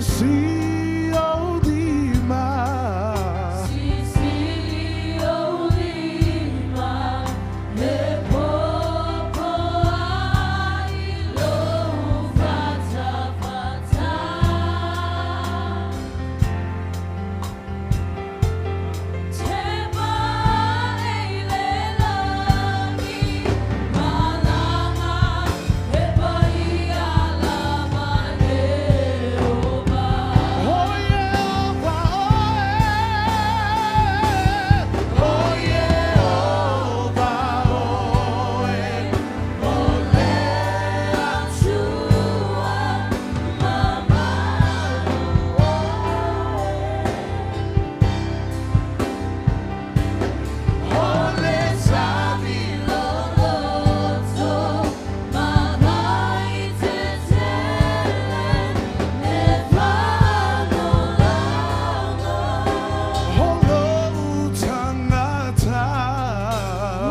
Sisi ou lima. Sisi ou lima e popo ai lou fatafata. Te e le lagi, malanga e paia lava Ieova. O Ieova, oe, o Ieova, oe, O le Atua mamalu oe. O le sami Loloto mavai tetele le faalogologo. O lou tagata.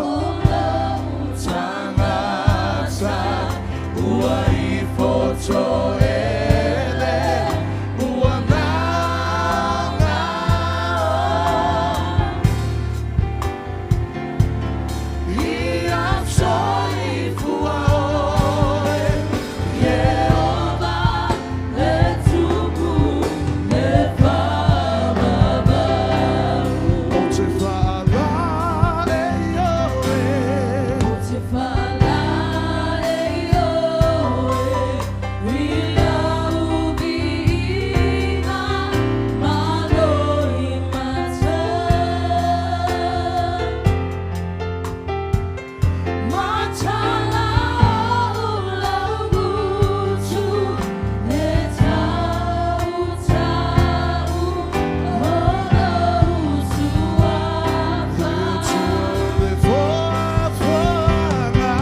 O lou Tagata, ua i foto ele, ua gaogao. Ia soifua oe, Ieova le Tupu le faamamalu. Ou te faalale oe, Ou te faalale oe, i lau viiga ma lou imata. Matala o lau gutu, le tautau o lou suafa. Le foafoaga.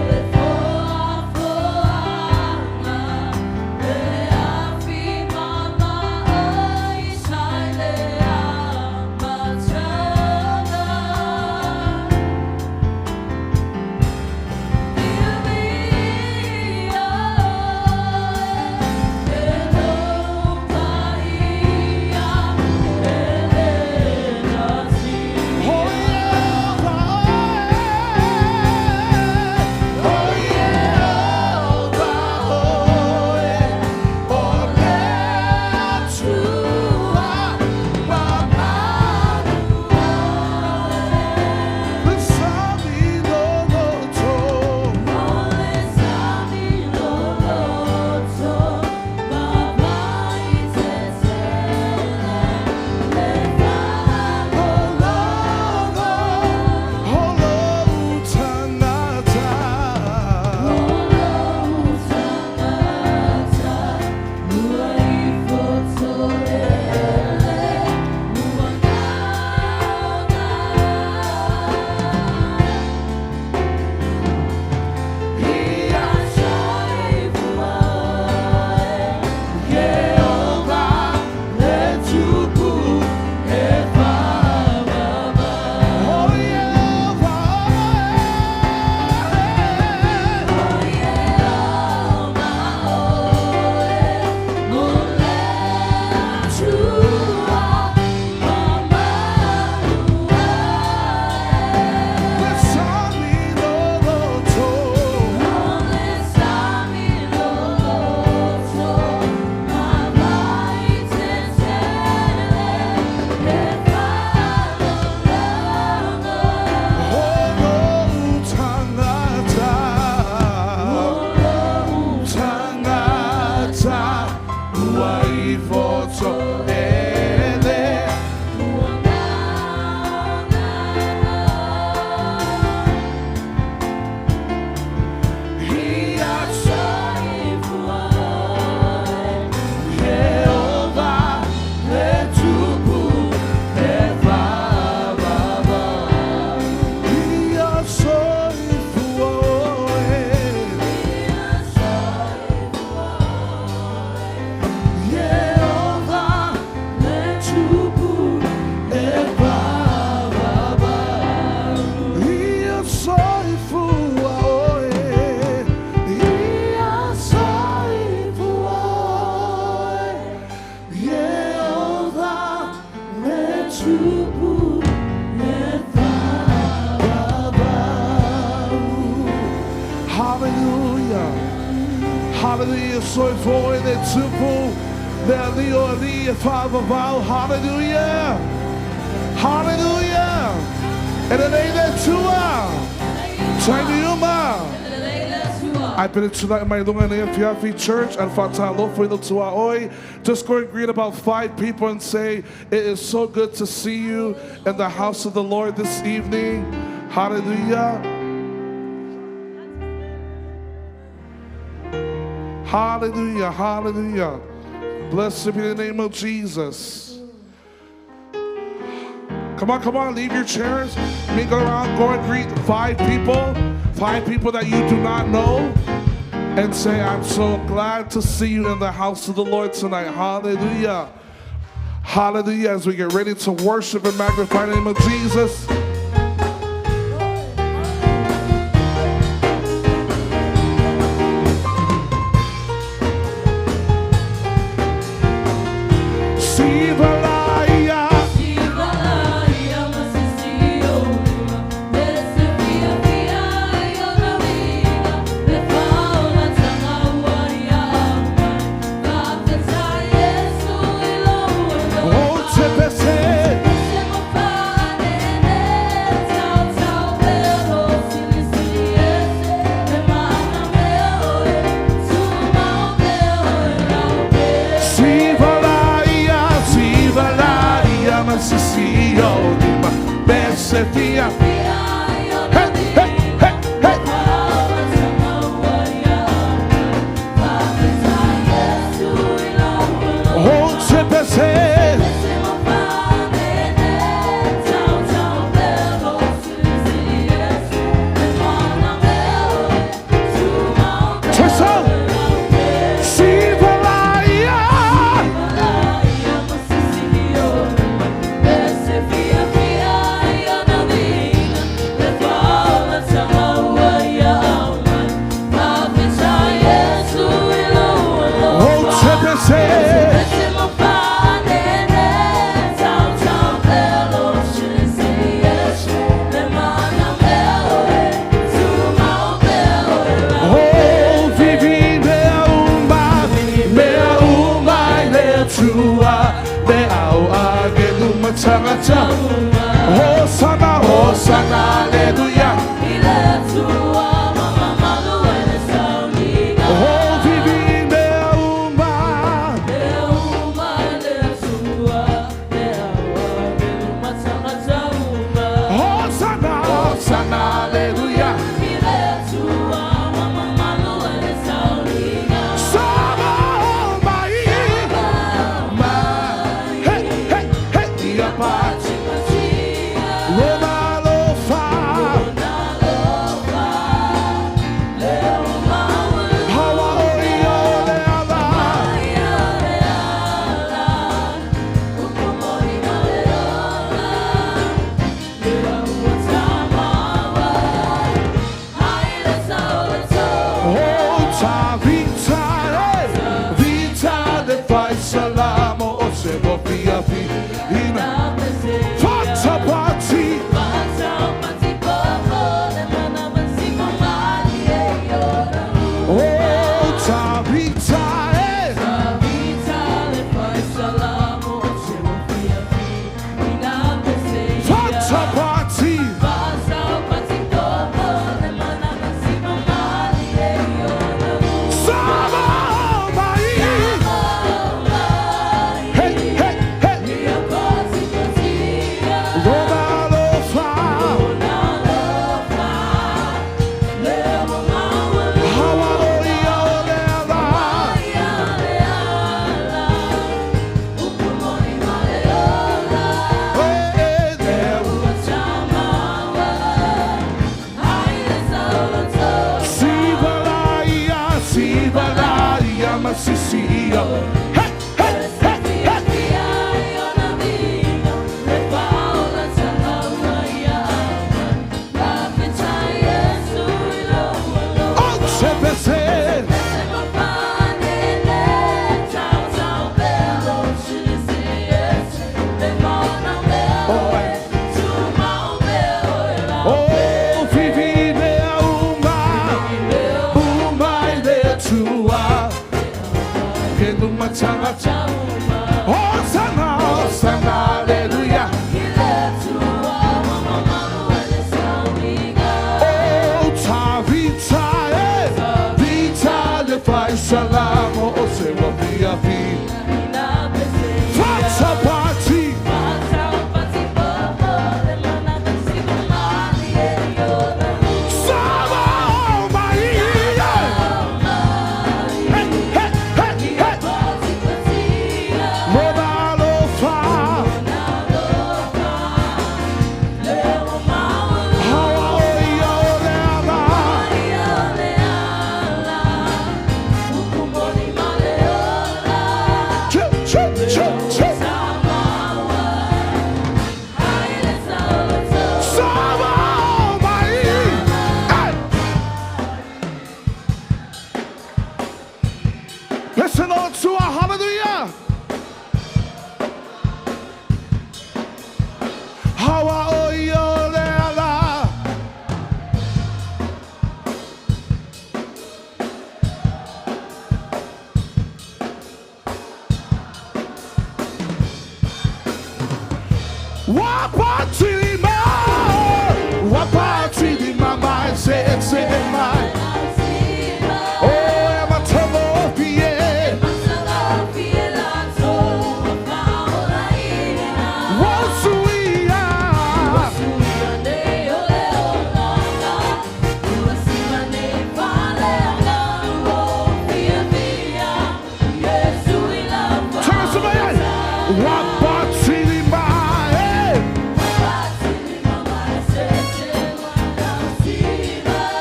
Le foafoaga, le afi mama'i sa i le amataga. Viigia oe, e lou paia e le O natia. Ieova, oe, o Ieova, oe, o le Atua mamalu. Le sami loloto, O le sami loloto, mavai tetele le faalogologo. O lou tagata. O lou tagata, ua i foto ele, ua gaogao. Ia Soifua oe, Ieova, le Tupu e faamamalu. O Ieova, oe. O Ieova oe, o le Atua mamalu oe. Le sami loloto, O le sami loloto, mavai tetele le faalogologo. O lou tagata. O lou Tagata, ua i foto ele, ua gaogao. Ia Soifua oe, Ieova, le Tupu e faamamalu. Ia soifua oe, Ia soifua oe, Ieova, soifua oe le Tupu, le Alii o alii e faavavau. Hallelujah! Hallelujah! E lelei le Atua, taimi uma. I bid it tonight in my lunga nei afiafi church and faatalofa i le tuaoi. Just go and greet about five people and say, it is so good to see you in the house of the Lord this evening. Hallelujah. Hallelujah. Hallelujah. Blessed be the name of Jesus. Come on, come on, leave your chairs. Mingle around, go and greet five people, five people that you do not know, and say, I'm so glad to see you in the house of the Lord tonight. Hallelujah. Hallelujah. As we get ready to worship and magnify the name of Jesus. Sivalaya. Oh, tepese. Sivalaya, Sivalaya, Masisio, Dima, Besefia. Hey, hey, hey, hey. Oh, tepese. Tesa. Sivalaya. Oh, tepese. Oh, vivi mea uma, mea uma i le Atua, le au agelu matangata. Hosanna, Hosanna, hallelujah. Oh, vivi mea uma. Hosanna, Hosanna, hallelujah. Sama mai, mai. Hey, hey, hey, ia pati. Lona alofa. Hawa o ia o le ala. Oh, ta vita, hey, vita le fai salamo o se mo fia fi ina. Fata pati. Oh, ta vita, hey. Fata pati. Sama mai. Hey, hey, hey. Lona alofa. Hawa o ia o le ala. Hey, hey, there. Sivalaya, Sivalaya, Masisia. Hey, hey, hey, hey. Oh, Tepese. Oh, vivi mea uma, uma i le Atua. luma tagata. Hosanna, Hosanna, hallelujah. Oh, Tavita, eh, Vita, le fai salamo, o se wa via vi. Fatapati, Sama, Maria. Hey, hey, hey, hey. Lona alofa, hawa o ia o le ala. Choo, choo, choo, choo. Sama, Maria. Hey. Listen on to our hallelujah. Hawa o ia o le ala. Wapatili ma, wapatili ma mai se se mai. Oh, e matalo fie, wasuia. Turn somebody. Wapatili ma, eh.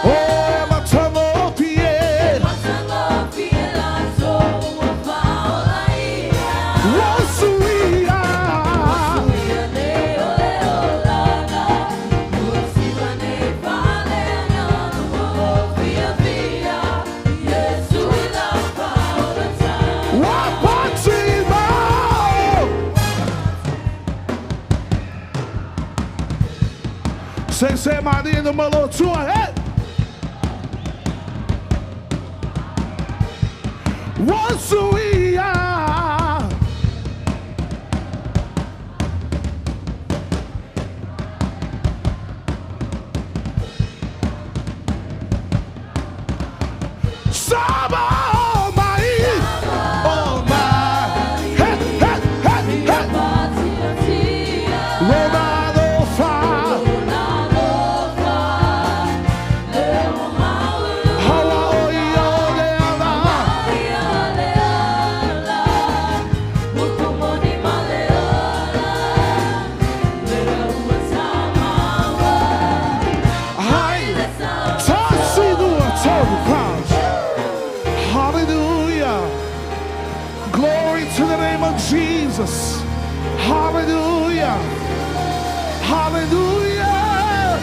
Oh, e matalo fie, wasuia. Wapatili ma. Se se mani no malo tua, eh. Wasuia. Sama oh my, oh my, hey, hey, hey, hey. Lona fa, hawa o ia o le ala. Hai, tasi nua toru crowns. Hallelujah. Glory to the name of Jesus. Hallelujah. Hallelujah.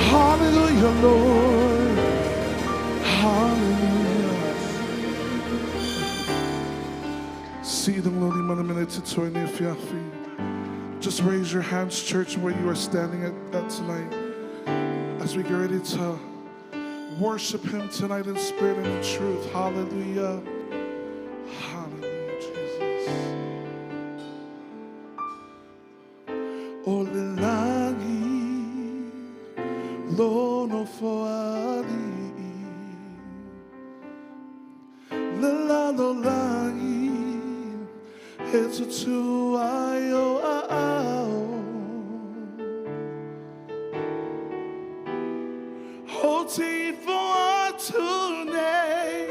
Hallelujah, Lord. Hallelujah. See them, Lord, Just raise your hands, church, where you are standing at tonight. As we get ready to worship Him tonight in spirit and in truth. Hallelujah. Hallelujah, Jesus. O le lagi, lono foali, le lalo lagi, e tutu ai o a ao. O te ifo atu nei,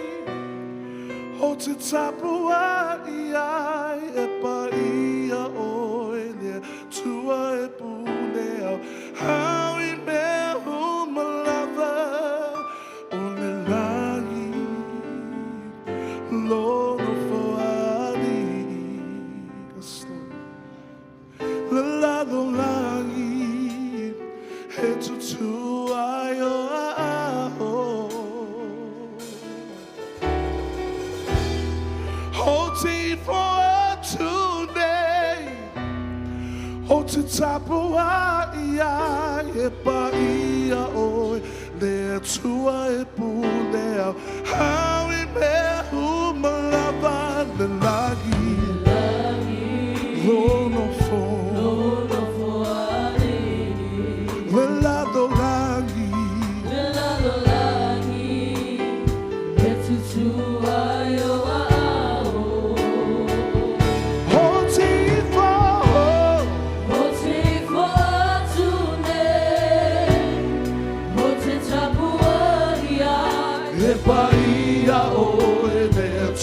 o te tapu ai ai e pa ia oe le tua e pune au. Hau i mea humalava o le lagi, lono foali. Yes, Lord. Le lalo lagi, e tutu ai o a o. O te ifo atu nei, o te tapu ai ai e pa ia oe, le tua e pune au. Hau i mea humalava.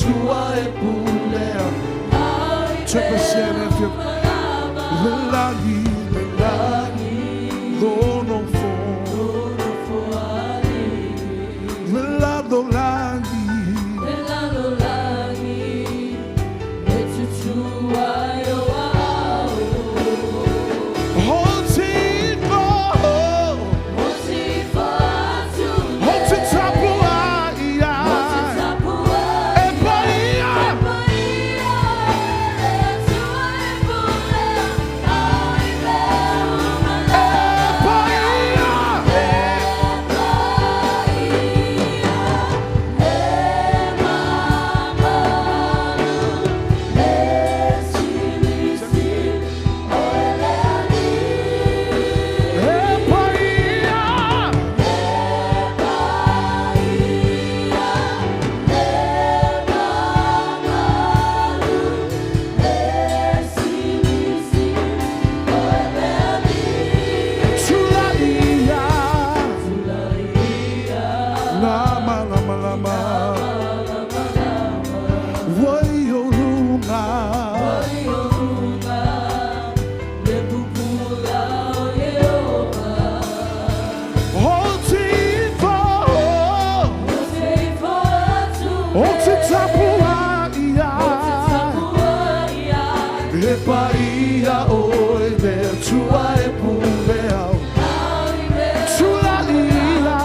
Atua e pulea. Tepesene fia le lagi, le lagi, lono fo, le lado lagi. Hoti fo, hoti tapu ai ai, e paia. E paia. E paia. Tulaia. Lama, lama, lama. Waiolunga. Hoti fo, hoti tapu ai ai. E paia oe le Atua e pule au. Tulaia.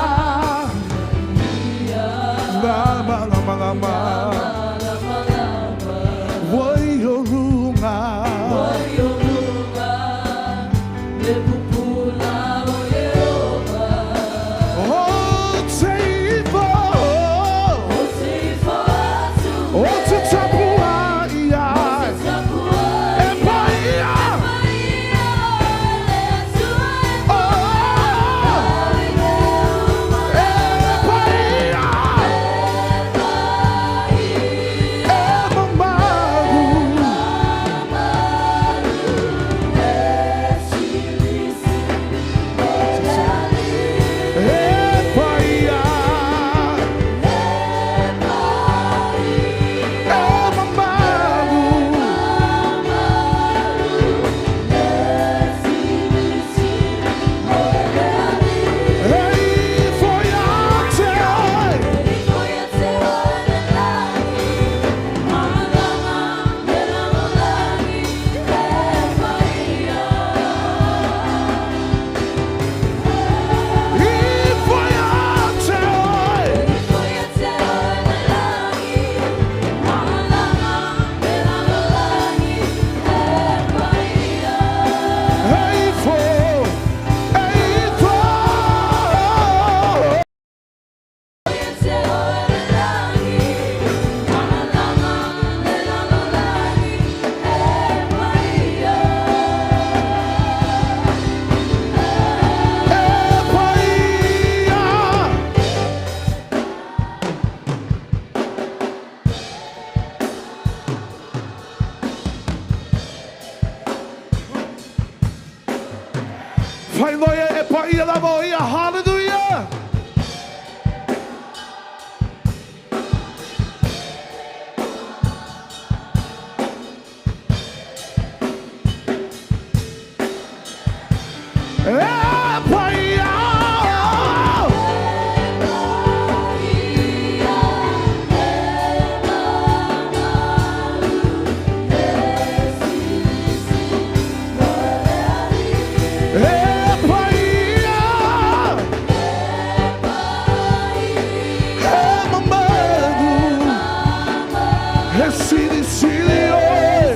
Lama, lama, lama. Waiolunga. Hoti fo, hoti tapu ai ai. E paia. Oh, e paia. E mamalu. E paia. E mamalu. Ei, foi até. E foi até. Ei, foi. Ei, foi. E paia. Hallelujah, e paia lava ia, hallelujah. E paia. E paia. E mamado. E sili sili oi.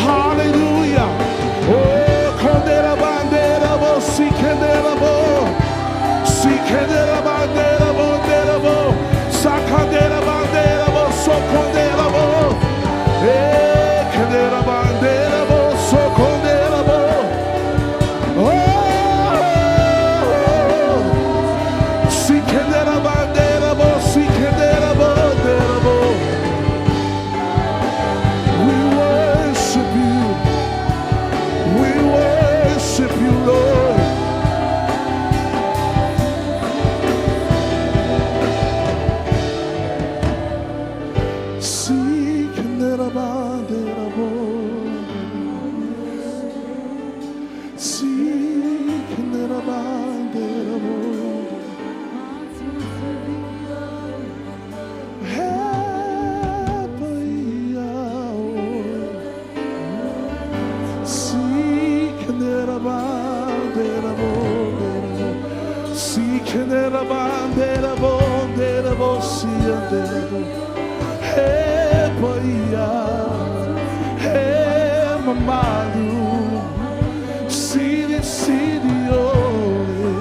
Hallelujah. Oh, kondera bandera bo, si kendera bo. Si kendera bandera bo, dera bo. Sakandera bandera bo, so kondera bo. Eh, kendera bandera bo, so kondera bo. Oh, si kendera bandera bo, si kendera bo, dera bo. We worship you. We worship you, Lord. Si kenera bandera bondera bosia dera bo. He paia, he mamalu. Siri siri ole.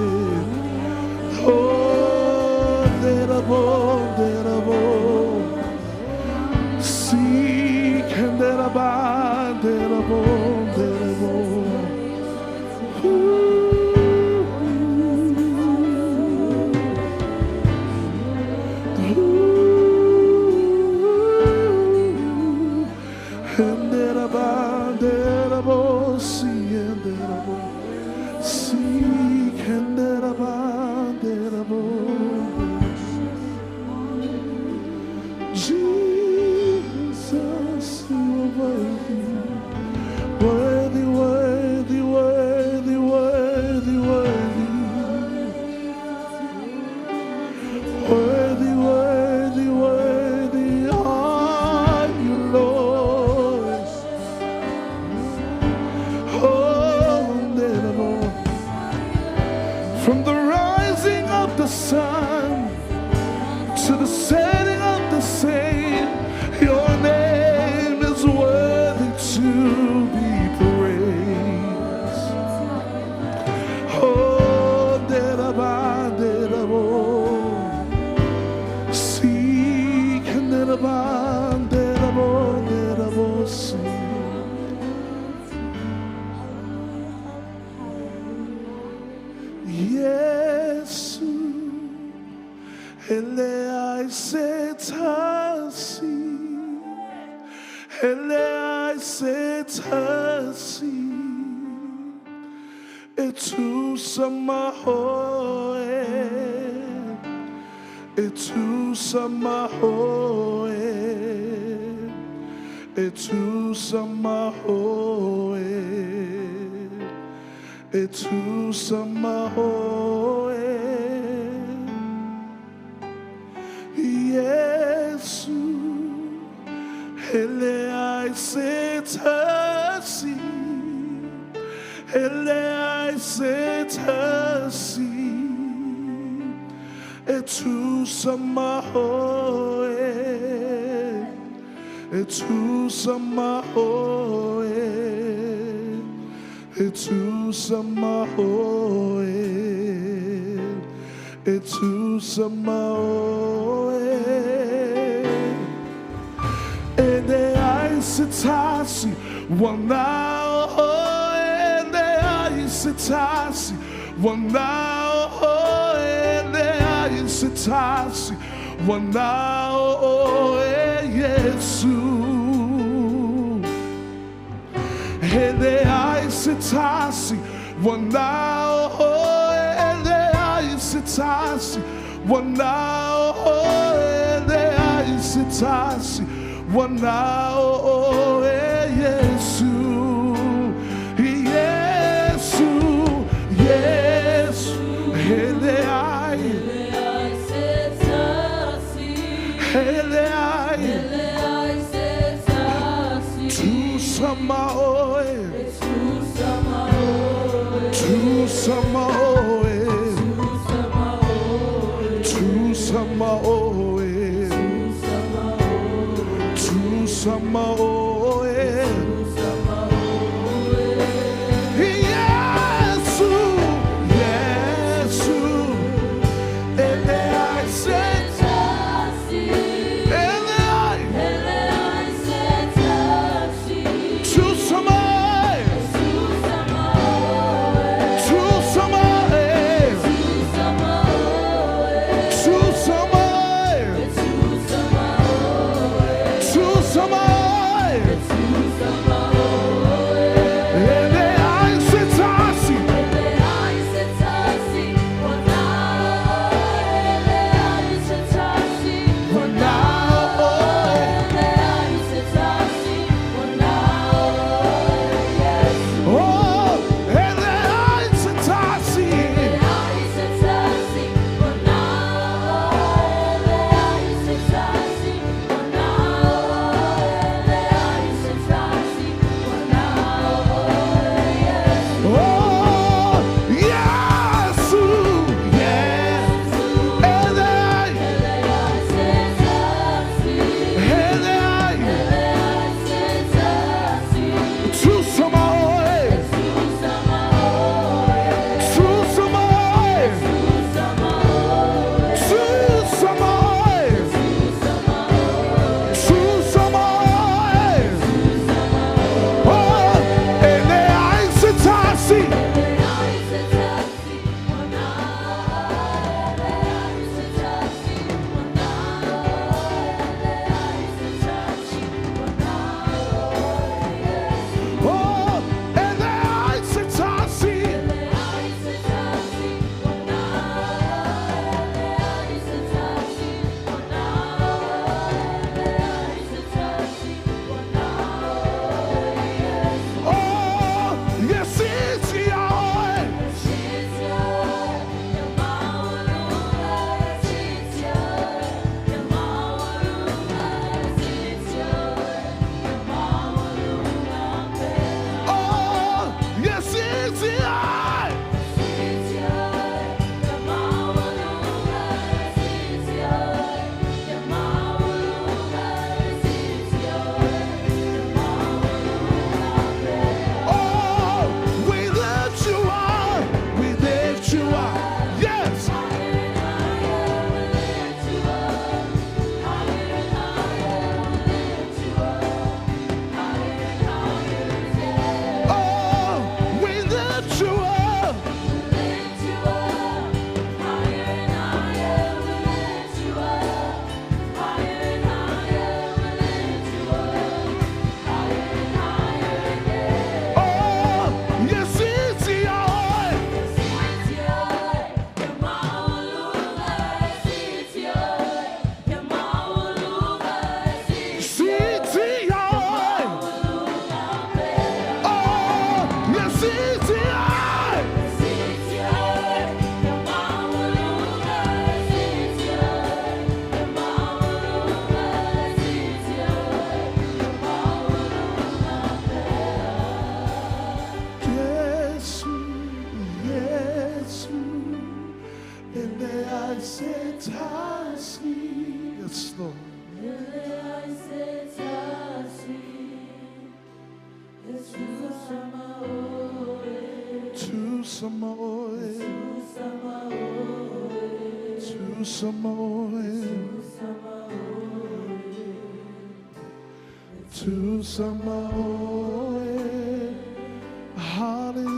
Oh, dera bo, dera bo. Si kendera bandera bondera bo. Jesus, you are worthy. Worthy, worthy, worthy, worthy, worthy. Worthy, worthy, worthy are you, Lord. Oh, little. From the rising of the sun to the setting of the same, your name is worthy to be praised. Oh, deraba, derabo. Si, kenderaba, derabo, derabo, si. Yesu, ele ai se tasi, ele ai se tasi, e tu samahoe, e tu samahoe, e tu samahoe, e tu samahoe. Yesu, ele ai se tasi, ele ai se tasi, e tu samahoe, e tu samahoe, e tu samahoe, e tu samahoe. Ene ai se tasi, wanao ene ai se tasi, wanao ene ai se tasi, wanao e Yesu. Ene ai se tasi, wanao ene ai se tasi, wanao ene ai se tasi, wanao e Yesu. Yesu, Yesu, ele ai, ele ai, tu samaoe, tu samaoe, tu samaoe, tu samaoe. se tasi. Yes, Lord. Tu samoe. Tu samoe. Tu samoe. Hallelujah.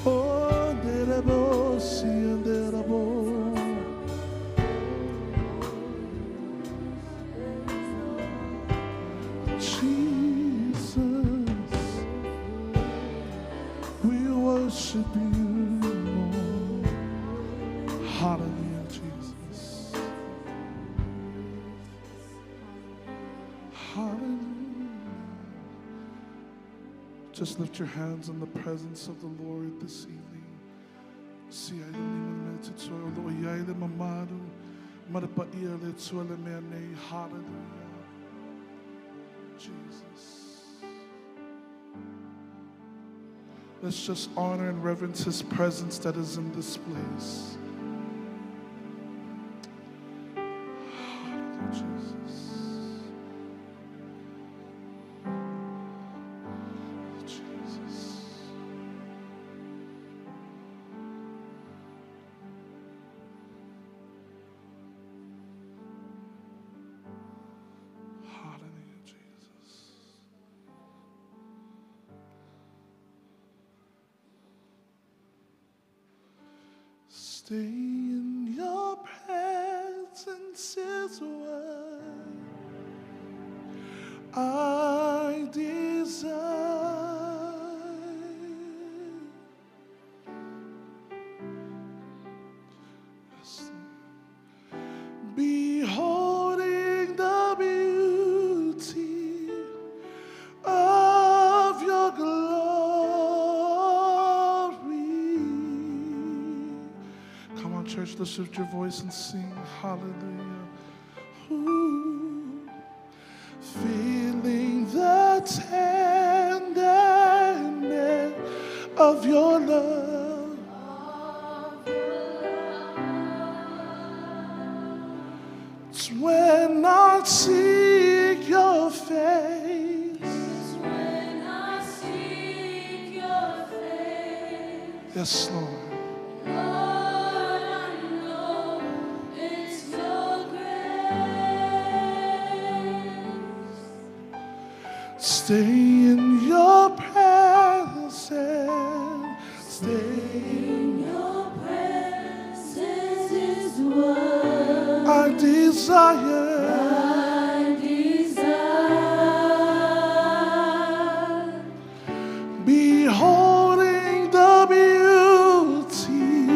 Oh, derebo, si, derebo. Jesus, we worship you, Lord. Hallelujah, Jesus. Hallelujah. Just lift your hands in the presence of the Lord this evening. Si ai le lima me te tua o lo iai le mamaru, marapa ia le tua le mea nei. Hallelujah. Jesus. Let's just honor and reverence his presence that is in this place. Hallelujah, Jesus. Jesus. Hallelujah, Jesus. Stay in your presence is what I desire. Yes, Lord. Beholding the beauty of your glory. Come on, church, let's lift your voice and sing hallelujah. Ooh. Feeling the tenderness of your love. It's when I seek your face. It's when I seek your face. Yes, Lord. Lord, I know it's your grace. Stay in your presence. Stay. In your presence is what I desire. I desire. Beholding the beauty.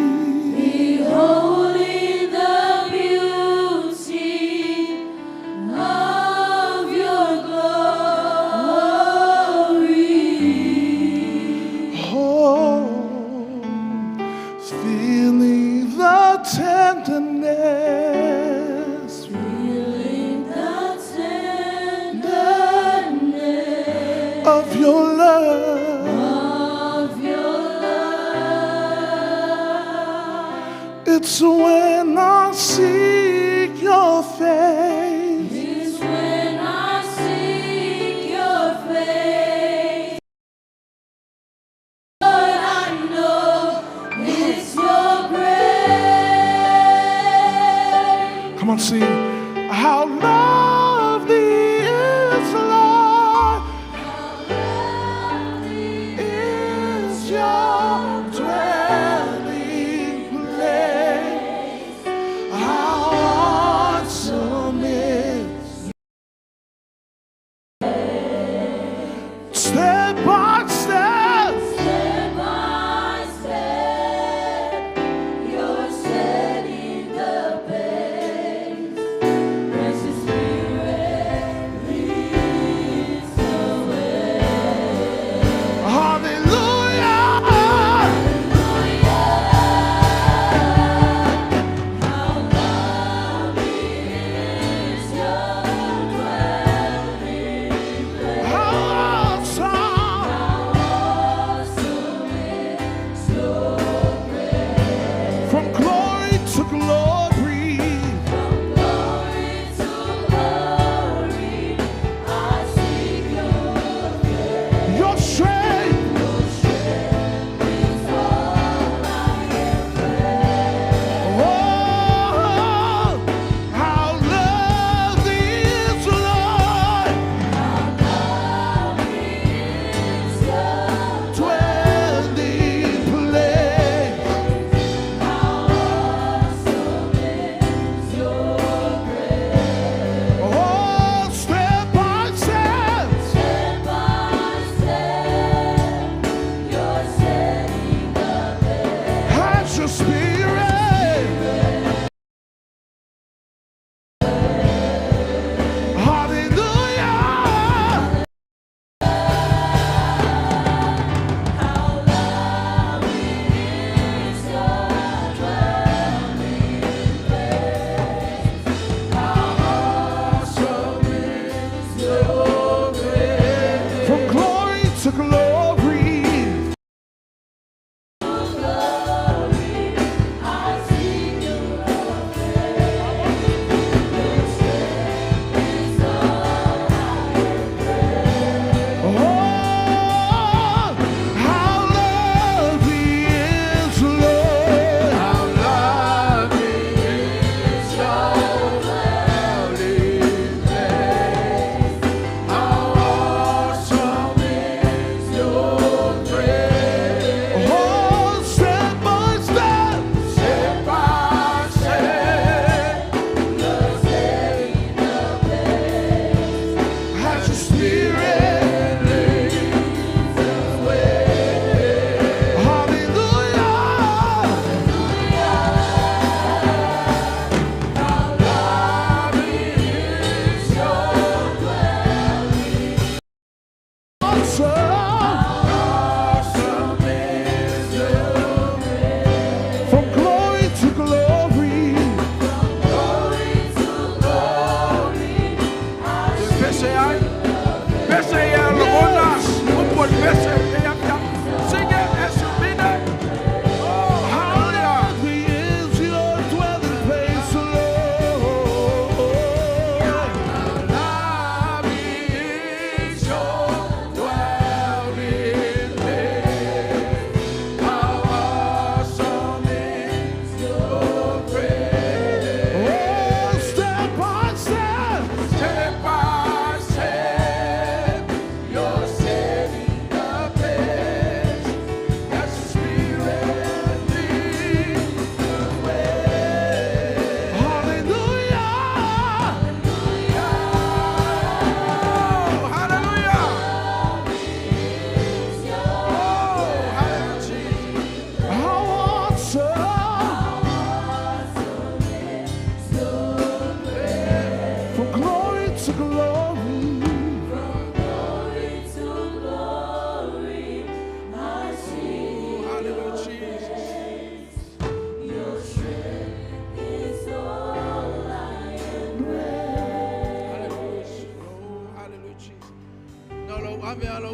Beholding the beauty of your glory. Oh, feeling the tenderness. Feeling the tenderness Of your love. of your love. It's when I seek your face. It's when I seek your face. Lord, I know it's your grace. Come on, sing. How lovely is the Lord. How lovely Is your dwelling place. How awesome is step by step. Step by step, you're setting the pace. Precious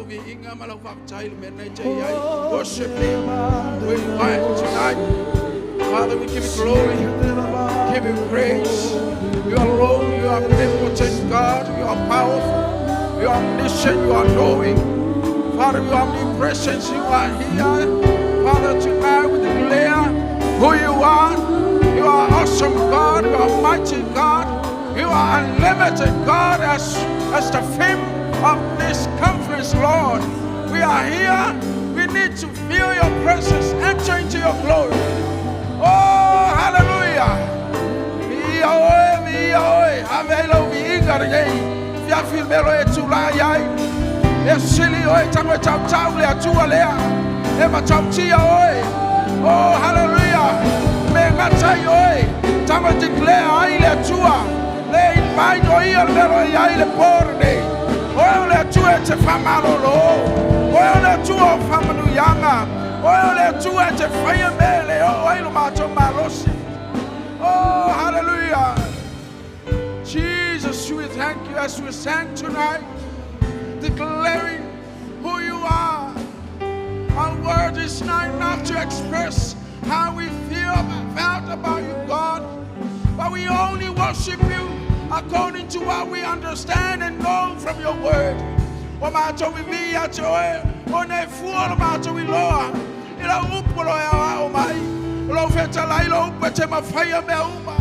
lau viiga ma lau faafetai le mea nei te i ai. Worship Him where you are tonight. Father, we give you glory, give you praise. You are alone, you are omnipotent God, you are powerful, you are omniscient, you are knowing. Father, you are omnipresent, you are here. Father, tonight we declare who you are. You are awesome God, you are mighty God, you are unlimited God as the theme of this conference, Lord. We are here. We need to feel your presence. Enter into your glory. Oh, hallelujah. Ia oe, ia oe, ave ai lau viiga lenei afiafi le mea o lo o e tulai ai. E sili oe tago e tautau le Atua lea. E matautia oe. Oh, hallelujah. Me gata ai oe. Tago e declare ai le Atua. Le invite o ia le mea o lo o i ai le po lenei. Oe o le Atua e te faamalolo. Oe o le Atua o faamanuiaga. Oe o le Atua e te faia mea e le oo ai lo matou malosi. Oh, hallelujah. Jesus, we thank you as we sang tonight, declaring who you are. Our word is not enough to express how we feel felt about you, God, but we only worship you according to what we understand and know from your word. O matou vivi'i ia te oe, ona e fua lo matou iloa, i lau upu o lo o e aoao mai. O lou fetalai lou upu e te mafaia mea uma.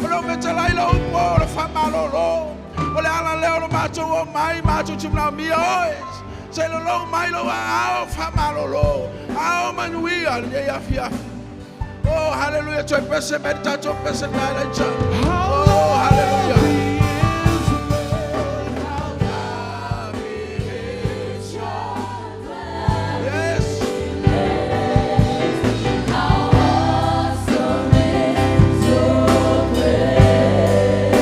O lou fetalai lou upu o le faamalolo. O le ala lea o lo matou omai, matou te manaomia oe. Se lolou mai lou aao faamalolo. Aao manuia lenei afiafi. Oh, hallelujah. Toe pese mai le tatou pese mai laita. Oh, hallelujah. Yes. How awesome is your grace.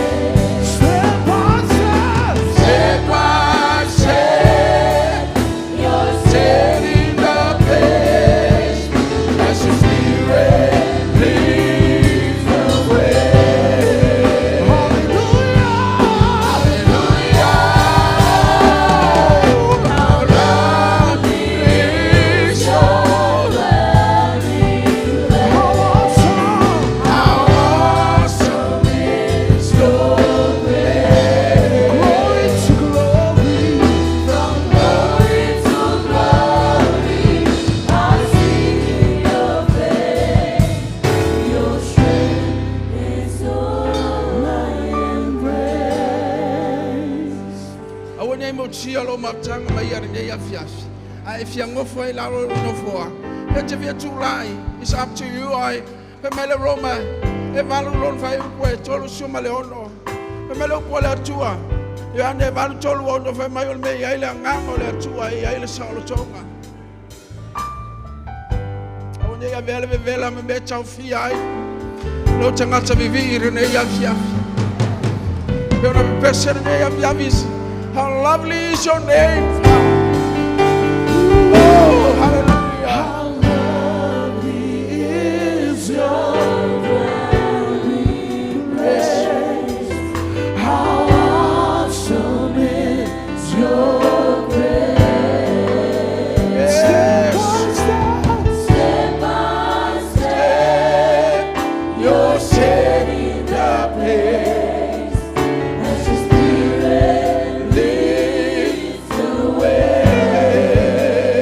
Step by step. Step by step, You're setting the pace as your spirit leads the way. Hallelujah. Hallelujah. How lovely is your How awesome. How awesome is your Glory to glory. From glory to glory, I see your face. Your strength is all I embrace. Aua nei motia lo mafutaga mai ia lenei afiafi. A e fia gofo ai lalo i lou nofoa. E te fia tulai. It's up to you ai. Fai mai le Roma e 8 lona fuaiupu e 36. Fai mai le upu a le Atua. Ioane 8 36 fai mai o le mea e i ai le agaga o le Atua e i ai le saolotoga. Aua nei avea le vevela ma mea taofia ai. Lou tagata vivii i lenei afiafi. Pe ona pepese lenei afiafi. How lovely is your name, Father. Oh, hallelujah. How lovely is your Yes. How awesome is your grace. Yes. Step by step. Step by step, You're setting the pace. as your spirit Leads leads the way.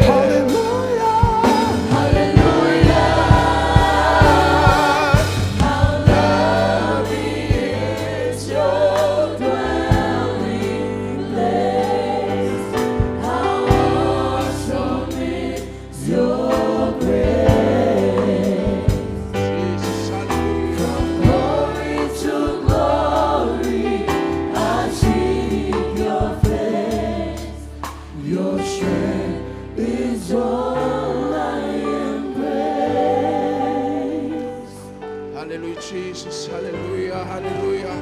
Hallelujah. Hallelujah. How lovely is your dwelling place. How awesome is your grace. Jesus, hallelujah. From glory to glory, I seek your face. Your strength is all I embrace. Hallelujah, Jesus. Hallelujah, hallelujah.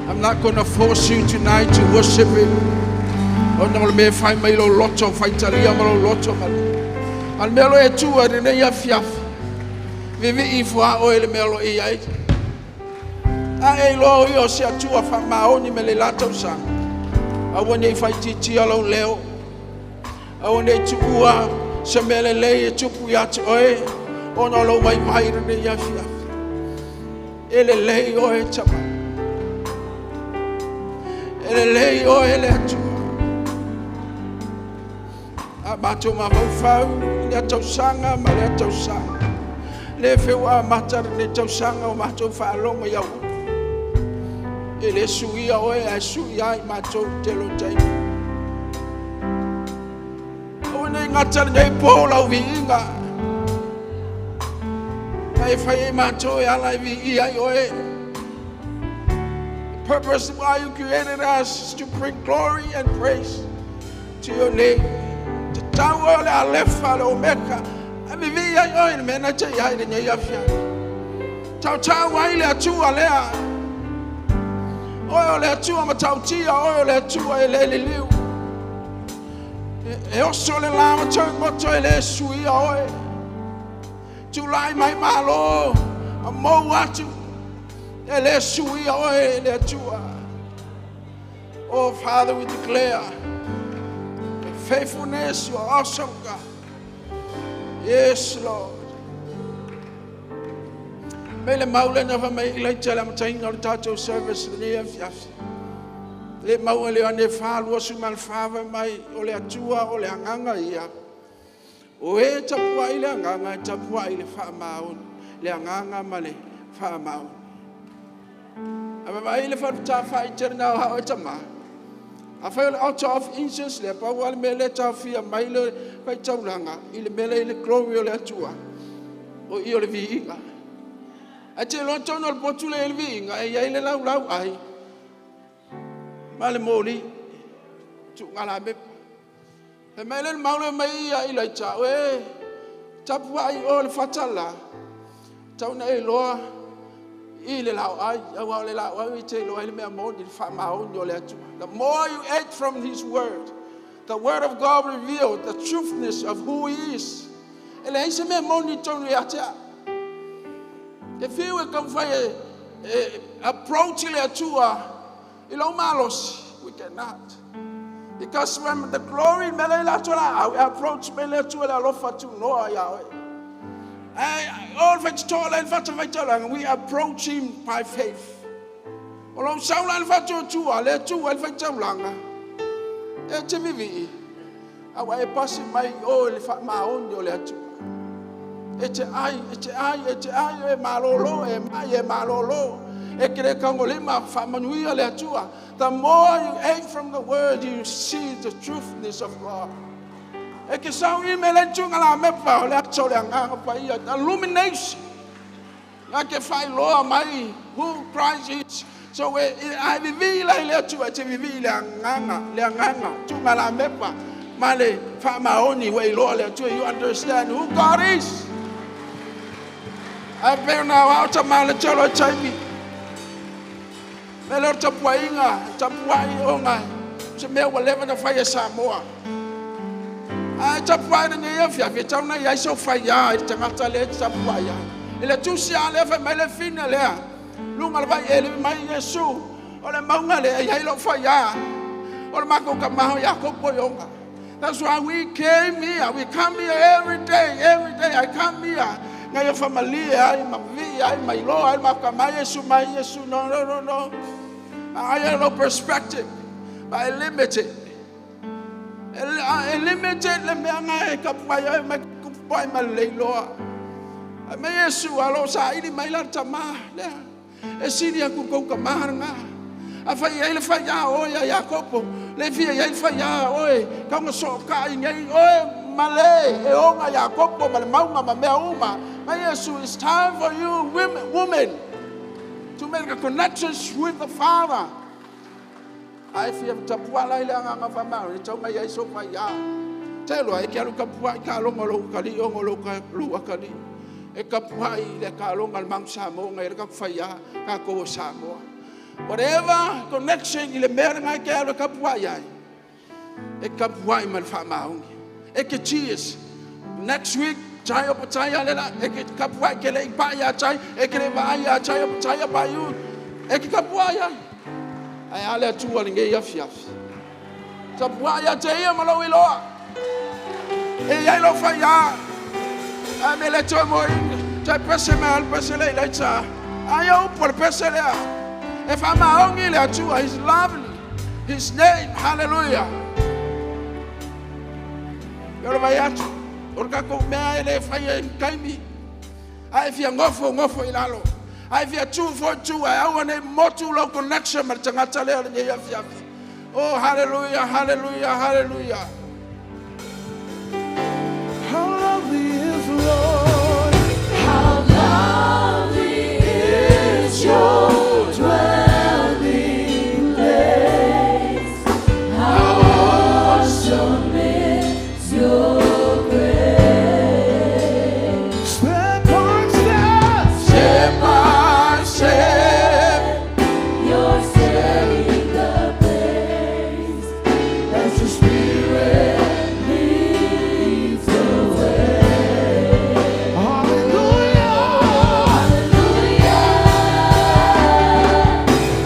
I'm not going to force you tonight to worship Him. Ona o le mea e fai mai lou loto, faitalia ma lou loto ma. A le mea o lo o e tu ai lenei afiafi. Vivii ifo lava oe i le mea o lo o e i ai. A e iloa o ia o se Atua faamaoni me le la tausaga. Aua nei faaitiitia lou leo. Aua nei tuua se mea lelei e tupu ia te oe, ona o lou vaivai i lenei afiafi. E lelei oe Tama. E lelei oe le Atua. A matou mafaufau i lea tausaga ma lea tausaga, lea foi ua amata lenei tausaga o matou faalogo i au upu. E le suia oe ae sui lava i matou i le tele o taimi. Aua ne i gata lenei po lau viiga. Na e fai ai matou e ala e viia ai oe. The purpose why you created us is to bring glory and praise to your name. Te tau o le Alefa le Omeka. A vivii ai oe le mea na te iai lenei afiafi. Tau tau ai le Atua lea. Oe o le Atua matautia, oe o le Atua e le liliu. E oso le la ma tau goto e le suia oe. Tulai mai malo, a mou atu, e le suia oe le Atua. Oh Father, we declare your faithfulness, you are awesome God. Yes, Lord. Me le maule na fa mai ilai tele amataina o le tatou service lenei afiafi. Le maua le ane wha lua su mal whawa mai o le Atua o le anganga ia. O e tapua i le anganga, e tapua i le wha maoni. Le anganga ma le wha maoni. A vai le wha wha i te nao hao e tama. A whai o le altar of incense le pau ale mele tau fia mai le whai taulanga i le mele i le glory o le Atua. O i o le viiga. A te loa tonu o le potu le le viiga e iai le lau lau ai. Ma le moli. Tu ngala me. E mai le maule mai ia i lai ta e. Tapu ai o le fatala. Tau na e loa i le lau ai. Au au le lau ai i te loa i le mea moni le wha maoni o le Atua. The more you ate from His word, the word of God revealed the truthness of who He is. E le aise mea moni tonu i atea. Te whiu e kaumawhai e approach i le Atua i lau malosi. We cannot. Because when the glory mele la atu la au, e approach me le Atua le alofa tu noa ia oe. Ai, all whai te le whata whai tauranga, we approach Him by faith. O lau saula le whatu atua, le Atua le whai tauranga. E te vivi. Aua e pasi mai o le wha maoni o le Atua. E te ai, e te ai, e te ai, e malolo, e mai, e malolo. E kere kangolima, wha le Atua. The more you ate from the word, you see the truthness of God. E ke sau i me le tunga la mepa o le ato le anganga pa ia. Illumination. Nga ke whai loa mai who Christ is. So e ai vivi la i le Atua, e te vivi le anganga, tunga la mepa. Ma le wha maoni wa i loa le Atua. You understand who God is. Ai peo na wao ta ma le tolo taimi. Me le tapuaiga, tapuai o ngai. Se mea ua leva na fai e Samoa. Ai tapuai na nei afiafi, tau na iai sau fai ia, i te tangata le tapuai ia. I le tusi a lea fai mai le fina lea. Lunga le vai e le mai Yesu. O le maunga le ai lo fai ia. O le mako ka maho ia kopo ionga. That's why we came here. We come here every day, every day. I come here. Ngai o familia ai, ma vi ai, ma ilo ai, ma ka mai Yesu, mai Yesu. No, no, no, no. I have no perspective. But I limit it. I limit it le mea ngai ka pai ai mai ku pai ma le loa. Ai mai Yesu alo sa ili mai la tama lea. E sili aku kou ka maharanga. A fai ai le fai a oe a Iakopo. Le fia ai le fai a oe. Ka nga so ka i ngai oe male e onga Iakopo ma le maunga ma mea uma. Mai Yesu, it's time for you women to make a connections with the Father. Ai fia tapua lai le anganga wha mau, le tau mai ai so fai a. Te loa e ke alu kapua i ka longa lo kali o lo ka lu akali. E kapua i le ka longa le mau Samoa ngai le ka fai a ka ko Samoa. Whatever connection i le mea ngai ke alu kapua i ai. E kapua i ma le wha maungi. E ke cheers. Next week, chai o patai a lela, e ke kapua i ke le i pa ia chai, e ke le va ia chai o patai a pa iu. E ke kapua i ai. Ai ale atua le ngei afiafi. Tapua ia te ia ma lau iloa. E iai lou faiā. Ae mea le toe mo toe pese mai le pese le i leita. Ai o upu o le pese lea. E faamaoni le Atua. He's lovely. His name. Hallelujah. E o le vai atu. O le tatou mea e le faia i taimi. Ae fia gofo, gofo i lalo. Ae fia tu foi tu. Ae aua nei motu lau connection ma le tagata lea lenei afiafi. Oh, hallelujah, hallelujah, hallelujah. How lovely is the Lord. How lovely is your dwelling place. How awesome is your grace. Step by step. Step by step. You're setting the pace As the Spirit. leads the way. Hallelujah. Hallelujah.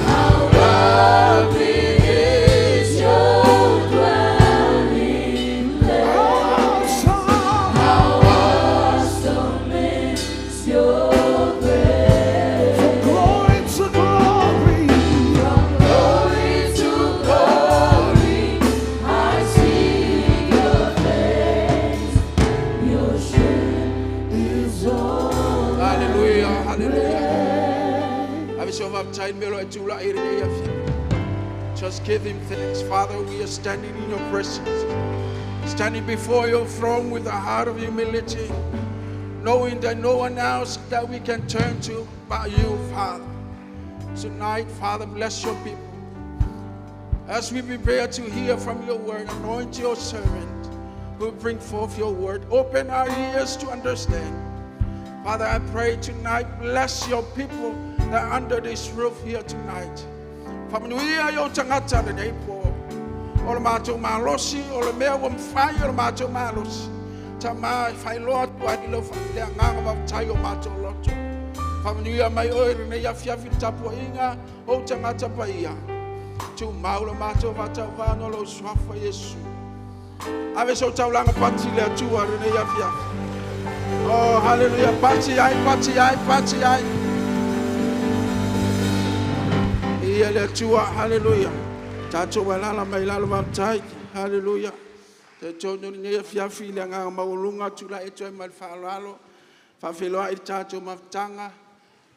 How lovely is your dwelling place. Awesome. How awesome is your grace. From glory to glory. From glory to glory, I see your face. Your strength is all Hallelujah, hallelujah. Ave se o faafetai le mea o lo o e tula'i i lenei afiafi. Just give him thanks. Father, we are standing in your presence, standing before your throne with a heart of humility, knowing that no one else that we can turn to but you, Father. Tonight, Father, bless your people. As we prepare to hear from your word, anoint your servant who bring forth your word. Open our ears to understand. Father, I pray tonight, bless your people that are under this roof here tonight. Faamanuia i ou tagata lenei po. O le matou malosi, o le mea ua mafai o le matou malosi. Tama e faailoa atu ai le le agaga faafetai o matou loto. Faamanuia mai oe lenei afiafi le tapuaiga o ou tagata paia. Tumau le matou faatauvaa ona o lou suafa Iesu. Ave sou taulaga pati i le Atua lenei afiafi. Oh, hallelujah. Pati ai, pati ai, pati ai. Ia le Atua, hallelujah. Tatou alala mai lalo faafetai, hallelujah. Te tonu lenei afiafi i le agaga maualuga tulai atu ai ma le faaaloalo. Faafeiloai le tatou mafutaga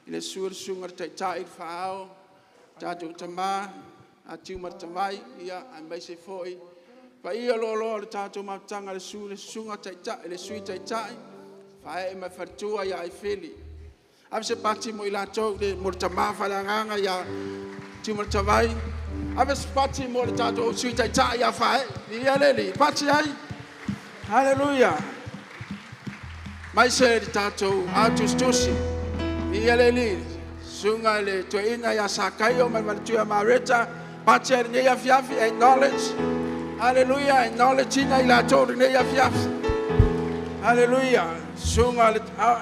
i le susu o le susuga i le taitai i le faaao. Tatou tama, atiu ma le tavai, ia, aemaise foi. Paia loaloa o le tatou mafutaga le susu le susuga taitai, le sui taitai. Fae ma faletua ia Aifeli. Ave se pati mo i latou le mo le tama faaleagaga ia Tiumaletavai. Ave se pati mo le tatou sui taitai ia Fae. Ia le li, pati ai. Hallelujah. Mai se le tatou autusitusi. Ia le li, susuga le toeaina ia Sakaio ma le faletua ia Mareta. Pati ai lenei afiafi, acknowledge. Hallelujah, acknowledge ina i latou lenei afiafi. Hallelujah. Susuga le,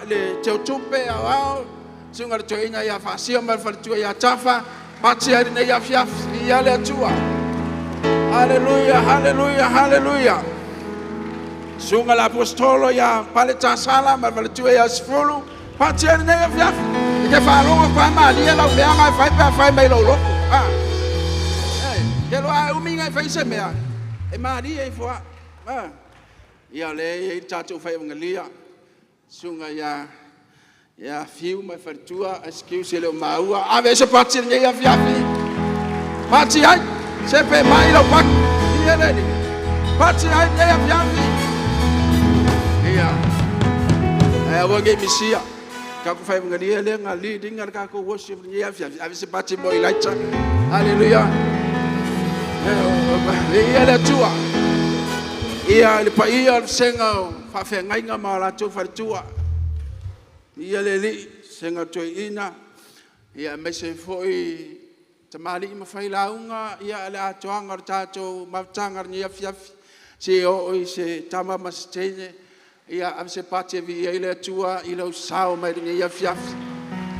le teutupe au ao. Susuga le toeaina ia Faasia ma le faletua ia Tafa. Pati ai lenei afiafi. Ia le Atua. Hallelujah, hallelujah, hallelujah. Susuga le apostolo ia Pale Tasala ma le faletua ia Sefulu. Pati ai lenei afiafi. I ke faalogo koa malie lau meaga e fai pe a fai mai lou loto. Ah. Hey, ke loa e umi e fai se mea. E malie ifo a. Ah. Ia le e i tatou faiavaga. Susuga ia ia Fiu ma faletua, excuse le o maua. Ave se pati lenei afiafi. Pati ai. Se pe mai lau pati. Ia le ni. Pati ai lenei afiafi. Ia. E aua nei misia. Kako faiavaga le nga leading le kako worship lenei afiafi. Ave se pati mo Elijah. Hallelujah. Ia le Atua. Ia le paia o le senga o faafeagaiga ma o latou faletua. Ia le alii, senga toeaina, ia aemaise foi tamalii ma failauga, ia le atoaga o le tatou mafutaga lenei afiafi. Se oo i se tama ma se teine, ia ave se pati e viia ai le Atua i lou sao mai lenei afiafi.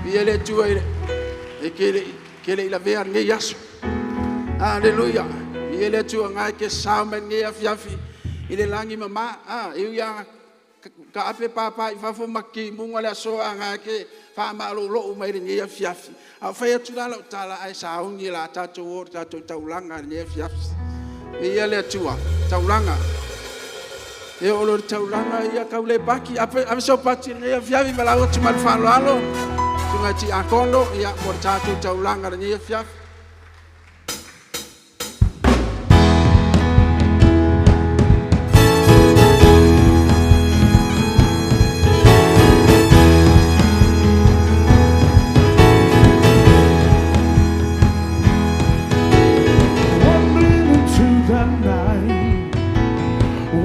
Viia le Atua i le e ke le i lavea lenei aso. Hallelujah. Viia le Atua ngai ke sao mai lenei afiafi. I le lagi mama, a, e ui lava taape papa i fafo ma timuga le aso a na e te faamalolo mai lenei afiafi. A o fai atu la lau tala ae sauni o le a tatou o i le tatou taulaga i lenei afiafi. Viia le Atua, taulaga. E oo loa i le taulaga ia tau le pati, ave sau pati i lenei afiafi valaau atu ma le faaaloalo. Susuga i le Tiakono ia mo le tatou taulaga i lenei afiafi. One minute to the night,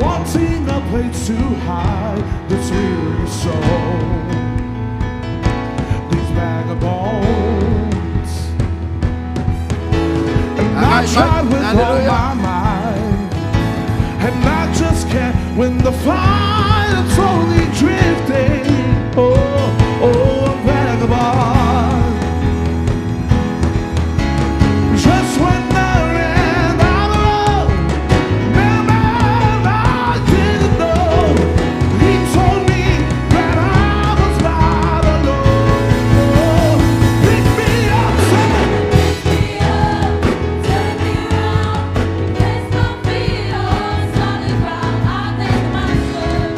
wanting a place to hide this weary soul, these vagabonds. And I tried with all Hallelujah. my might, and I just can't win the fight. I'm slowly drifting. Oh, oh, a vagabond. Just when I ran out of road, man, man, I didn't know. He told me that I was not alone. Pick me up, said, Pick me up, turn me round, place my feet on solid ground. I thank my soul.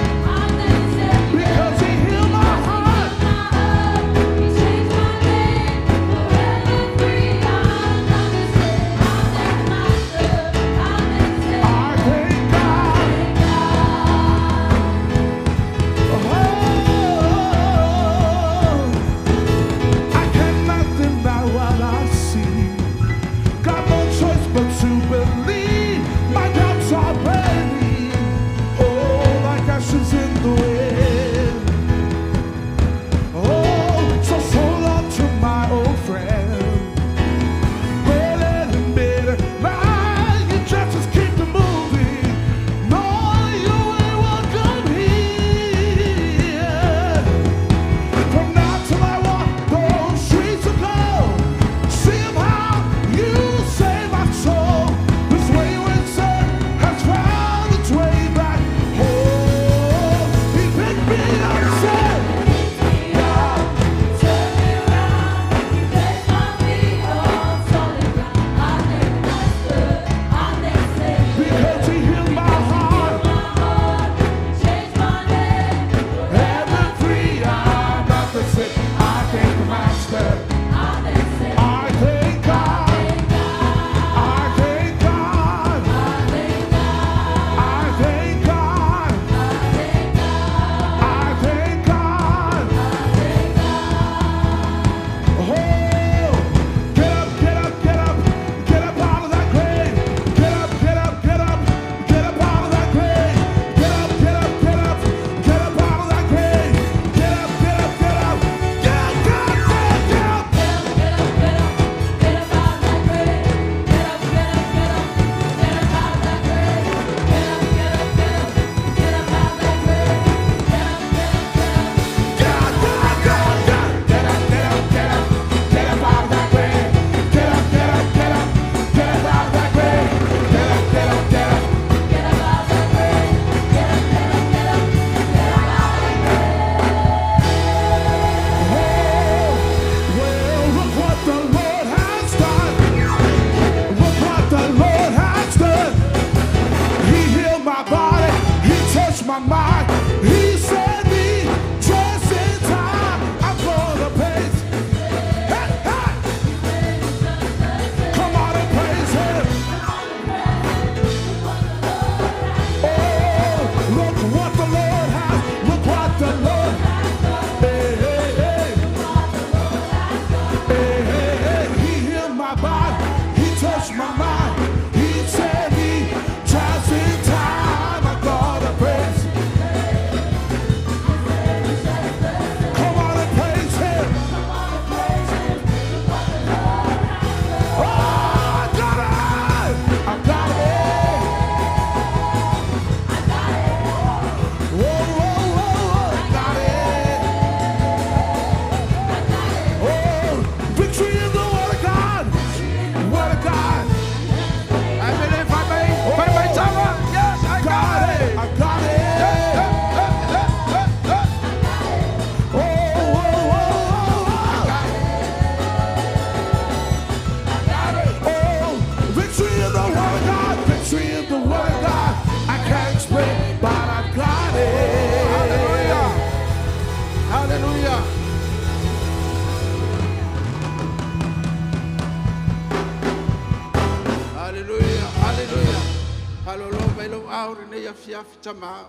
afiafi tama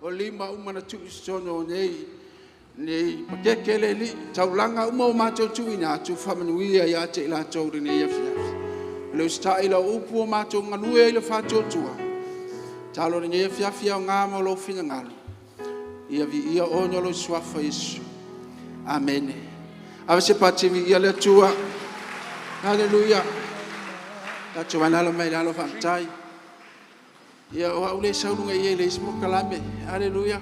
o lima uma na tuu i totonu o nei nei pakeke le Alii, taulaga uma o matou tuuina atu, faamanuia ia te i latou i lenei afiafi. O le usitai i lau upu ua matou galue ai i le faatuatua, tatalo i lenei afiafi aoga mo lou finagalo. Ia viia Oe ona o lou Suafa Iesu. Amene. Ave se pati, viia le Atua. Haleluia. Tatou alaala mai i lalo faafetai. Ia o au lea e sau i luga i i e leai se polokalame. Haleluia.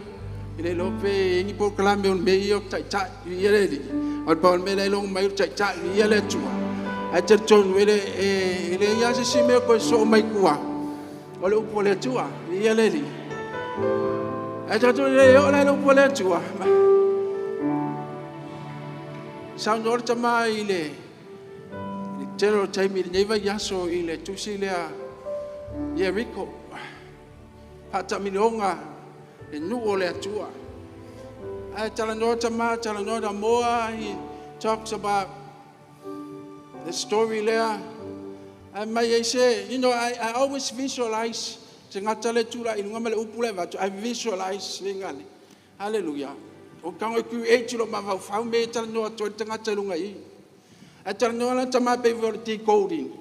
E le iloa pe i ai ni polokalame o le mea ia o taitai. Viia le Alii. Aua pau o le mea la e logo mai o le taitai. Viia le Atua. Ae talitonu e leai lava se isi mea o toe sosoo mai tua o le upu a le Atua. Viia le Alii. Ae tatou le oo la i le upu a le Atua. Saunoa le tama i le tele o taimi i lenei vaiaso i le tusi lea Ieriko, faataamiloga le nuu o le Atua. Ae talanoa tama, talanoa the more he talks about the story lea, ae mai ai se, I always visualize se gata le tulai i luga ma le upu le avatu, I visualize le gale. Hallelujah. O tago e create lo mafaufau me talanoa atu ai le tagata i luga i i. Ae talanoa la tama pei foi o le decoding.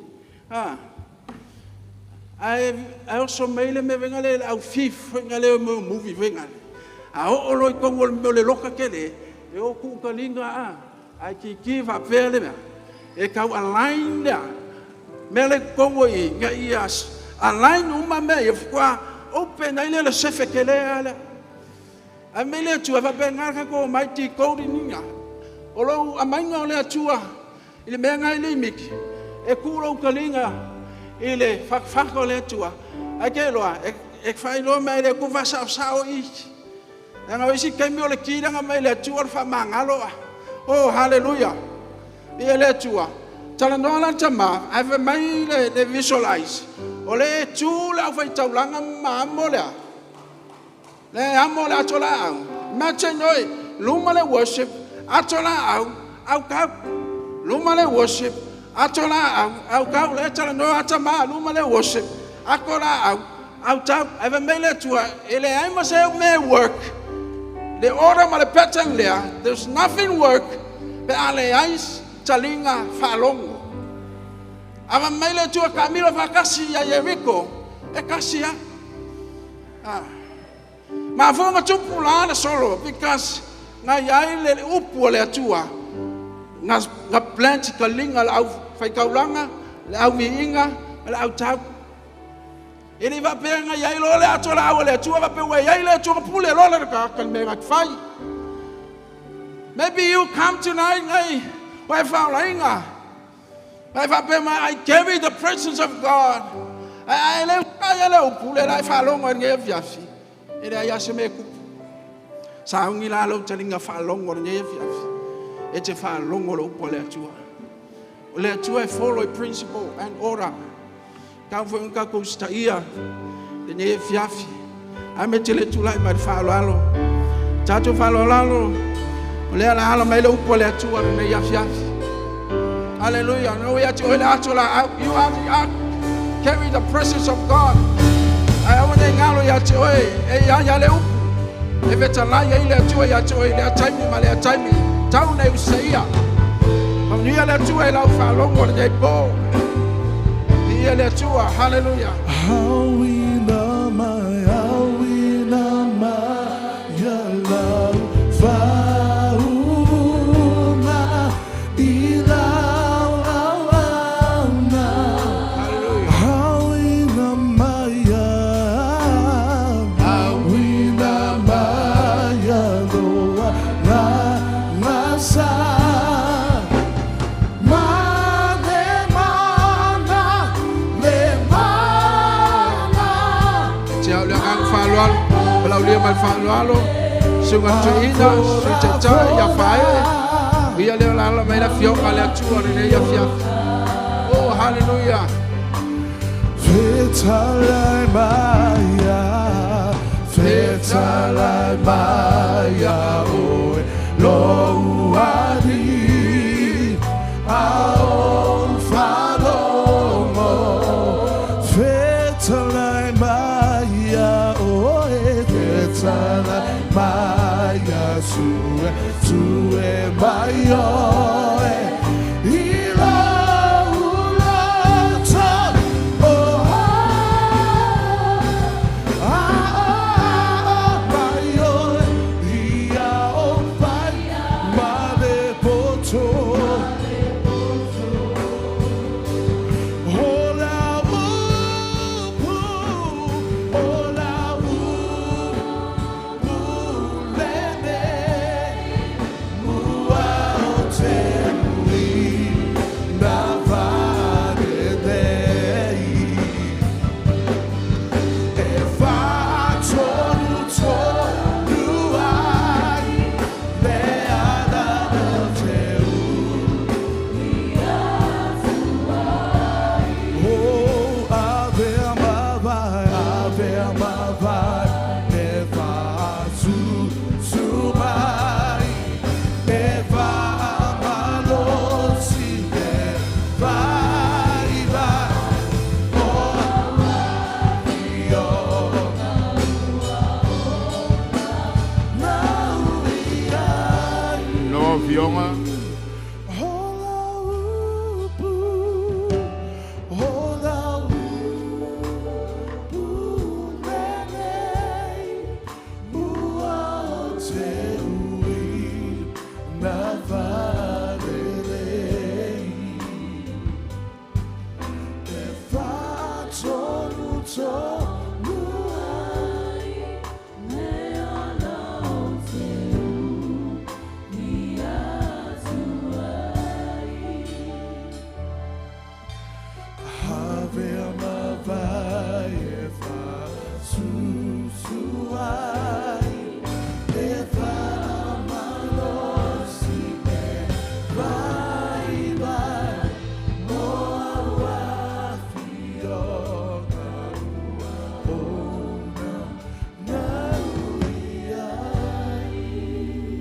Ah. Ae oso mai le mea foi lea le au thief foi lea mo movie foi lea. A oo loa i totonu o le mea o le loka tele, e o tuu taliga a, ae kiki faapea le mea, e tau align lea mea la i totonu i i, ina ia align uma mea ia, faatoa open ai lea le sefe tele lava lea. Ae mai le Atua e faapena tatou omai decoding ina. O lou aumaiga o le Atua i le mea lena e limiti, e tuu lou taliga i le fatafata o le Atua, ae te iloa, e faailoa mai e le Atua faasaosao i. Leaga o isi taimi o le ki lea na aumai e le Atua o le faamagalo. Oh, hallelujah. Ia le Atua. Talanoa la le tama, ae fai mai le visualize, o le tu le aufaitaulaga ma amo lea. Le amo le ato laau. Imagine oi, luma le worship, ato laau, au tau. Luma le worship, ato laau, au tau. Le talanoa ata ma, luma le worship, ato laau, au tau. Ae fai mai le Atua, e leai ma se mea work. Le order ma le pattern lea, there's nothing work pe a leai taliga faalogo. A mai le Atua taamilo faatasi ia Ieriko, e tasi lava. Ah. Mafua tupu la le solo because na iai le upu o le Atua na plant taliga le au faitaulaga, le au viiga, ma le au tau. E le faapea na iai loa le ato la au o le Atua faapea ua iai le Atua pule loa le ka le mea na fai. Maybe you come tonight ngai wai faolainga. Vai faapea mai, I carry the presence of God. Ai le ai le upu le lai faalogo i lenei afiafi. E leai a se mea tupu. Sauni la lou taliga faalogo i lenei afiafi. E te faalogo le upu a le Atua. O le Atua e follow principle and order. Tau foi nga tatou usitaia lenei afiafi. Ae me te le tulai mai le faaaloalo. Tatou faaaloalo, o lea la ala mai le upu a le Atua lenei afiafi. Hallelujah. No, we are to le ato la au. You are the ark. Carry the presence of God. Ai aua ne ngalo ia te oe. E ia ia le upu. E fetalai ai le Atua ia te oe i lea taimi ma lea taimi. Tau nei usaia. Manuia le Atua i lau faalogo lenei po. Ia le Atua. Hallelujah. Hauina mai, hauina mai, ia lau fauna i lau auauna. Hallelujah. Hauina mai, hauina mai, ia loa na ngasa. Ma le mana, le mana. Te au le agaga faaaloalo, palaulia mai le faaaloalo, suga tuuina, sui taitai ia fae. Ia lea o le ala mai le afioga le Atua lenei afiafi. Oh, hallelujah. Fetalai maia, fetalai maia oe, lou ali, ao falogo. Fetalai maia oe. Tu e mai oe i lou loto. Oh, aʻoaʻo mai oe ia o fai ma le poto. O lau upu, o lau upu lenei, ua o te ui na valelei. E faatonutonu ai le ala o te Oh, avea ma vai, avea ma vai, e faasusu mai, e faamalosi e vai vai, o io nau i ai. Lau Afioga O lau upu, o lau upu lenei, ua o te ui na valelei. E faatonutonu ai Le ala o te ui atu ai. Avea ma vai e faasusu ai, e faamalosi e vaivai, mo au afioga ua ona nau i ai.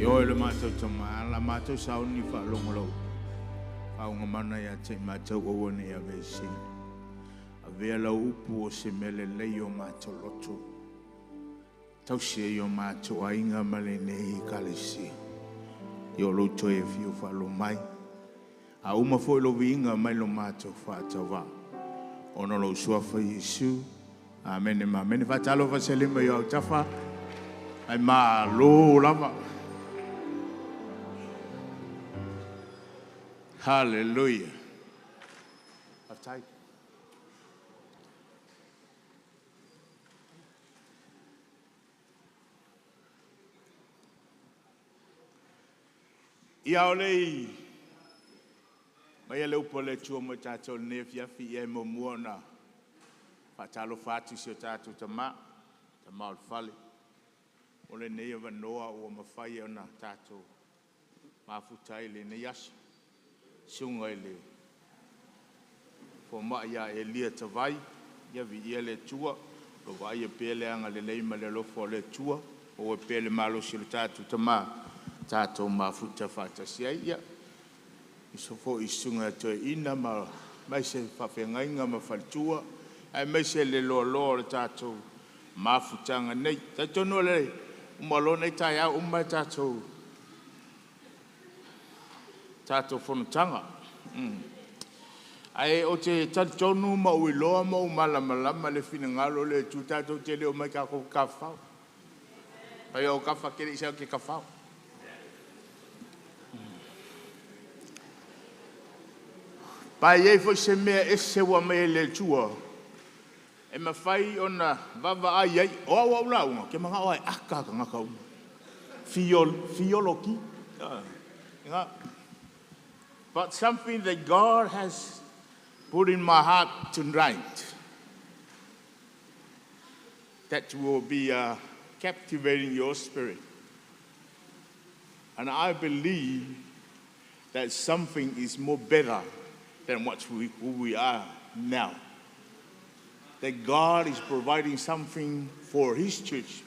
Ioe lo matou Tama, la matou sauni faalogo lau faaugamana ia te i matou aua ne i aveesea. Avea lau upu o se mea lelei o matou loto. Tausi ai o matou aiga ma lenei ekalesia. Ia o lou toe afio faalogo mai. A uma foi lou viiga mai lo matou faatauvaa. Ona o lou suafa Iesu. Amene ma amene. Faatalofa se lima i o autafa. Ae malo lava. Hallelujah. Faafetai. Ia o le i maia le upu a le Atua mo i tatou i lenei afiafi, ia e muamua ona faatalofa atu i si o tatou Tama, Tama o le Fale, mo lenei avanoa ua mafai ona tatou mafuta ai i lenei aso. Susuga i le Fomai ia Elia Tavai, ia viia le Atua, o lo o vaaia pea le agalelei ma le alofa o le Atua, maua pea le malosi o le tatou Tama, tatou mafuta faatasi ai. Ia, uso foi i susuga i toeaina ma aemaise faafeagaiga ma faletua, aemaise le loaloa o le tatou mafutaga nei. E talitonu o le uma loa lenei taeao uma le tatou fonotaga. Ae ou te talitonu ma ou iloa ma ou malamalama le finagalo o le Atua, tatou te le omai tatou te tafafao. Pai o kafa kele isa ke tafao. Pa e i ai foi se mea ese ua aumai e le Atua e mafai ona vaavaai ai. O au au lauga, ou te manao lava e aka tagata uma. Fiologi. But something that God has put in my heart tonight that will be captivating your spirit. And I believe that something is more better than who we are now. That God is providing something for His church,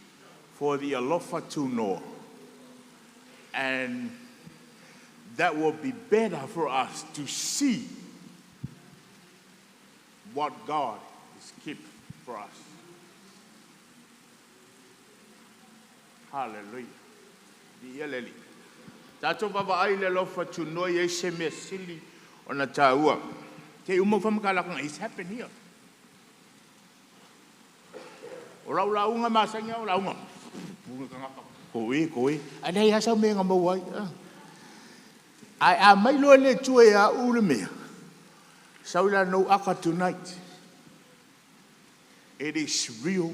for the Alofa Tunoa. And that will be better for us to see what God is keep for us. Hallelujah. Viia le Alii. Tatou vaavaai i le alofa tunoa i ai se mea sili ona taua. Te i uma ua faamatala it's happened here. O lau lauga masani lava o lauga. Koe, koe. Ae leai lava sau mea na maua ai. Ae a mai loa le Atua ia au le mea, sau la no aka tonight. It is real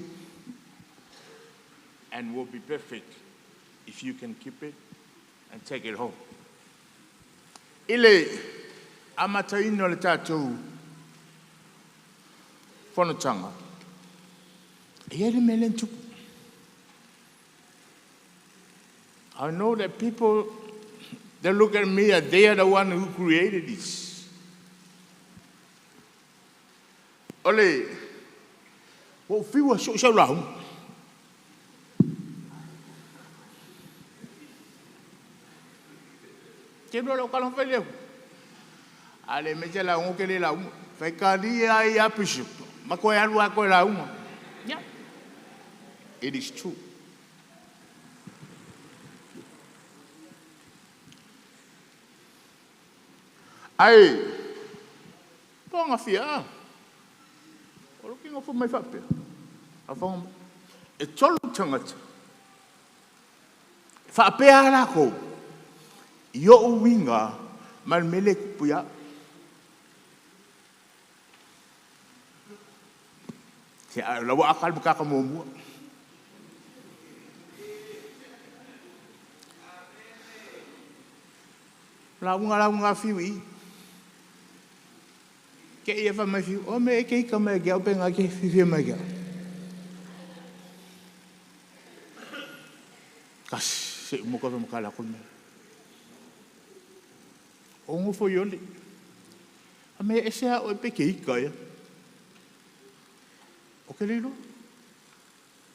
and will be perfect if you can keep it and take it home. I le amataina o le tatou fonotaga, e i ai le mea lea na tupu. I know that people, they look at me and they are the one who created this. O le, ua ou fiu e sue sau lauga. Te lua lau tala na fai lea. A le mea e te lauga ou te le lauga. Faitalia ai lava pisipo, ma toe alu lava e toe lauga. Yeah. It is true. Ae, po gafia, ah. O lou nofo mai faapea, a fai mai, e tolu tagata, e faapea lava latou, i ou uiga ma le mea lea e tupu ia au. Se a o la ua aka le matata muamua. Lauga lauga lava Fiu i i. Te i fai mai Fiu, o mea e te ita mai ia te au pe na e te fiafia mai ia te au. Kasi, se i uma koe ma kala aku le mea. O ngofo i ole. A me ese a oe pe te ita ia. O ke le iloa.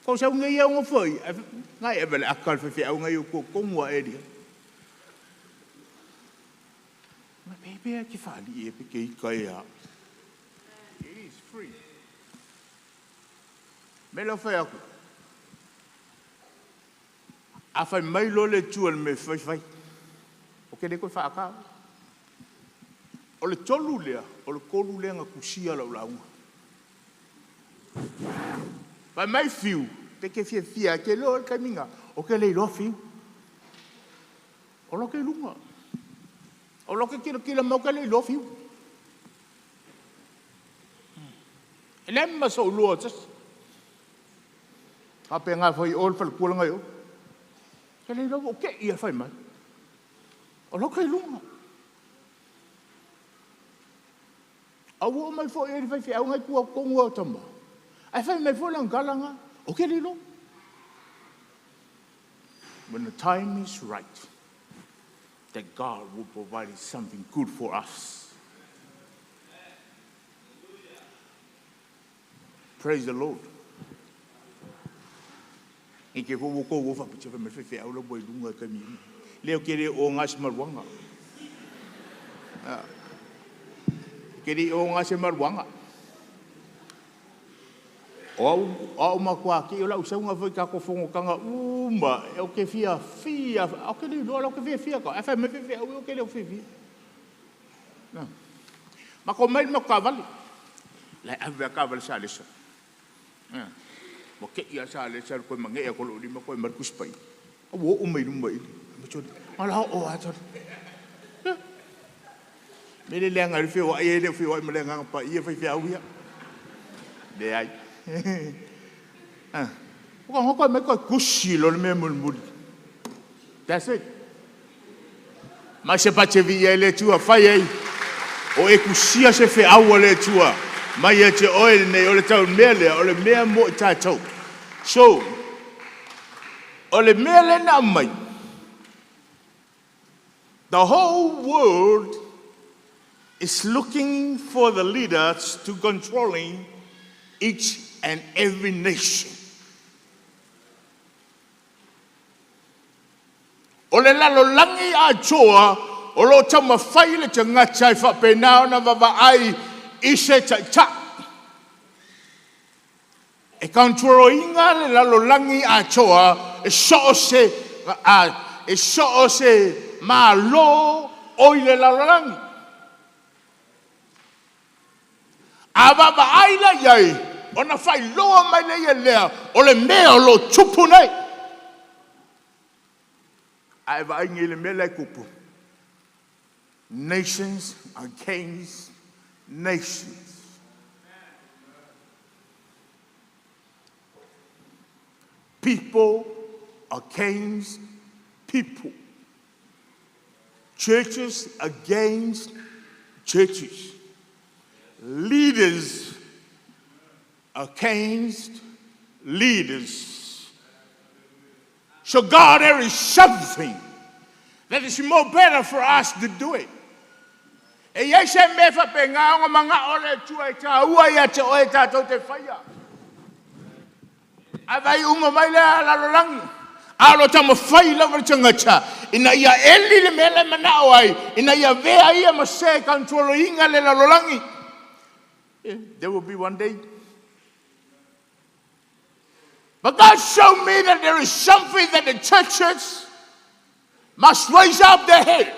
Ko sau nei ia ngofo i, ngai e vele aka le fefe au ngai o ko kongu a elia. Ma pe pe ke whaali e pe ke ika ia. It is free. Me lo whai aku. A fai mai lo le tua le me fai fai. O ke le koe whaaka. O le tolu lea, o le tolu lea na tusia lau lauga. Fai mai Fiu, pe ke fia fia, ke lo le kaiminga, o ke le iloa Fiu. O lo ke lunga. O lo ke kila kila mau ke le iloa Fiu. E le ma so ulua tasi. A pe ngā whai o le whalekua ngai o. Ke le iloa o ke ia fai mai. O lo ke lunga. A ua o mai foi e le fai whiau ngai kua kongu au tama. Ai fai mai foi lang kalanga. O ke le iloa. When the time is right, that God will provide something good for us. Praise the Lord. I ke fo ko wo fa puche me fe fe au lo boi lunga ka mi. Leo ke le o nga se maruanga. Ke le o nga se maruanga. O au au ma kwa ki o la usaunga foi ka ko fongo kanga uma e o ke fia fia o ke le lo ke fia fia ka. E fa me fe fe au o ke le fia fia. Na. Ma ko mai ma ka vali. La ave ka vali sa lesa. Mo ke ia sa lesa ko mange ko lo lima ko Marcus pai. O o mai luma i. Ma choli. Ala o a choli. Me le lenga le fio ai le fio ai ma lenga pa ia fai fia au ia. Le ai. Ah. O ka ngoko me ko kusi lo le me mulmuli. That's it. Ma se pa te vi ia le tua fai ai. O e kusia se fe au le tua. Mai e te oe nei o le tau mea lea, o le mea mo i tātou. So, o le mea le na mai. The whole world is looking for the leaders to controlling each and every nation. O le lalolangi a toa, o lo taumafai le tagata e faapena ona vaavaai i se taitai. E control ina le lalolagi atoa e so o se a e so o se Malo o i le lalolagi. A vaavaai la i ai, ona faailoa mai lea e lea, o le mea o lo o tupu nei. A e vaai nei i le mea lea e tupu, nations against nations. People against people. Churches against churches. Leaders against leaders. So God, there is something that is more better for us to do it. E iai se mea faapena ona manao le Atua e taua ia te oe tatou te faia. Ae vaai uma mai lea lalolagi. A o lo o taumafai lava le tagata ina ia eli le mea la e manao ai, ina ia avea ia ma se e control-ina le lalolagi. There will be one day. But God showed me that there is something that the churches must raise up their heads.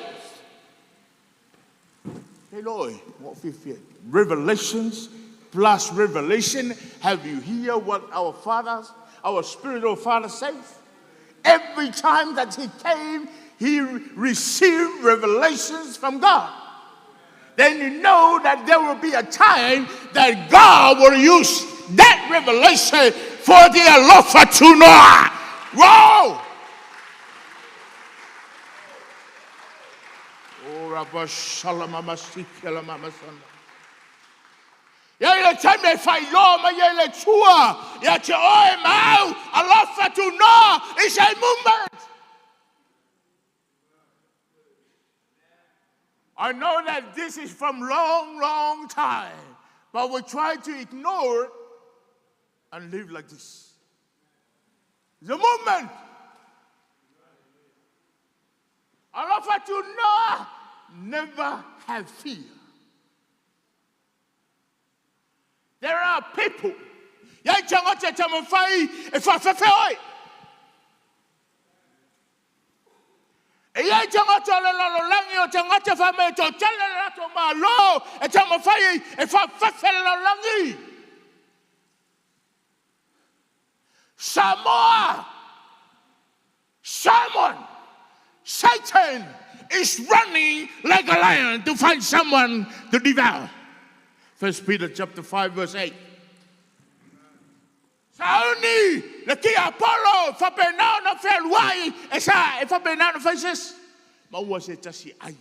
Hey Lord, what fear? Revelations plus revelation. Have you hear what our fathers, our spiritual father says? Every time that he came, he received revelations from God. Then you know that there will be a time that God will use that revelation for the alofa tunoa. Whoa! Oh, Rabba Shalom, Ia i le taimi e faailoa mai ai le Atua ia te oe ma au, alofa tunoa is a movement. I know that this is from long, long time, but we try to ignore it and live like this. The movement. Alofa tunoa, never have fear. There are people. Ia i tagata e taumafai e faafefe oe. E i ai tagata o le lalolagi o tagata faamea e toatele le latou malo e taumafai e faafefe le lalolagi. Samoa, Simon, Satan is running like a lion to find someone to devour. First Peter chapter 5 verse 8. Sauni le tiapolo faapena ona fealuai e sa e faapena ona fai se isi. Maua se tasi ai.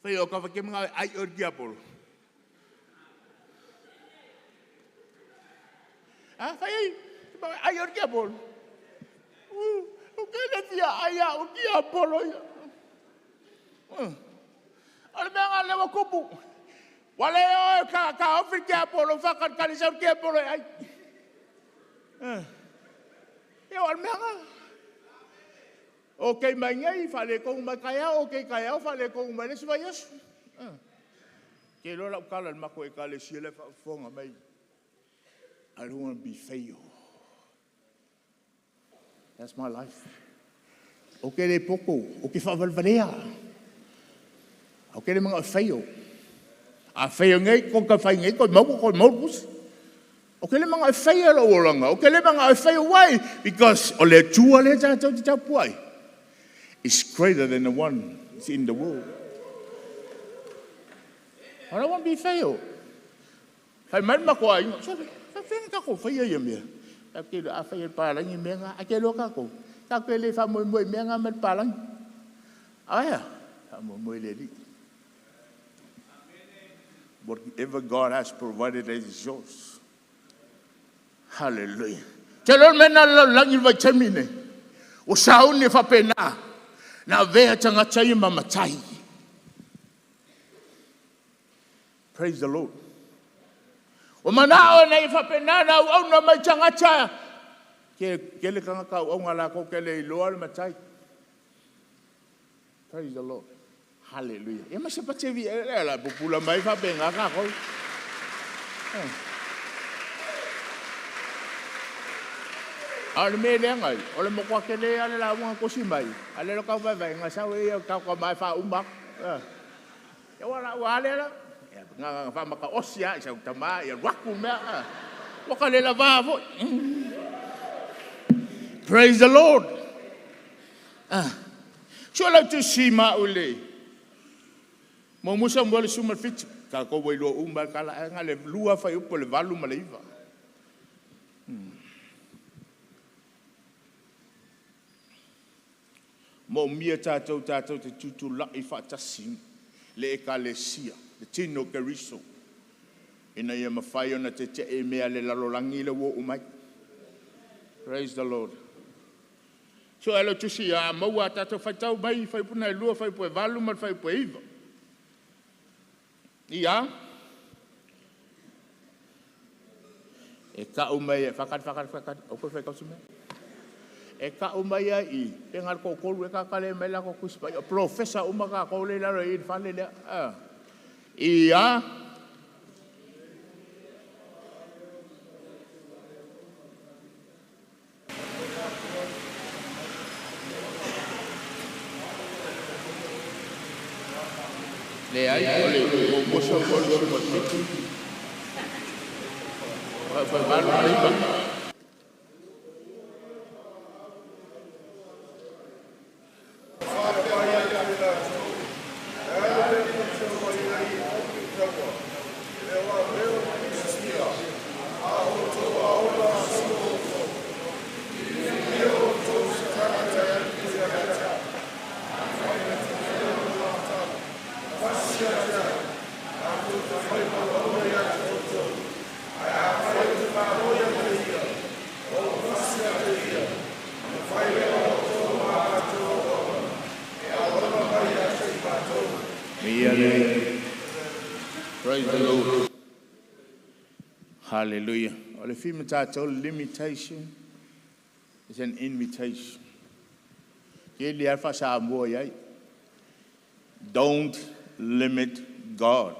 Fai o ka whake mga ai o le tiapolo. Ah, fai ai, ai o le tiapolo. O ke le fia ai a o tiapolo ia. O le mea nga lewa kupu. Ua le o e ka ka ofi le tiapolo whakalikali sau le tiapolo e ai. E o le mea nga. O kei mai nei, faaletonu mai taeao, o kei taeao, faaletonu mai le isi vaiaso. Ke iloa lau tala i le matou ekalesia la e faafofoga mai. I don't want to be fail. That's my life. O ke le poto, o ke faavalevalea. O ke le manao e fail. A fail nei, ko ka fai nei, ko mau, ko mau pusi. O ke le manao e fail lou olaga. O ke le manao e fail why? Because o le Atua lea tatou te tapuai is greater than the one that's in the world. I don't want to be fail. Fai mai le matou aiga, sole, faafefea tatou faia ia mea? Tatou te iloa a fai e le palagi mea na, ae te iloa tatou, tatou te le faamoemoe i mea na mai le palagi. Aia, faamoemoe i le Alii. Whatever God has provided is yours. Hallelujah. Te loa le mea na le lalolagi i le vaitaimi nei. Ua sauni e faapena na avea tagata ia ma matai. Praise the Lord. Ua manao ina ia faapena na auauna mai tagata ke tele tagata auauna latou te le iloa le matai. Praise the Lord. Hallelujah. Ia ma se pate vi e la pupula mai faapena tatou. A o le mea e leaga ai, o le matua tele lava o le lauga na tusi mai, a o lea o le tau vaevaega, na sau ai ia tatou tama e faauma atu. Ioe. Ia aua o lau lava lea la, na ona faamataosi lava i sau tama ia alu atu le mea, a. Ua ta le lava foi. Praise the Lord. Sue lau tusi ma au i le 1 Samuele 17, tatou ua iloa uma lava le tala, ae na o le lua lava fuaiupu o le 8 ma le 9. Moomia tatou tatou te tutulai faatasi le Ekalesia, le tino o Keriso, ina ia mafai ona tete'e i mea a le lalolagi lea ua oo mai. Praise the Lord. So e lau tusi a maua a tatou faitau mai fuaiupu na e lua, fuaiupu e 8 ma le fuaiupu e 9. Ia, e tau mai e faatali, faatali, faatali, aua toe faitau se mea. E tau mai lava i i, pe na o le toatolu ea tagata lea e aumai latou Tusi Paia, o polofesa uma tatou lea e i lalo i i le fale lea. Ia, leai, o le 1 Samuele 17, fuaiupu e 8 ma le 9. Faapea ai ia te latou, E a le mea tou te omai ai e tatou i taua, e le o avea o Pilistia, a o outou aoga masino outou. Filifilia outou se tagata e alu ifo ia te au. Afai na tifia lona matau, tasi ia te au, tatou te fai ma auauna ia te outou. Ae afai ou te malo ia te ia, ona ou tasi ia te ia, ona fai lea o outou ma a tatou auauna, e auauna mai ia te i matou. Ia lelei. Praise the Lord. Hallelujah. O le theme tatou, limitation is an invitation. Ke le alfa Samoa iai. Don't limit God.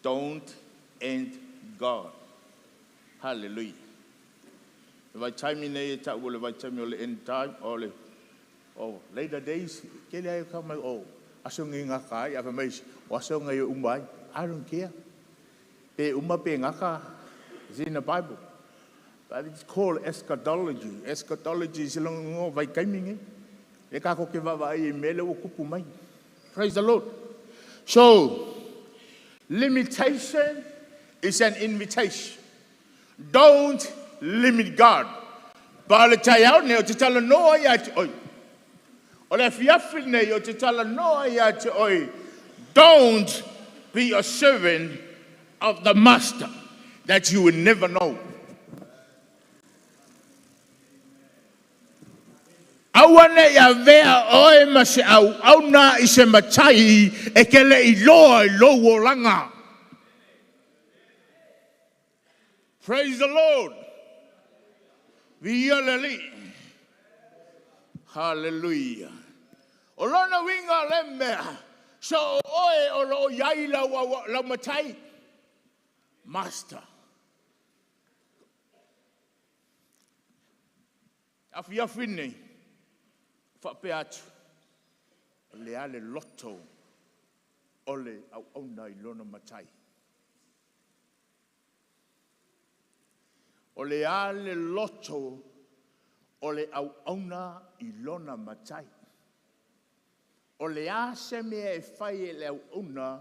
Don't end God. Hallelujah. Le vaitaimi nei e ta'u o le vaitaimi o le end time, o le o later days, ke le ai ka mai o aso ngi ngaka ai, a fai mai o aso ngai uma ai. I don't care. Pe uma pe ngaka, it's in the Bible. But it's called eschatology. Eschatology is long vaitaimi nei. E ka ko ke vaavaai i mea lea ua tupu mai. Praise the Lord. So, limitation is an invitation. Don't limit God. Pa o le taeao nei o te talanoa ia te oe. O le afiafi nei o te talanoa ia te oe. Don't be a servant of the master that you will never know. Aua ne i avea oe ma se auauna i se matai e te le iloa i lou olaga. Praise the Lord. Viia le Alii. Hallelujah. O lona uiga le mea, so o oe o lo o iai lau, au, lau matai. Master. Afiafi nei, faapea atu, o le a le loto o le auauna i lona matai. O le a le loto o le auauna i lona matai. O le a se mea e fai e le auauna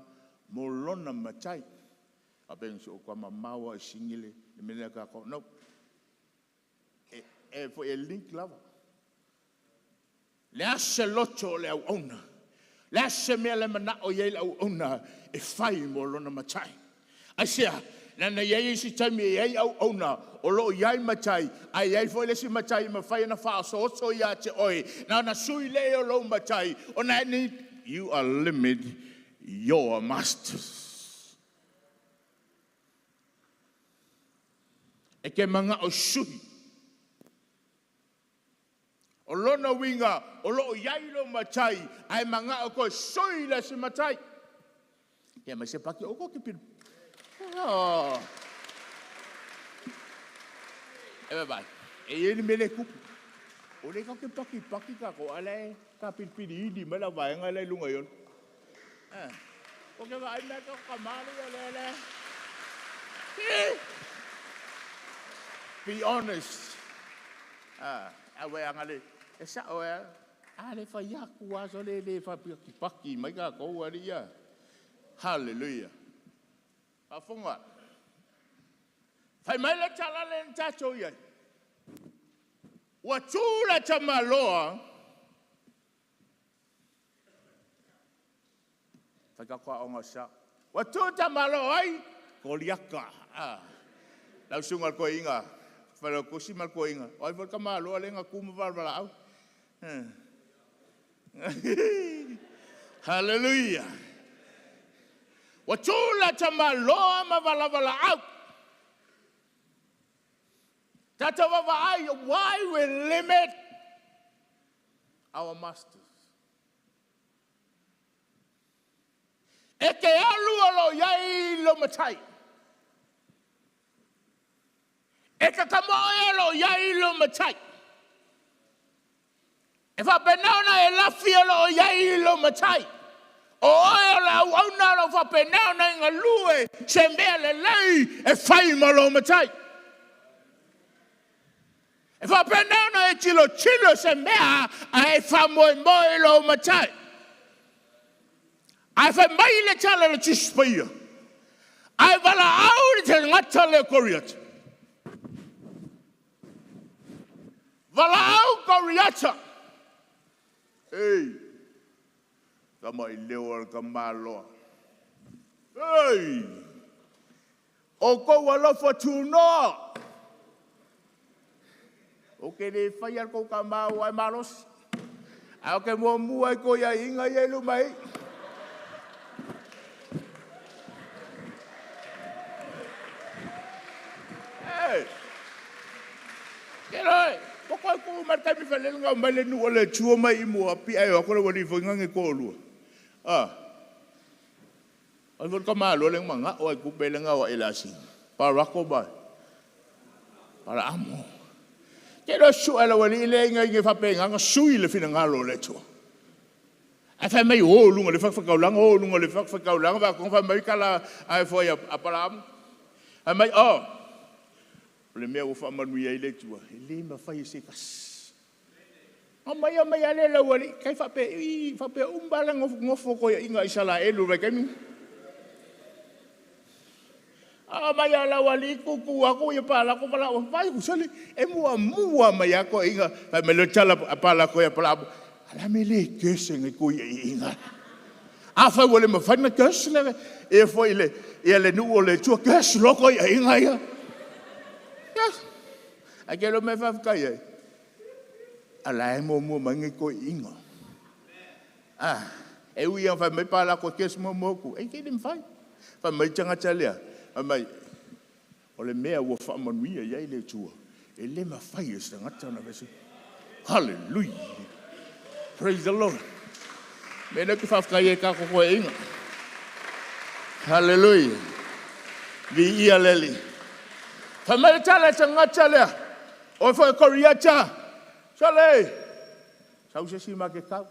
mo lona matai. A pe so o mamao i singile le mea ka ko no. E foi e link lava. Le a se loto o le auauna. Le a se mea le manao i ai le auauna e fai mo lona matai. Aisea, leaga e i ai isi taimi e i ai auauna o lo o i ai matai, ae i ai foi le isi matai e mafai ona faaosooso ia te oe. Na ona sui lea o lou matai, ona e ni, you are limit your masters. E te manao sui. O lona uiga o lo o i ai lo matai, ae manao koe sui le isi matai. Ia mai se paki o ko ke pinu. Oh. E vaavaai, e i ai le mea lea e tupu, o lea tatou te pakipaki tatou, a o la e taapilipiliili mai le vaega la e i luga i o. Ou te vaai mai lava o le tama lea o le... Be honest. Aua a na le... e sao ai lava, a le fai atu lava sole e le faapatipati mai tatou alii a. Hallelujah. Faafofoga. Fai mai le tala lea na tatou i ai, ua tu le tamaloa Fai tatou aoga sao. Ua tu tamaloa o ai? Koliata. Lau susuga i le toeaina Failautusi ma le toeaina, o ai foi le tamaloa lea na tu ma valavalaau? Hallelujah! Ua tu le tamaloa ma valavalaau. Tatou vaavaai, why we limit our masters? E te alu o lo o i ai lou matai. E te tama oe o lo o i ai lou matai. E faapena ona e lafi o lo o i ai lou matai. O oe o le auauna o lo o faapena ona e galue se mea lelei e fai ma lou matai. E faapena ona e tilotilo se mea ae faamoemoe i lou matai. Ae fai mai le tala a le Tusi Paia, a e valaau i le tagata lea o Koriata, valaau Koriata, ei, tamaileo a le tamaloa. Ei, outou alofa tunoa, ou te le faia lo outou tama aua e malosi, ae ou te muamua i tou aiaiga ia e i luma i i. Ei, ioe, ua toe tu mai le taimi faleele na omai le nuu o le Atua ma i muapi ae o atu le aualii foi na e toalua. Ah, ai foi le tamaloa lea na manao lava i tupe lea na o i le asini. Parako ma Palaamo. Te iloa sue e le aualii ia ina ia faapena ona sui le finagalo o le Atua. Ae fai mai o i luga o le fatafaitaulaga, o i luga o le fatafaitaulaga, faatoga fai mai tala a foi a Palaamo. Fai mai, oh, o le mea ua faamanuia ai le Atua, e le mafai e se tasi. Ona omai lava lea o le aualii, tai faapei, faapea uma lava le nofonofo o toeaiina Isaraelu i le vaitaimi lenei. Omai lava o le aualii tutu atu Palako ma vaai atu, sole, e muamua mai lava toeaiina. Fai mai loa le tala a Palako ia Palaamo, o le a le mea e le curse ai e toeaiina? Afai ua le mafai ona curse le nuu o le Atua, curse loa toeaiina ia. Yes. Ae te iloa le mea e faafetai ai, a la e muamua mai nai toeaiina. Ah, e ui lava fai mai Palako e curse muamua atu, e te le mafai. Fai mai le tagata lea, fai mai, o le mea ua faamanuia i ai le Atua, e le mafai e se tagata ona aveese. Hallelujah. Praise the Lord. Me lea ou te faafetai ai i tatou toeaiina. Hallelujah. Viia le Alii. Fai mai le tala a le tagata lea, o oe foi Koriata, sole, sau se isi ma te tau.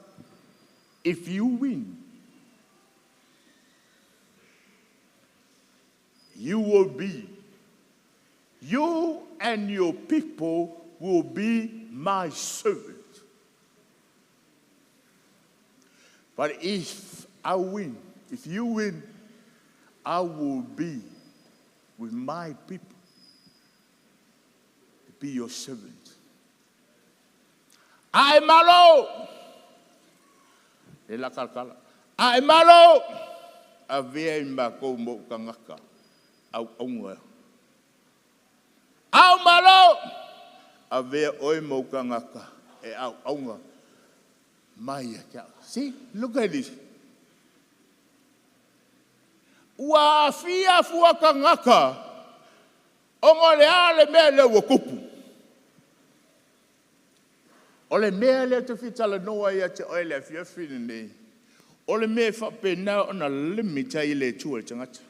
If you win, you will be, you and your people will be my servant. But if I win, if you win, I will be with my people to be your servant. Ae malo! E la talatala. Ae malo! Avea i matou ma ou tagata auauna. Au malo! Avea oe ma ou tagata e auauna mai ia te au. See, look at this. Ua aafia fua tagata ona o le a le mea lea ua tupu? O le mea lea ou te fia talanoa ai ia te oe i le afiafi lenei, o le mea e faapena ona limit ai le Atua i le tagata.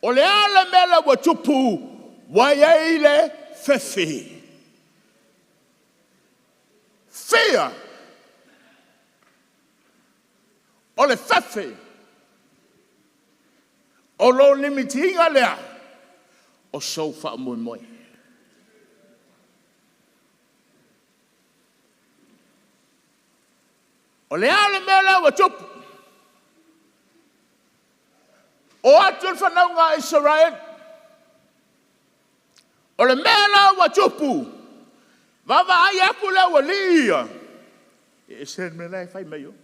O le a le mea lea ua tupu? Ua i ai le fefe. Fear. O le fefe. O lo limiti ina lea o sou faamoemoe. O le a le mea lea ua tupu? O atu le fanauga a Isaraelu. O le mea la ua tupu, vaavaai atu le aualii ia, e ese le mea la e fai mai o.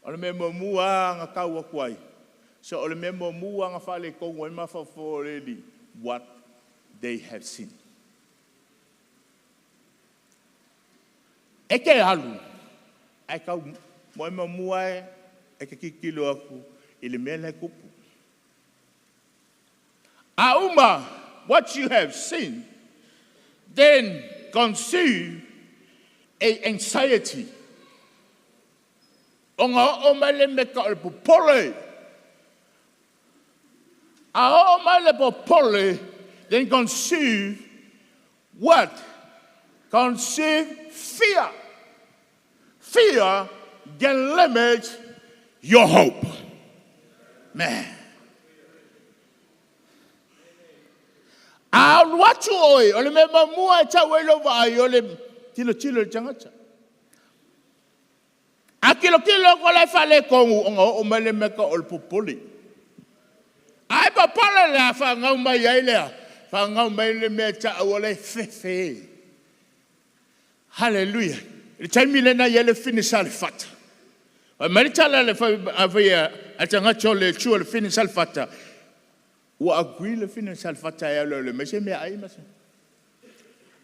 O le mea muamua lava na tau atu ai, so o le mea muamua lava na faaletonu ai mafaufau o le alii, what they have seen. E te alu, ae tau muamua e te tilotilo atu i le mea la e tupu. A uma, what you have seen, then conceive a anxiety. Ona oo mai le mea e tau o le popole. A oo mai le popole, then conceive what? Conceive fear. Fear can limit your hope. Man. A alu atu oe, o le mea muamua e tau ai lou vaai, o le tilotilo i le tagata. A tilotilo atu o la e faaletonu, ona oo mai le mea e tau o le popole. A e popole la, fanau mai ai lea, fanau mai le mea e tau o le fefe. Hallelujah. I le taimi lena e i ai le fini salefata. Fai mai le tala a fai a tagata o le Atua i le fini salefata, ua agree le fine salefata e alu e aumai se meaai ma se...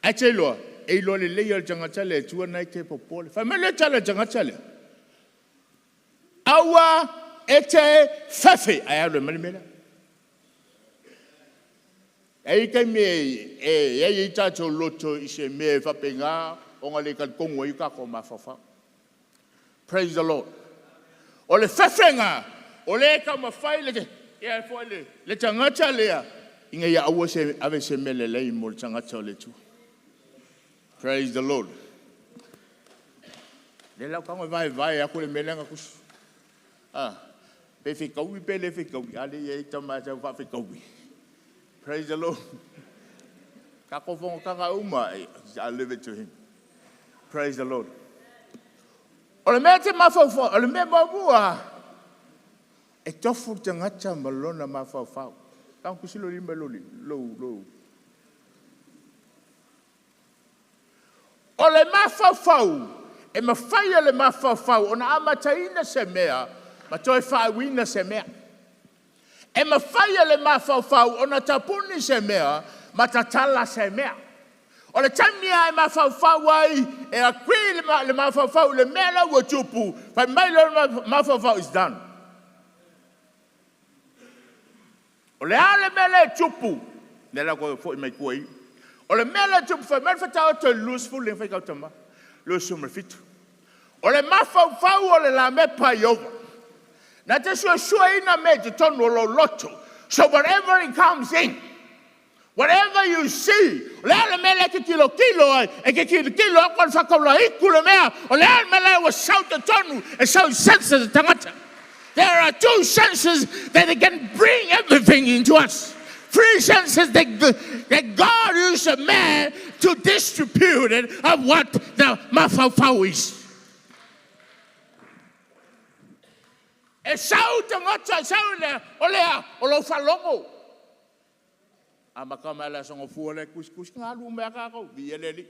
Ae te iloa, e iloa lelei e le tagata le Atua na e te popole. Fai mai le tala a le tagata lea, aua e te fefe, ae alu e aumai le mea lea. E i ai taimi e i ai ai tatou loto i se mea e faapena ona le talitonu ai o tatou mafaufau. Praise the Lord. O le fefega, o lea e taumafai le, le tagata lea, ina ia aua se ave se mea lelei mo le tagata o le Atua. Praise the Lord. Le lau tago e vaevae atu le mea lea na tusi. Ah, pe fetaui pe le fetaui, a le i ai tama e faafetaui. Praise the Lord. Tatou fonotaga uma, I leave it to him. Praise the Lord. O le mea te mafaufau, o le mea muamua, e tofu le tagata ma lona mafaufau. Tago tusi lo lima lo lo lo. O le mafaufau, e mafai e le mafaufau ona amataina se mea, ma toe faauiina se mea. E mafai e le mafaufau ona tapuni se mea, ma tatala se mea. O le taimi lava e mafaufau ai, e agree le mafaufau i le mea la ua tupu, fai mai le mafaufau is done. O le a le mea lea e tupu, lea la toe foi mai tua i. O le mea lea e tupu, fai mai le fataoto i le 20 le fai tau 27. O le mafaufau o le lamepa i ova. Na te suesueina mea i totonu o lou loto. So whatever it comes in, whatever you see, o le a le mea lea e te tilotilo ai, e te tilotilo atu o le faataulaitu le mea, o le a le mea lea ua sau totonu, e sau i senses o tagata. There are two senses that they can bring everything into us. Three senses that God used a man to distribute it of what the mafaufau is. E sau tagata, sau le, o lea, o lou faalogo. A mata mai le aso gafua le tusitusi nga alu mea kākou, via le Alii.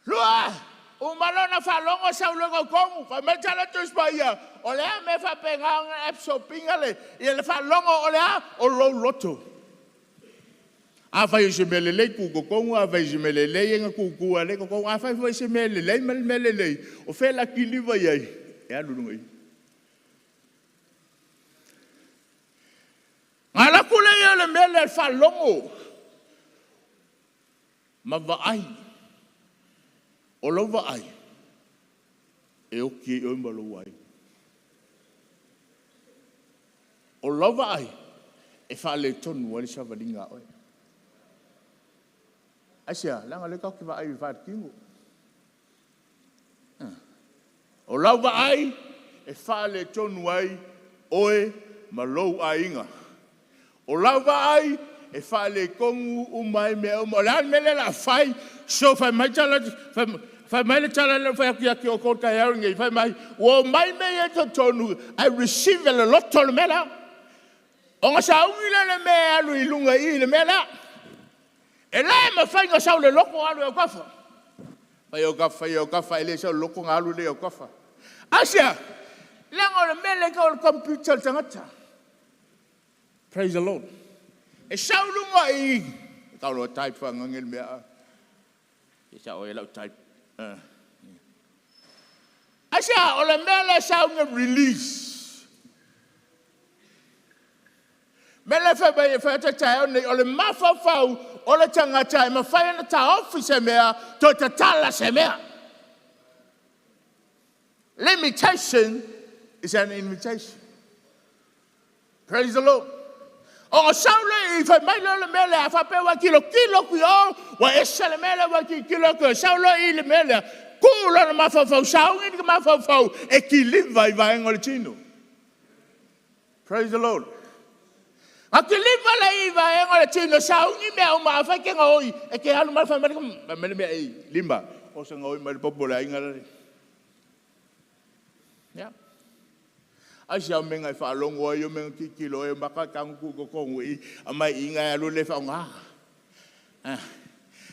Lua, uma lona faalogo sau loa tonu, fai mai tala Tusi Paia, o le a mea faapena ona absorb-ina le, ia le faalogo o le a, o lou loto. A fai o se mea lelei tu totonu, a fai o se mea lelei e na tutu ale totonu, a fai foi se mea lelei ma le mea lelei, o fea la kiliva i ai, e alu i luga i. Nga laku le ia le mea le faalogo ma vaai. O lou vaai, e oti ai oe ma lou aiga. O lau vaai e faaletonu ai le savaliga a oe. Aisea? Leaga o lea tatou te vaai faaletino. O lau vaai e faaletonu ai oe ma lou aiga. O lau vaai e faaletonu uma ai mea uma. O le a le mea lea o le a fai? So fai mai tala, fai mai le tala lea na fai atu ia te outou i le taeao lenei, fai mai, ua omai mea ia i totonu, ae receive e le loto le mea lea. Ona sauni lea o le mea e alu i luga i i i le mea lea. E le mafai ona sau i le loto alu i autafa. Fai autafa, fai autafa, ae le sau i le loto ona alu lea i autafa. Aisea? Leaga o le mea lea e tau o le computer a le tagata. Praise the Lord. E sau i luga i i, tau loa type faanane le mea. E sao ai lau type. Aisea? O le mea lea e sau e release. O le mea lea fai mai e fai atu ai taeao lenei, o le mafaufau o le tagata e mafai ona taofi se mea, toe tatala se mea. Limitation is an invitation. Praise the Lord. Ona sau lea i fai mai lea o le mea lea, a faapea ua e tilotilo atu i o, ua ese le mea lea ua e tilotilo atu ai, sau loa i le mea lea, tuu lona mafaufau, sauni le mafaufau e kiliva i vaega o le tino. Praise the Lord. A kiliva lea i vaega o le tino, sauni mea uma, afai e te gaoi, e te alu mai fai mai le mea ei, lima, o se gaoi mai le popo o le aiga lale. Yeah. Aisea mea e faalogo ai, o mea e tilotilo ai, o maka e tago tuu i totonu i i, aumai i i ona e alu lea e faaaoga.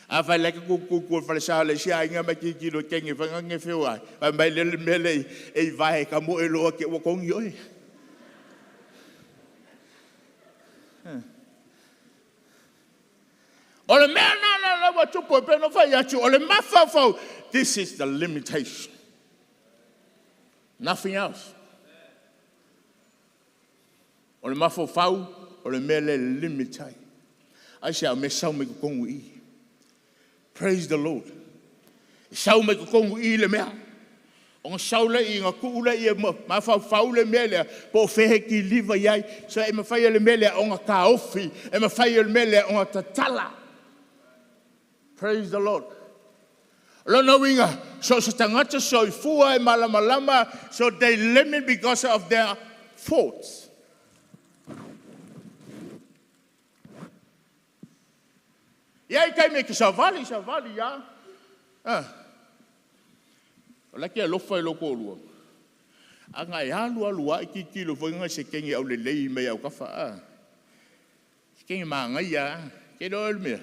Afai la e te tu i tua i le falesa o le isi aiga ma e tilotilo i teine foi na e feoai, fai mai lea le mea lea e i vae tamoe loa te i ua togi oe. O le mea lena lea ua tupu e pei ona fai atu, o le mafaufau, this is the limitation. Nothing else. O le mafaufau, o le mea lea e limit ai. Aisea? O mea e sau mai totonu i i. Praise the Lord. E sau mai totonu i i le mea. Ona sau lea i i, ona tuu lea i e mafaufau le mea lea, po o fea e kiliva i ai. So e mafai e le mea lea ona taofi, e mafai e le mea lea ona tatala. Praise the Lord. O lona uiga, so o se tagata soifua e malamalama, so they limit because of their thoughts. E i ai taimi e te savali, savali lava. Ah. O la e te alofa i lou toalua, a na e alu alu lava e tilotilo foi na i se teine aulelei mai autafa, a. Se teine manaia lava. Te iloa o le mea,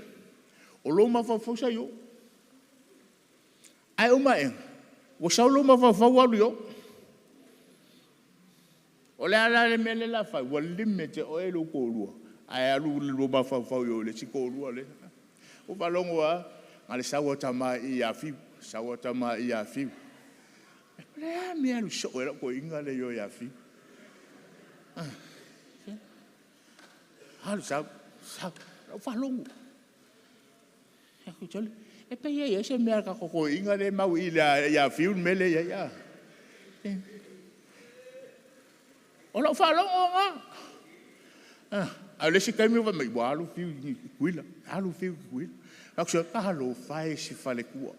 o lou mafaufau sa i o. Ae uma aena, ua sau lou mafaufau ua alu i o. O le a la le mea lea o le a fai? Ua limit e oe lou toalua, ae alu lou mafaufau i o i le isi toalua lea. Ua ou faalogo lava, na o le sau lava o tama i i ia Fiu, sau lava tama i i ia Fiu. O le a le mea e alu soo ai lau toeaina lea i o ia Fiu? Alu sau, sau, lau faalogo. E pei e i ai se mea a le tatou toeaina lea e mau i i ia Fiu le mea lea e i ai a. O lau faalogo lena. A o le isi taimi fai mai ua alu Fiu i Tutuila, alu Fiu i Tutuila. Ou fai atu, talofa e i si faletua.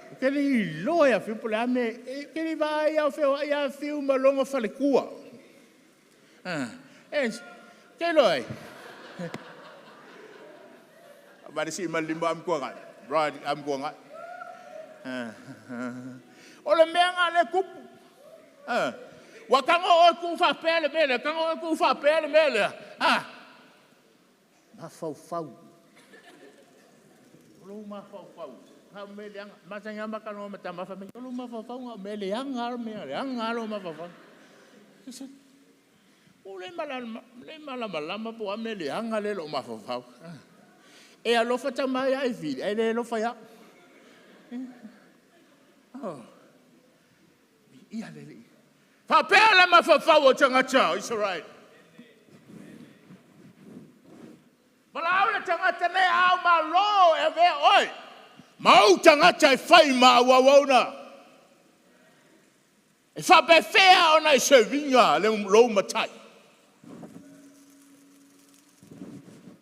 Ou te le iloa ia Fiu po o le a le mea, ou te le i vaai lava o feoai lava Fiu ma lona faletua. E te iloa ai? Vaai le sii mai o le lima am tuanai. Right, am tuanai. O le mea lena lea e tupu. Ua tago oe tuu faapea le mea lea, tago oe tuu faapea le mea lea. Mafaufau. O lou mafaufau, na o mea leaga. E masani lava ona ma talanoa ma tama, fai mai, o lou mafaufau na o mea leaga lava mea leaga lava lou mafaufau. Ua le malamalama po o a mea leaga lea e i lou mafaufau. E alofa tama ia e fili, ae le alofa ia au. Oh. Ia le Alii. Faapea le mafaufau o tagata o Isaraelu. Valaau le tagata nei a ou malo e avea oe ma ou tagata e fai ma au auauna. E faapefea ona e serve ina le lou matai.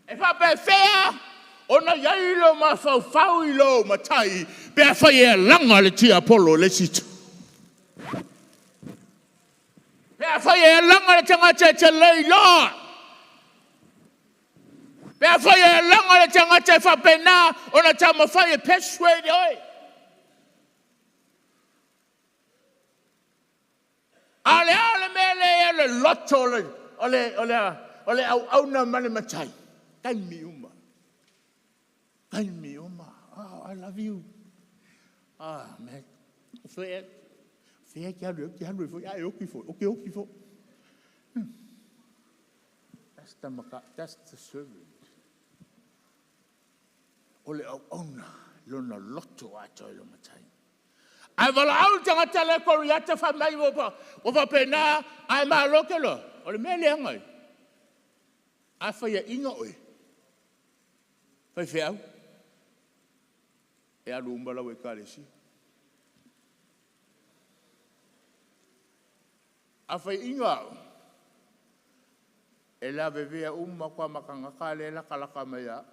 E faapefea ona i ai lou mafaufau i lou matai pe afai e alaga le tiapolo i le isi itu. Pe afai e alaga le tagata e te le iloa. Pe afai e alaga le tagata e faapena ona taumafai e persuade oe. A o le a le mea lea i le loto o le auauna ma le matai? Taimi uma, taimi uma. Oh, I love you. Ah, man. Fea, fea ke alu, ke alu foi, ai oki foi, oki oki foi. That's the, that's the servant. O le auauna, lona loto atoa i lo matai. Ae valaau le tagata lea Koriata fai mai ua faapena ae malo ke loa. O le mea leaga ai. A faiaina oe, faifeau, e alu uma lau ekalesia. A faiaina au, e lavevea uma atu lava ma tagata lea e latalata mai ia au.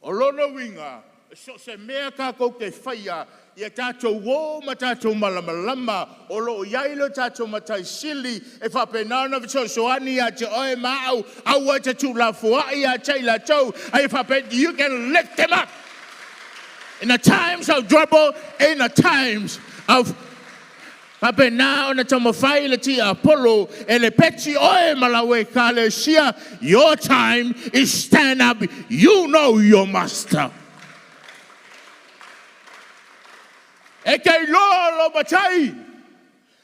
O lona uiga, so o se mea tatou te faia, ia tatou o ma tatou malamalama, o lo o i ai lo tatou Matai Sili e faapena ona fesoasoani ia te oe ma au, aua e te tuulafoai ia te i latou, ae faapena, you can lift them up. In the times of trouble, in the times of faapena ona taumafai le tiapolo e le peti oe ma lau ekalesia. Your time is stand up. You know your master. E te iloa lo matai.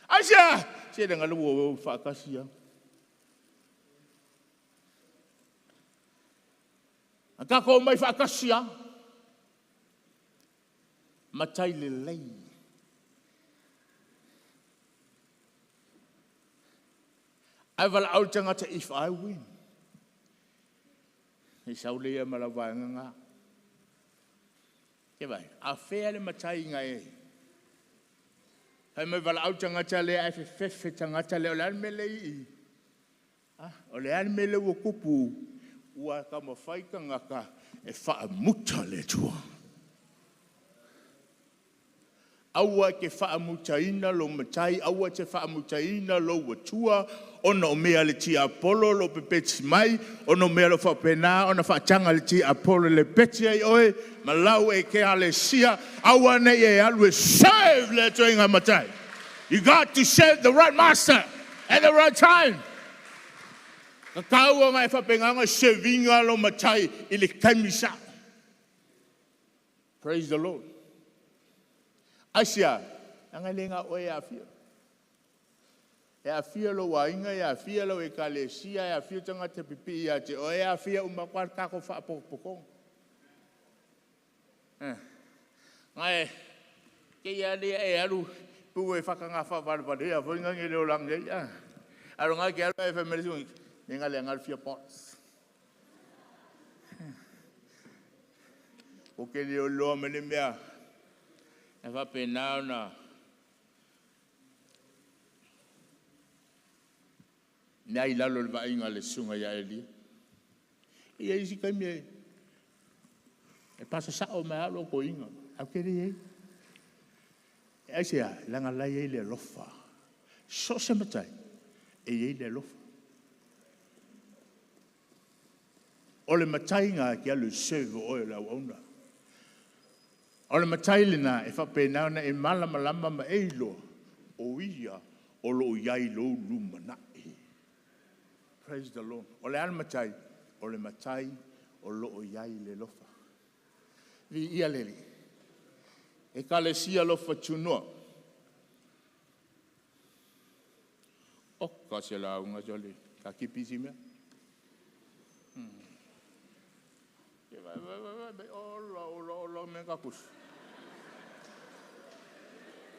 Aisea, se le galu o whaakasi ia. A kako mai whaakasi ia. Matai le lei. Ai wala au tangata if I win. I saule ia ma lau vaega ngā. Ke vai, a whea le matai ngā e. Hai mai wala au tangata le ai fe tangata le o le mele i. Ah, o le ale mele ua kupu ua ka mawhai tangata e whaamuta le tua. Aua ke whaamutaina lo matai, aua te whaamutaina lo watua, ona o mea le tiapolo lo pepeti mai, ona o mea lo whapena, ona whaatanga le tiapolo le peti ai oe, ma lau e ke ale sia, aua nei e alu e serve le tuinga matai. You got to serve the right master at the right time. Ka kaua ngai whapenganga servinga lo matai i le kaimisa. Praise the Lord. Asia, anga le ngā oe a fia. E a fia lo wainga, e a fia lo ekalesia, e a fia tangata pipi ia te oe, e a fia uma kwa kako whaapokopokong. Ngai, ke ia le e alu, pu e whakanga whawharewhare, a foi ngange leo lange ai. Aro ngai ke alu e whamere sungi, me ngā le ngal fia pots. O ke leo loa mele mea, e whapena ona, mea i lalo le vaaiga le susuga ia Elia. Ia isi taimi e e pasasao mai lava lou toeaina, ae ou te le i ai. E aisea, leaga la e i ai le alofa. So o se matai, e i ai le alofa. O le matai lena e te alu e serve oe o le auauna. O le matai lena e faapena ona e malamalama ma e iloa, o ia o lo o i ai lou lumanai. Praise the Lord. O le a le matai? O le matai o lo o i ai le alofa. Viia le Alii. Ekalesia alofa tunoa. O ka se lauga sole, ka kipi si mea. Ke vai vai vai vai vai ola ola ola me ka kusi.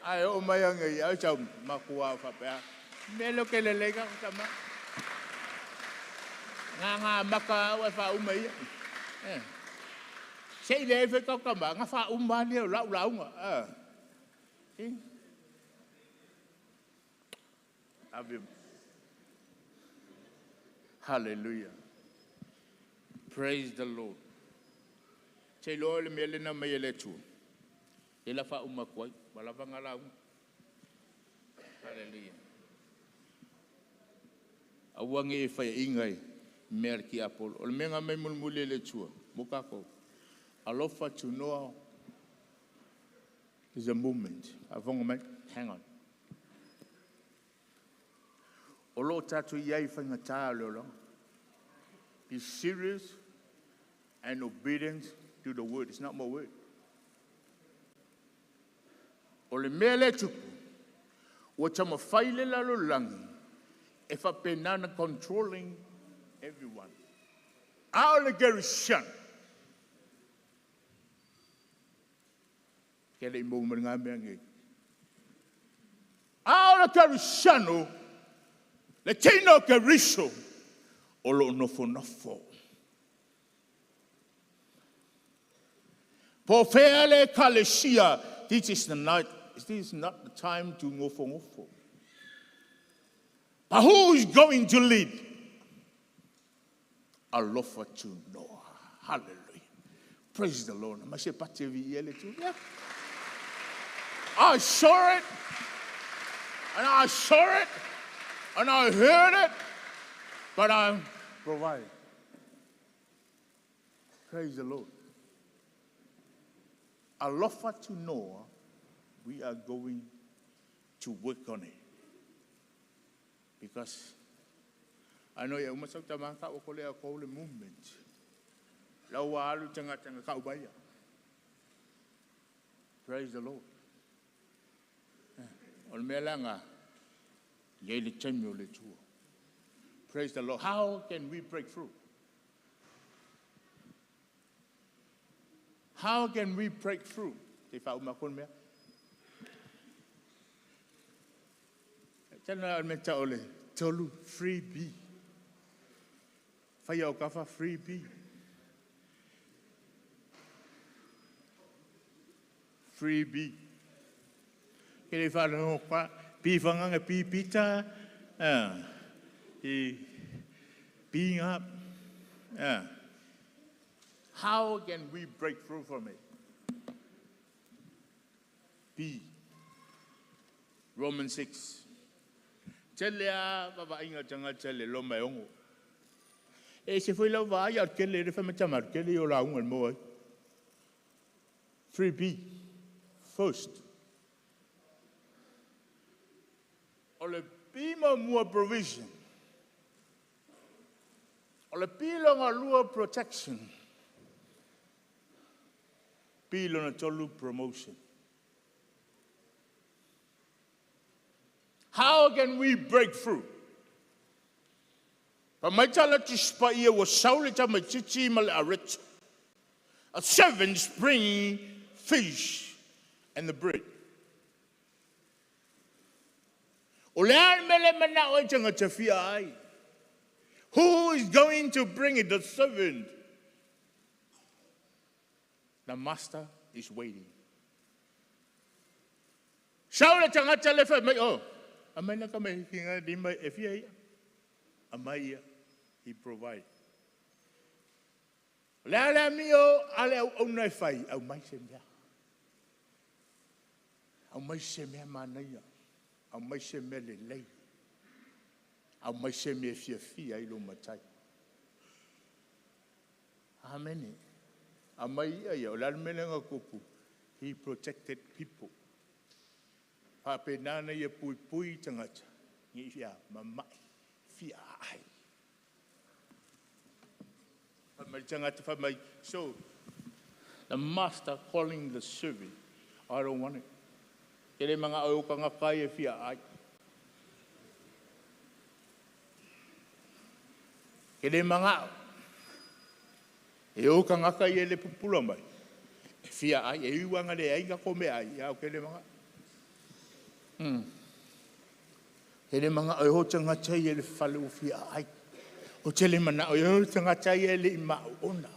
Ai o mai anga i au chau makua whapea. Me lo ke lele ka tama. Ngā ngā maka au e wha uma ia. Eh. Se i le fe ka ka ma nga fa uma le o lau launga. Ah. See? Love him. Hallelujah. Praise the Lord. Te loa le mea lena mai e le Atua. E la fa uma koai, ma lava nga launga. Hallelujah. Aua nge e whai inga i mea le ki apolo. O le mea ngā mai mulimuli e le Atua, mo kākou. Alofa tunoa is a movement. A mai, hang on. O lo tātou iai whaingatā o le olaga. Be serious and obedient to the word. It's not my word. O le mea le tupu, ua taumafai le lalolagi e faapena controlling everyone. A o le kerisiano, ke le i mou ma le ngā mea ngei. A o le kerisiano, le tino o Keriso, o lo nofonofo. Po fea le ekalesia, this is the night, this is not the time to ngofo ngofo. But who is going to lead? Alofa tunoa. Hallelujah. Praise the Lord. Ma se pate vi ele tu. Yeah. I saw it, and I saw it, and I heard it, but I provide. Praise the Lord. Alofa tunoa, we are going to work on it. Because I know ia uma sau tamanga o ko lea ko le movement. Lau wa alu tanga tanga ka ubaia. Praise the Lord. O le mea langa, ia le taimi o le Atua. Praise the Lord. How can we break through? How can we break through? Te wha uma kon mea. Tana o le mea o le tolu 3B. Whai au kafa 3B. 3B. Ke le wha kwa pi whanganga pi pita. I being up. How can we break through from it? B. Romans 6. Tele a vavainga tanga tele lo mai ongo. E se foi lau vai au kele re whama tamar kele o la unga moe. 3B. First. O le pima mua provision. O le pila lua protection. Pila na tolu promotion. How can we break through? Pa mai tala tu spa ia wa saule ta mai titi ma le aret. A servant bringing fish and the bread. O le a mele mana o tanga te fia ai. Who is going to bring it? The servant. The master is waiting. Saule tanga te le mai oh. Amai na ka mai kinga di mai e fia ia. Amai ia. He provide. Le ale mi o ale au au nei whai au mai se mea. Au mai se mea manaia. Au mai se mea le lei. Au mai se mea fia fia i lo matai. Amen. A mai ia ia o le mele ngā kupu. He protected people. Hape nana ia pui pui tangata. Ngi fia mamai fia ai. Mai tangata fa mai. So, the master calling the servant. I don't want it. Ke le mga o ka ngā kai e fia ai. Ke le mga e o ka ngā kai e le pupula mai. E fia ai, e iwanga le ai ngā kome ai. Ia o ke le mga. Ke le mga o ho tangata i e le fale o fia ai. O te le mana o ho tangata i e le i mau ona.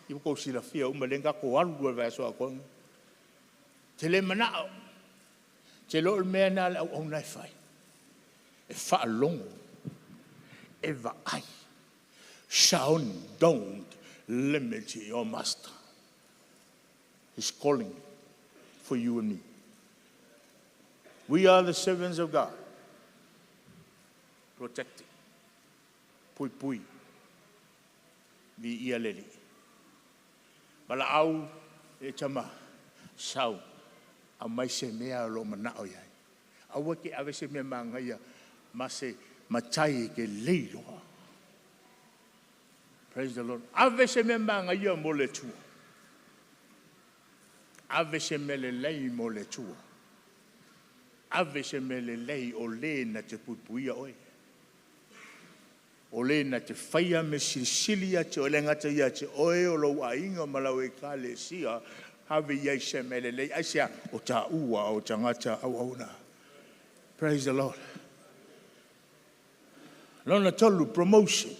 I ua tou silafia uma lea na tatou alu ai i le vaiaso atoa lenei. E te le manao, ou te iloa o le mea lena a le auauna e fai, e faalogo, e vaai. Sound, don't limit your master. He's calling for you and me. We are the servants of God. Protected. Pui pui. Viia le Alii. Valaau e tama, sau, aumai se mea o lo o manao i ai. Aua te ave se mea manaia ma se matai e te le iloa. Praise the Lord. Ave se mea manaia mo le Atua. Ave se mea lelei mo le Atua. Ave se mea lelei o le na te puipuia oe. O le na te faia mea silisili ia te oe, e le gata ia te oe o lou aiga ma lau ekalesia, ave i ai se mea lelei. Aisea? O taua o tagata auauna. Praise the Lord. Lona tolu, promotion.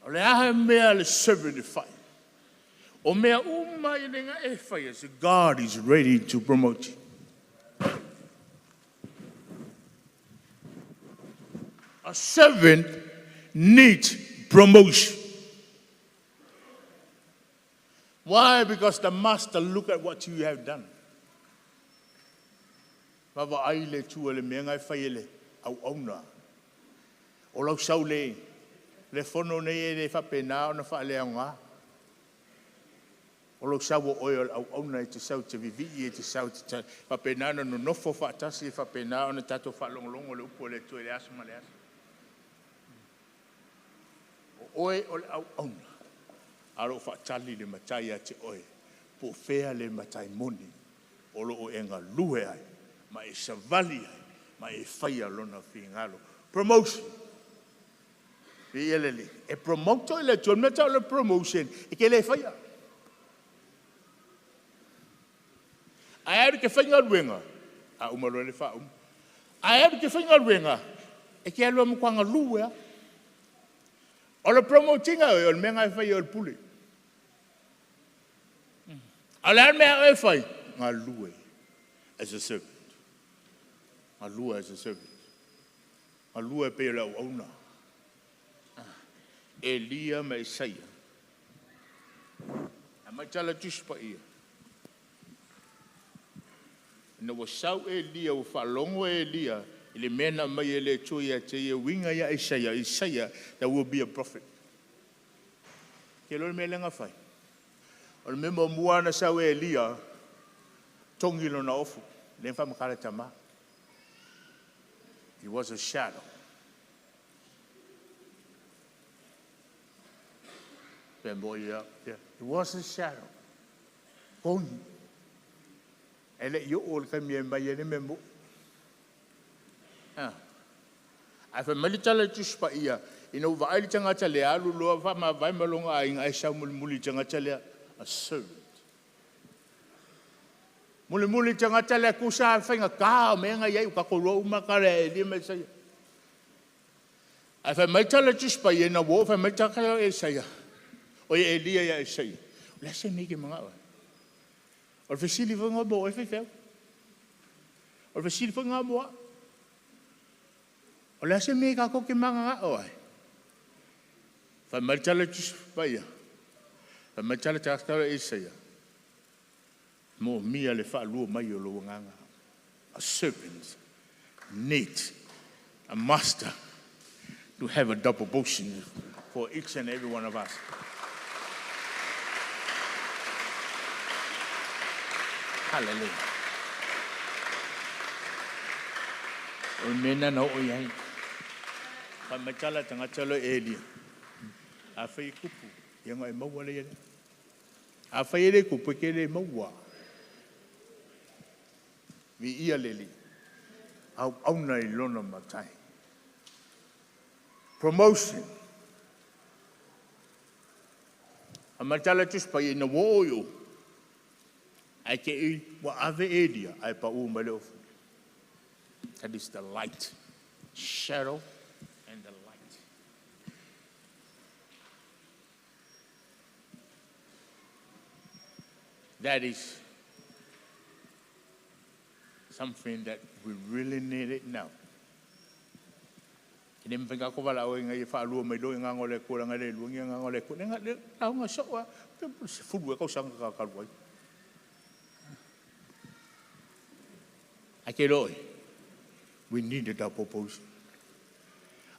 O le a mea le servant e fai? O mea uma i le e fai, so God is ready to promote you. A servant needs promotion. Why? Because the master look at what you have done. Vaavaai le Atua i le mea na e fai e le auauna. O lau sau le, le fono nei e le faapena ona faaleaoga. O lou sau o oe o le auauna e te sau e te vivii e te sau e te faapena ona nonofo faatasi, faapena ona tatou faalogologo i le upu a le Atua i le aso ma le aso. O oe o le auauna, a o lo o faatali le matai ia te oe, po o fea le matai moni o lo o e galue ai, ma e savali ai, ma e faia lona finagalo. Promotion. Viia le Alii. E promote i le Atua, le mea tau o le promotion, e te le faia. Ae alu e te faigaluega, a uma loa le faauma. Ae alu e te faigaluega, e te alu e matua galue lava. O le promote ina oe, o le mea lena e fai e oe e le pule. A o le a le mea a oe e fai? Galue as a servant. Galue as a servant. Galue pei o le auauna. Elia ma Isaia. A mai tala Tusi Paia. Ina ua sau Elia, ua faalogo Elia i le mea na aumai e le Atua ia te ia, uiga ia Isaia. Isaia, there will be a prophet. Ke loa le mea lea na fai. O le mea muamua na sau Elia, togi lona ofu. Le whamakala tama. He was a shadow. Pe mo ia. He was a shadow. Togi. E le i o le taimi e mai e le mea mo. Ah. Ae fai mai le tala i Tusi Paia, ina ua vaai le tagata le alu loa faamavae ma lona aiga e sau mulimuli i le tagata lea, a servant. Mulimuli i le tagata lea tusa faigata o mea na i ai, ua tatou iloa uma tala ia Elia ma Isaia. Ae fai mai le tala i Tusi Paia, ina ua oo fai mai le tagata lea o Isaia, o Elia ia Isaia, o le a se mea e te manao ai? O le fesili foi lena mo oe faifeau. O le fesili foi lena mo au. O le a se mea tatou te mananao ai? Fai mai le tala i Tusi Paia, fai mai le tala tagata o Isaia, moomia le faalua mai o lou agaga. A servant needs a master to have a double portion for each and every one of us. Hallelujah. O le mea na oo i ai. Fai mai tala tagata lo Elia. A fai e tupu, ia na e maua le ia lea. A fai e le tupu, e te le maua. Viia le Alii. Auauna i lona matai. Promotion. A mai tala Tusi Paia ina ua oo i o, ae te i ua ave Elia ae pau mai le ofu. That is the light. Shadow and the light. That is something that we really need it now. E le mawhai ko wala o inga i whaalua mai lo inga ngole kua nga le lua inga ngole kua. Nga le launga soa, se fulu e kau sanga ka kaluai. Ai ke loi, we need the double portion.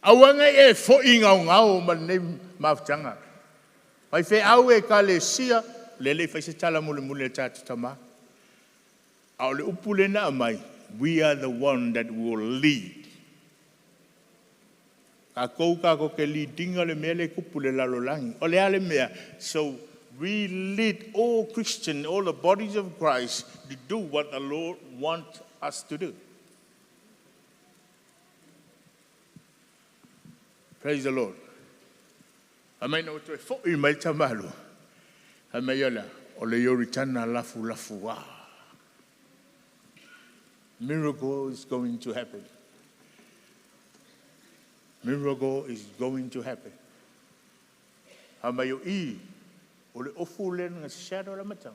Aua ngai e fo i ngau ngau ma nei mafutanga. Pai fe au e ka le sia, le le fai se tala mule mule tātou tama. A o le upu le na mai, we are the one that will lead. Ka kou ka ko ke leadinga le mea le kupu le lalolangi. O le ale mea. So we lead all Christian, all the bodies of Christ to do what the Lord wants us to do. Praise the Lord. A mai na o toe fo i mai tamalu. A mai ola, o le yoritana lafu lafu wa. Miracle is going to happen. Miracle is going to happen. A mai o i, o le ofu le nga shadow la matanga.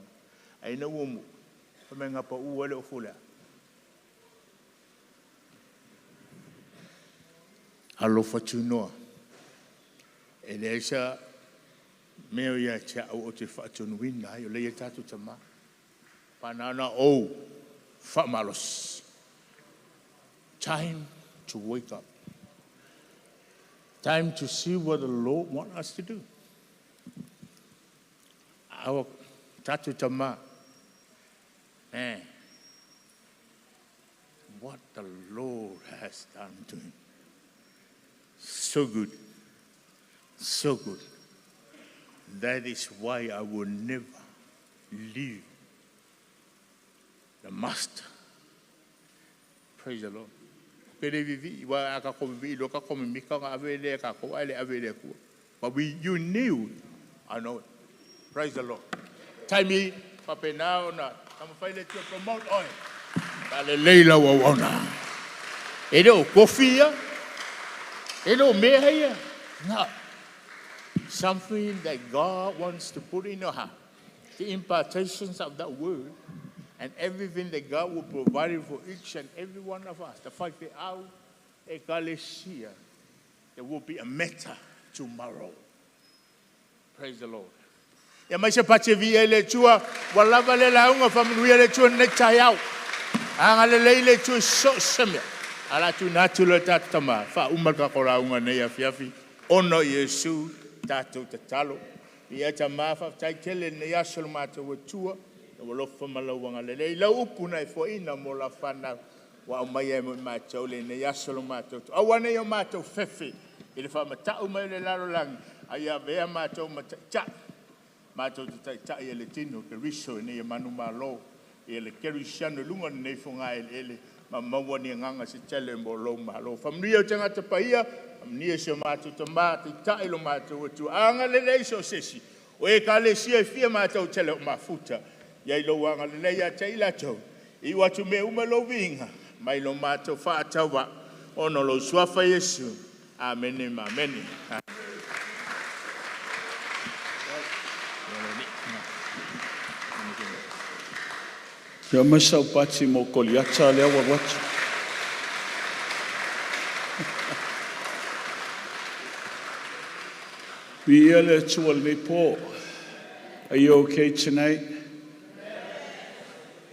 Ai na uomu. A mai ngā pa ua le ofu lea. Alofa tunoa. E le aisa mea ia te au o te whaatunuina ai o le ia tātou tama. Pānana o whaamalos. Time to wake up. Time to see what the Lord wants us to do. Our tātou tama. Man, what the Lord has done to him. So good. So good. That is why I will never leave the master. Praise the Lord. But you knew, I know it. Praise the Lord. Taimi, pape now na, tamawhai le tua promote oe. Pa le leila wa wana. E le o kofi ia. E le o mea ia. No. Something that God wants to put in your heart. The impartations of that word and everything that God will provide for each and every one of us. The 5 au e kalesia. There will be a matter tomorrow. Praise the Lord. Ia mai se pate vi e le tua, wa lava le launga whamanuia le tua nei tai au. Anga le lei le tua so semia. Ala tu natu le tātou tama. Wha umal ka ko launga nei a fiafi. Ono Yesu tātou tatalo. Ia tama whaftai tele nei aso le mātou tua. Ia walofa malauanga le lei. Lau upu na e foina mo la whanau. Wa o mai e mo mātou le nei aso le mātou. Aua nei o mātou fefe. I le whamatau mai le lalo langi. Ai a vea mātou matai. Mātou te taitai e le tino ke riso e nei e manu malo. E le kerisiano lunga nei fonga ele ele. Ma maua ni nganga se tele mo lo malo. Whamnia o tangata paia. Whamnia se mātou tama taitai lo mātou atu. Anga le lei so sesi. O e ka le sia e fia mātou tele o mafuta. Ia i lo anga le lei a te ila tau. I watu me uma lo vinga. Mai lo mātou whaatawa. Ono lo suafa Yesu. Amene ma amene. Ia mai sau pati mo Koliata lea ua watu. Vi ia le atua lenei po. Are you okay tonight?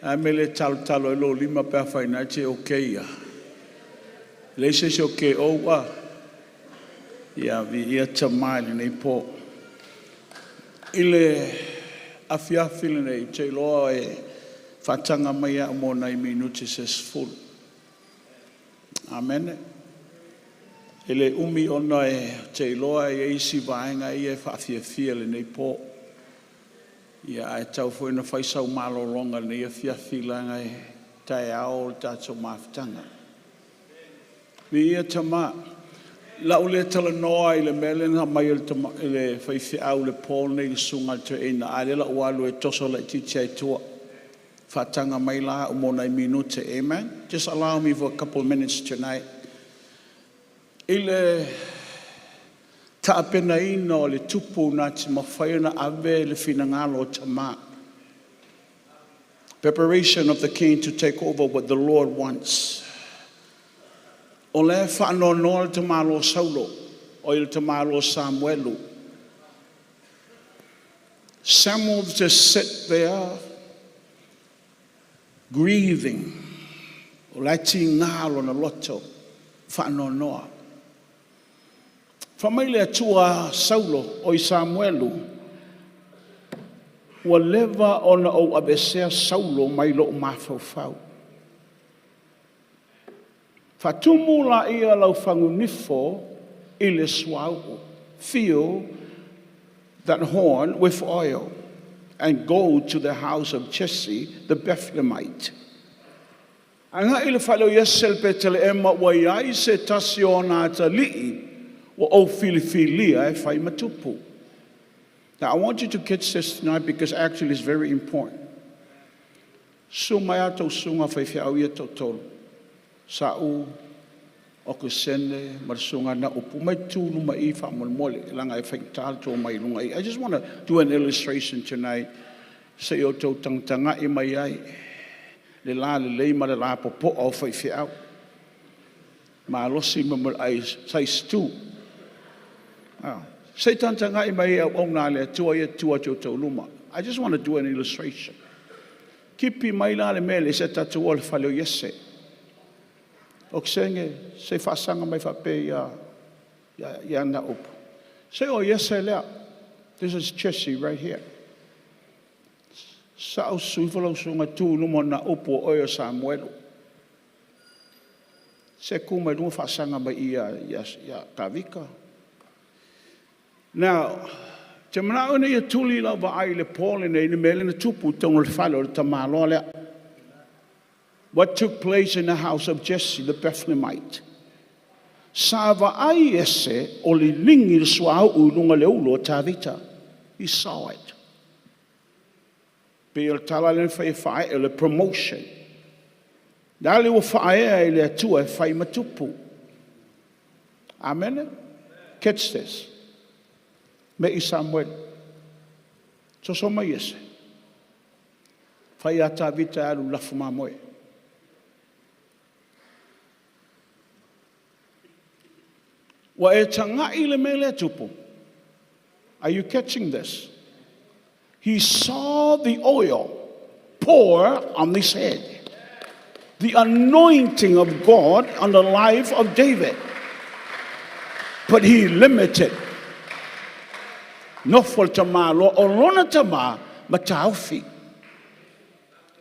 A me le talo talo e lo lima pe a whaina te okay ia. Le se se okay o ua. Ia vi ia ta mai lenei po. I le afiafi lenei te iloa e whaatanga mai a mo nai minuti se sefulu. Amen. E le umi ona e te iloa e isi vaenga ia e whaafiafia lenei po. Ia ai tau foi na whai sau malolonga lenei afiafi langa e tae ao o le tātou mafutanga. Vi ia tama, lau le tala noa i le mele na mai i le whaiwhi au le pō nei le sunga le tueina. A le lau alu e toso le titi ai tua. Whaatanga mai la o mona i minute. Amen. Just allow me for a couple of minutes tonight. I le taapena ina o le tupu nā te mawhai na ave le finangalo o tama. Preparation of the king to take over what the Lord wants. O le whaanonoa le tamalo Saulo, o i le tamalo Samuelu. Samuel just sit there grieving. O lai ti ngā lona loto, whaanonoa. Fai mai le Atua Saulo o i Samuelu, ua leva ona ou aveesea Saulo mai lou mafaufau. Faatumu laia lau fagunifo i le suauu. Fill that horn with oil and go to the house of Jesse the Bethlehemite. Agai i le fale o Iese le Petelehema ua i ai se tasi o ona atalii ua ou filifilia e fai ma tupu. Now I want you to catch this tonight because actually it's very important. Susu mai a outou susuga faifeau ia e toatolu. Sa'u, Okesene ma le susuga Naupu. Mai tu i luma i i faamolemole leaga e faigata le tou omai i luga i i. I just want to do an illustration tonight se i outou tagatagai mai ai le lalelei ma le lapopoa o faifeau. Malosi mea o le ai size 2. Ah. Se i tagatagai mai ai auauna a le Atua ia e tutu atu i outou luma. I just want to do an illustration. Kipi mai la le mea lea se i tatou oo i le fale o Iese. Okesene, se i faasaga mai faapea ia Naupu. Se o Iese lea. This is Jesse right here. Sa'u, susu ifo lau susuga tu i luma o Naupu o oe o Samuelu. Se tu mai luga faasaga mai i ia Tavita. Now, ou te manao ina ia tuli lau vaai i le po lenei i le mea lea na tupu i totonu o le fale o le tamaloa lea. What took place in the house of Jesse the Bethlehemite? Sa vaai Iese o liligi le suauu i luga o le ulu o Tavita. He saw it. Pei o le tala lea na fai e faaee o le promotion. Le a le ua faaea e le Atua e fai ma tupu. Amene? Catch this. Me'i Samuelu. Soso mai Iese. Fai ia Tavita e alu i le lafu mamoe. Ua e tagai i le mea lea e tupu? Are you catching this? He saw the oil pour on his head. The anointing of God on the life of David. But he limited. Nofo le tamaloa, o lona tama, mataofi.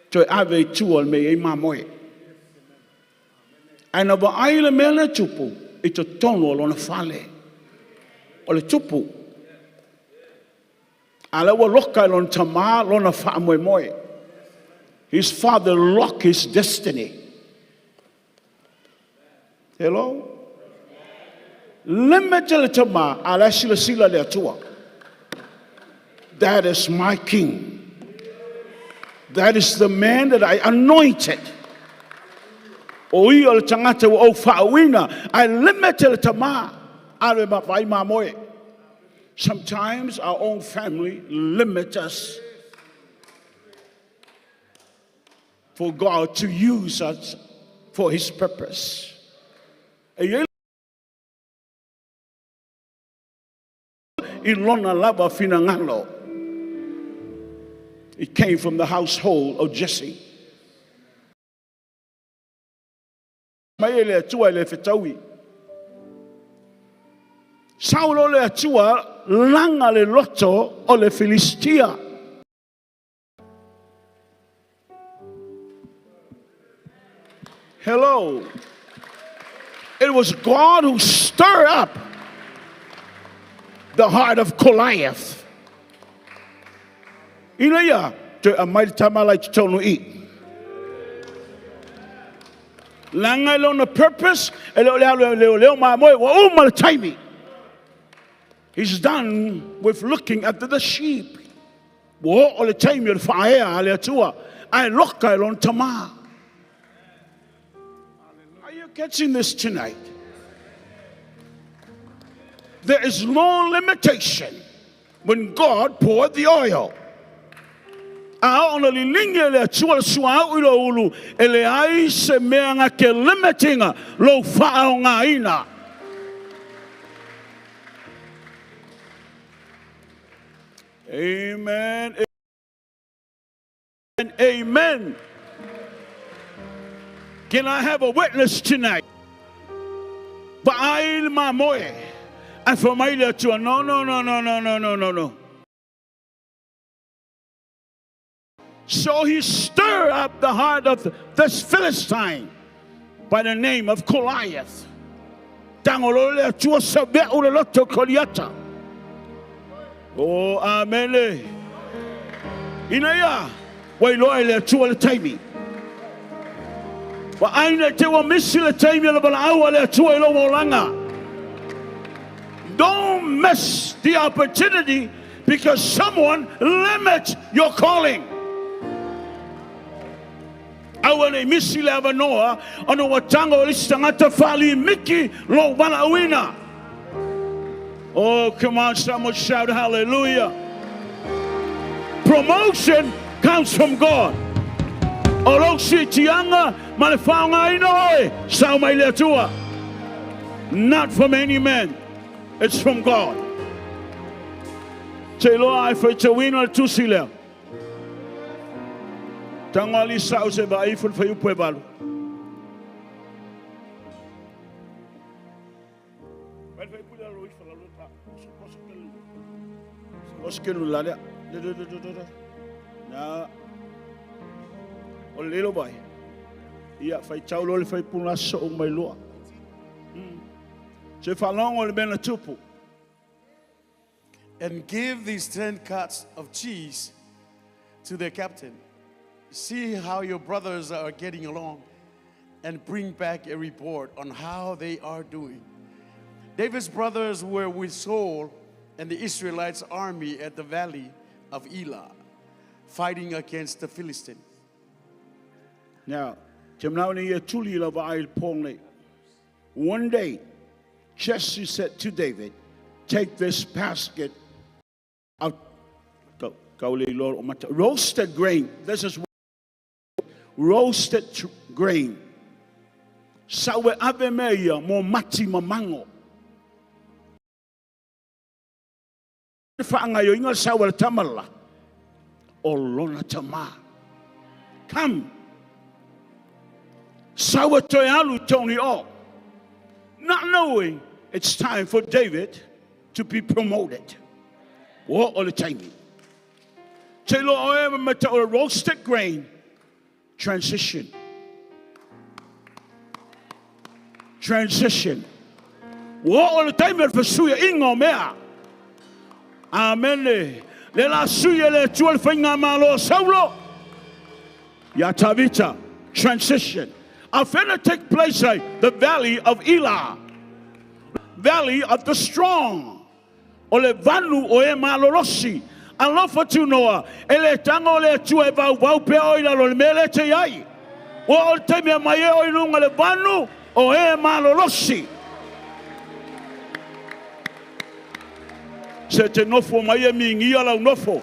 Toe ave i tua i le mea e i ai mamoe. Ae na vaai le mea lea e tupu i totonu o lona fale. O le tupu. A o lea ua loka e lona tama lona faamoemoe. His father locked his destiny. Hello? Limit le tama, a o la e silasila le Atua. That is my king. That is the man that I anointed. O ia o le tagata ua ou faauuina. Ae limit le tama. Ave ma vaai mamoe. Sometimes our own family limit us for God to use us for His purpose. E i ai i lona lava finagalo. It came from the household of Jesse. Mai e le Atua e le fetaui. Saulo le Atua laga le loto o le Filistia. Hello. It was God who stirred up the heart of Goliath. Ina ia toe aumai le tama la i totonu i. Leaga e lona purpose, e le o le alu e leoleo mamoe, ua uma le taimi. He's done with looking after the sheep. Ua oo le taimi o le faaea a le Atua, ae loka e lona tama. Are you catching this tonight? There is no limitation when God poured the oil. A oo na lilingi e le Atua le suauu i lou ulu, e leai se mea na te limit ina lou faaaogaina. Amen. Amen. Can I have a witness tonight? Vaai le mamoe. Ae fai mai le Atua, no, no, no, no, no, no, no, no, no. So he stirred up the heart of this Philistine by the name of Goliath. Tago loa le Atua save'u le loto o Koliata. Oh, amene. Ina ia, ua iloa e le Atua le taimi. Vaai ne i te i ua misi le taimi o le valaau a le Atua i lou olaga. Don't miss the opportunity because someone limits your calling. Aua ne i misi le avanoa ona ua tago e le isi tagata faalimiki lou valaauina. Oh, come on, someone shout hallelujah. Promotion comes from God. O lou siitiaga ma le faaaogaina oe, sao mai le Atua. Not from any man, it's from God. Te iloa ai faitauina le tusi lea. Tago ali sa'u se vaai ifo le fuaiupu e valu. O le lilo vai. Ia, faitau loa le faipuna aso uma mai lua. Se faalogo le mea na tupu. And give these 10 cuts of cheese to their captain. See how your brothers are getting along and bring back a report on how they are doing. David's brothers were with Saul and the Israelites' army at the valley of Elah, fighting against the Philistines. Now, te manao nei ia tuli i lau vaai i le po nei. One day, Jesse said to David, Take this basket of roasted grain. This is roasted grain. Sau e ave mea ia mo mati ma mago. Faagaoioiga le sau a le tama la o lona tamā. Come. Sau e toe alu i totonu i o. Not knowing it's time for David to be promoted. Ua oo le taimi. Te iloa oe ma tau o le roasted grain transition. Transition. Ua oo le taimi o le fesuiaiga o mea. Amene. Le la sui e le Atua le faigamalo a Saulo ia Tavita. Transition. A whena take place ai the valley of Elah. Valley of the strong. O le vanu o e malolosi. Alofa tunoa, e le tago o le Atua e vauvau pea oe i lalo o le mea lea e te i ai. Ua oo le taimi e aumai ai oe i luga le vanu o e malolosi. Se te nofo mai e migia lau nofo.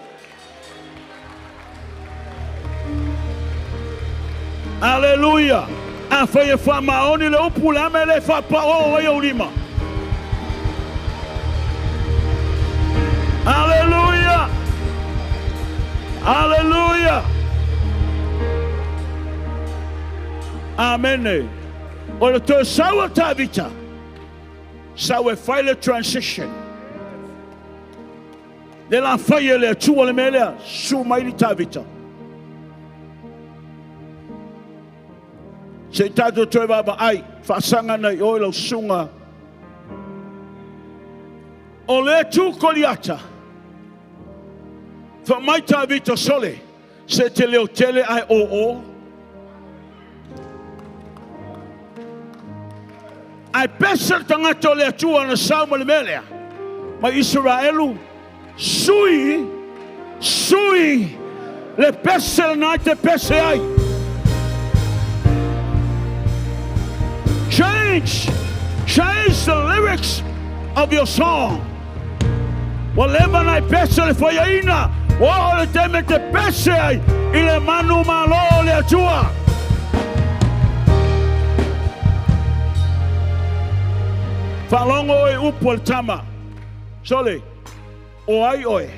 Aleluia! Afai e faamaoni le upu, o le a mea e le faapaoo ai ou lima? Aleluia! Aleluia! Amene. O le toe sau a Tavita, sau e fai le transition. Le la fai e le Atua le mea lea, susu mai le Tavita. Se i tatou toe vaavaai, faasaga nei oe lau susuga. O le tu Koliata, fa mai Tavita sole, se te leo tele ae o o. Ae pese le tagata o le Atua na sau ma le mea lea, mai Isaraelu, sui, sui le pese lena e te pese ai. Change, change the lyrics of your song. Ua leva na e pese le faiaina, Ua oo le taimi e te pese ai i le manumalo o le Atua. Faalogo oe i upu a le tama. Sole, o ai oe?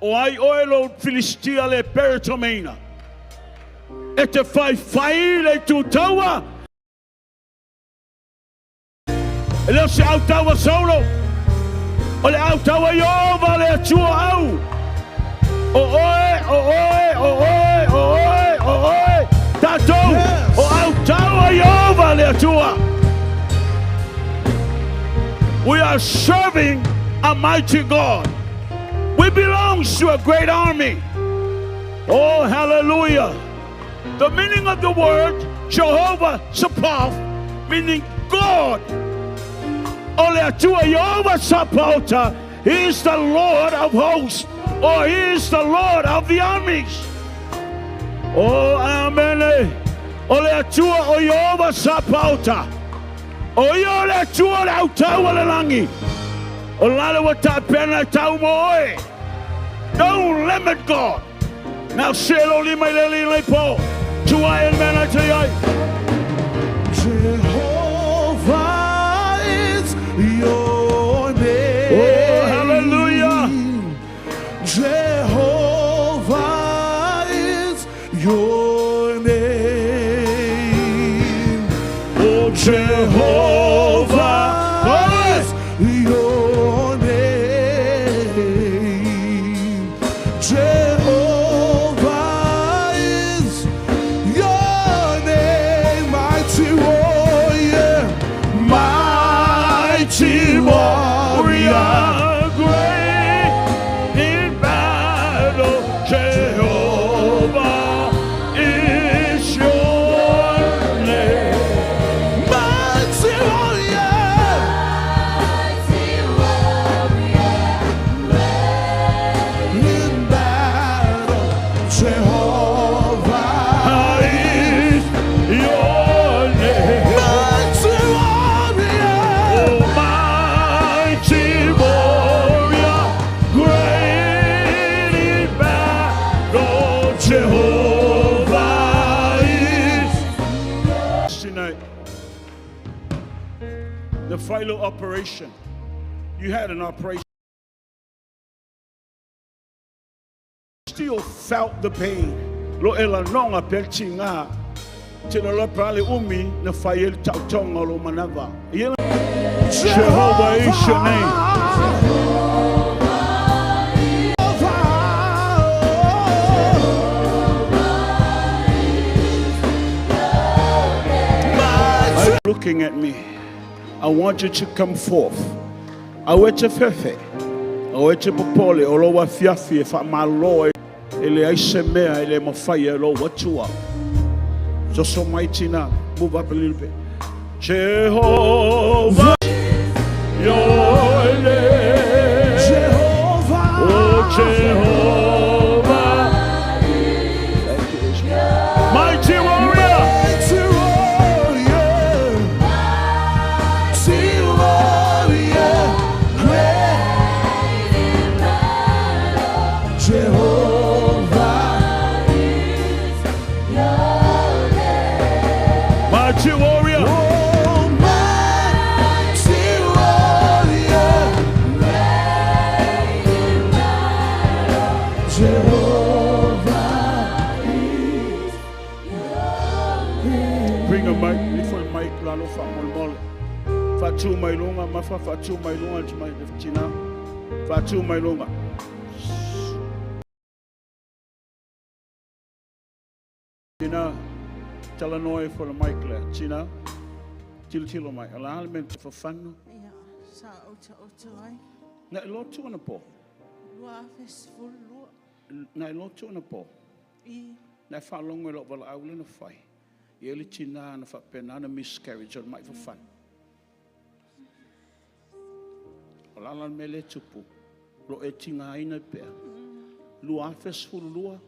O ai oe lou Filistia le peretomeina? E te faifai i le itu taua? E le o se autaua Saulo, o le autaua Ieova le Atua au. O oe, o oe, o oe, o oe, o oe, tatou, o autaua Ieova le Atua. We are serving a mighty God. We belong to a great army. Oh, hallelujah. The meaning of the word Jehovah Sabaoth, meaning God. O le Atua Ieova Sapaota, He is the Lord of hosts, or He is the Lord of the armies. Oh, amene. O le Atua o Ieova Sapaota. O ia o le Atua o le autau o le lagi. O lale ua tapena e tau mo oe. Don't limit God. Now se lo lima i le li le po. Tua e mena te ai. Jehovah is your name. Oh, hallelujah. Jehovah is your name. Oh, Jehovah is your name. Jehovah is your name, mighty warrior, mighty warrior. Great in battle, Jehovah is your name. Mighty warrior, in battle, Jehovah Is your name. Mighty warrior, Oh, mighty warrior, great in battle, Jehovah is. Tonight, the final operation. You had an operation. Still felt the pain. Lo ela nonga pel tinga. Tino lo pale umi na fai el tautonga lo manava. Jehovah is your name. Looking at me, I want you to come forth. Aue te fefe, aue te popole, o lo afiafi e wha malo e le ai se mea e le mawhai e lo watua. Just so mighty now. Move up a little bit. Jehovah, your name. Jehovah, Oh, Jehovah. Thank you, Israel. Mighty warrior. Mighty warrior, mighty warrior, great Jehovah, Mighty warrior. oh mighty warrior, Jehovah. Bring a mic, lift a mic, lalo fa mol mol. Fa tu mai lunga, ma fa fa tu mai lunga, tu mai tina. Fa tu mai lunga. Tina, tala noe for the mic le. Tina, tilo tilo mai. Ala hale men fa fanu. Ia, sa ota ota ai. Na lotu ana po. Lua afe sefulu lua. Na lotu ana po. I Na fa longo lo wala au le na fai. I ele tina na fa pena na miscarriage o mai fa fanu. O lala me le tupu. Lo e tinga aina pea. Lua afe sefulu lua.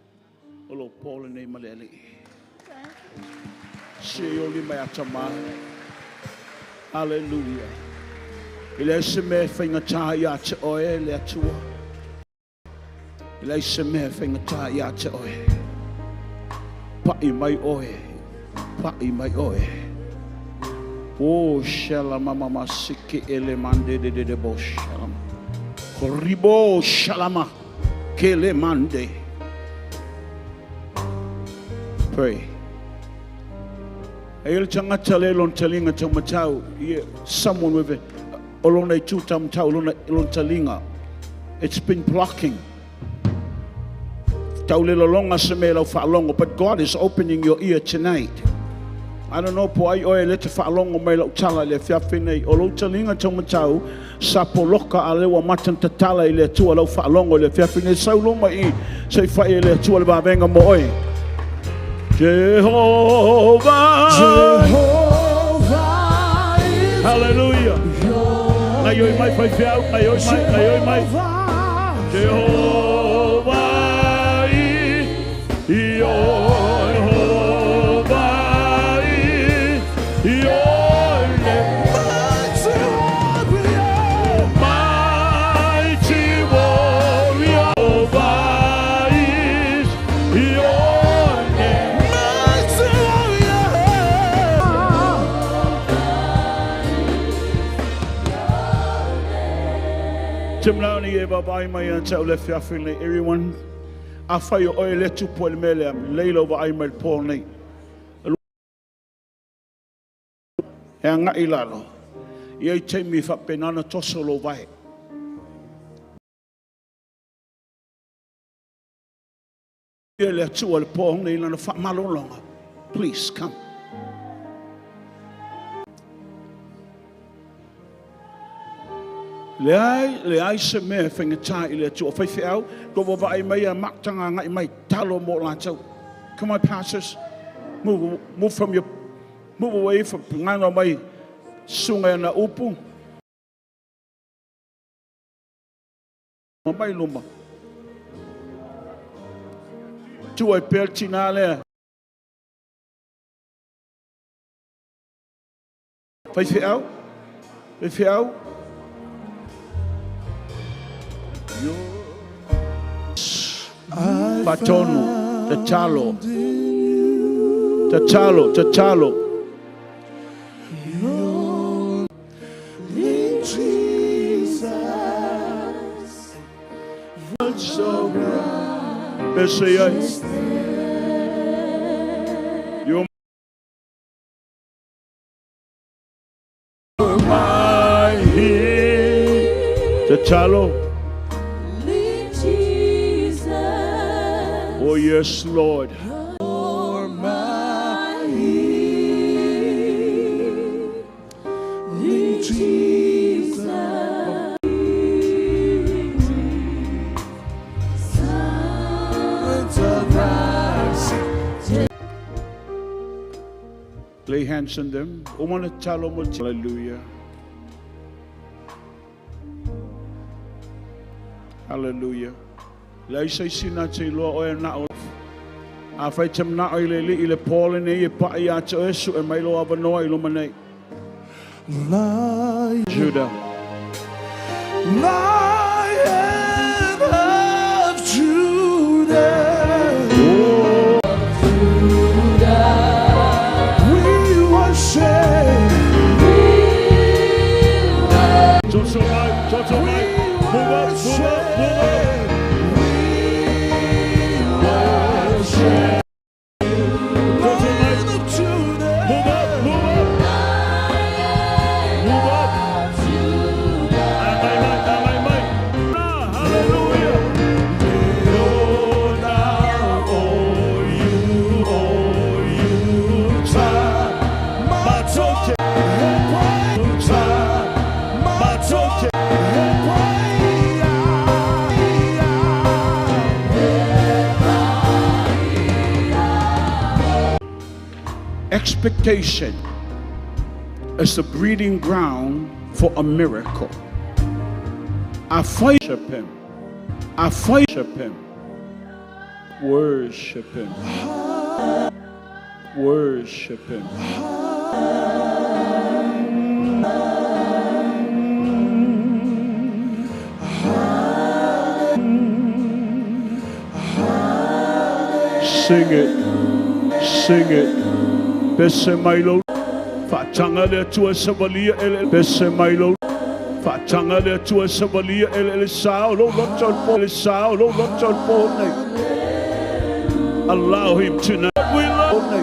O lo pole nei malele. Se o li mai atama. Hallelujah. I le se me whainga tā ia te oe le atua. E leai se mea e faigata ia te oe. Pai mai oe, pai mai oe. O shalama mama siki ele mande de de de bo shalama. Koribo shalama kele mande. Pray. E le tangata le lon talinga tau matau. Someone with a o lona i tū tau matau lona, lon talinga. It's been blocking. Tau le lolonga se me lau whaalongo, but God is opening your ear tonight. I don't know po ai oe le te whaalongo mai lau tala i le fiafi nei. O lau talinga tau matau, sa poloka a lewa matan tatala i le atua lau whaalongo i le fiafi nei. Sau loma i, sei whai i le atua le vavenga mo oe. Jehovah. Jehovah is Hallelujah. your Ngai oi mai whai whiau, ngai oi mai, ngai oi mai. Jehovah. Jehovah is your Jehovah is your name. Mighty warrior. Mighty warrior, Jehovah is your name. Mighty warrior. Tim Launi e babai mai a te le fiafi nei. Everyone, a whai o oe le tupu le mele am, leila wa ai mai le pō nei. E anga i lalo. Ia i te mi whapenana toso lo vai. Ia le atua le pō nei lana wha malolonga. Please come. Le ai, le ai se mea whangatai i le atua. Whai whiau, ko wa vai mai a maktanga ngai mai talo mo lātou. Come on, pastors. Move, move from your, move away from nganga mai sunga na upu. Mai luma. Tua i pēr tina lea. Whai whiau, whai whiau. Patonu, te talo, te talo, te talo. In Jesus. So Pese ai. You my head. Te talo. Jesus. Oh yes, Lord. For my healing, Jesus. Sons of righteousness. Lay hands on them. Umana talo mo. Hallelujah. Hallelujah. Lei sei sina te loa oe na o. A whai te mana o i le li i le pōle nei e pa i a te oesu e mai loa awanoa i loma nei. Lion, Judah. Lion of Judah. We worship. Toto mai, toto mai. Move up, move up, move up. We worship. Toto mai. Lion of Judah. Move up, move up. Move up. Mai, mai, mai, mai. Hallelujah. Matoke, matoke. Expectation is the breeding ground for a miracle. I worship him. I worship him. Worship him. Worship him. Sing it. Sing it. Pese mai lo. Faataga le Atua e savalia eleele. Pese mai lo. Faataga le Atua e savalia eleele sa o lou loto i le po le sa o lou loto i le po nei. Allow him tonight. We love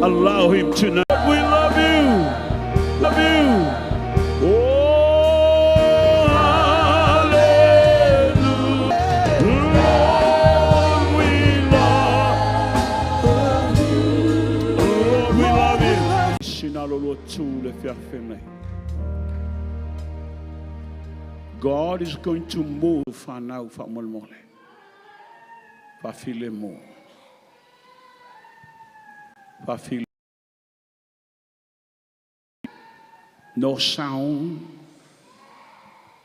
Allow him tonight. We love you. Love you. Oh, hallelujah. Lord, we love. Lord, we love you. Sinalo lua tu le fiafi nei. God is going to move whanau whamolemole. Whawhile mo. Whawhile. No sound.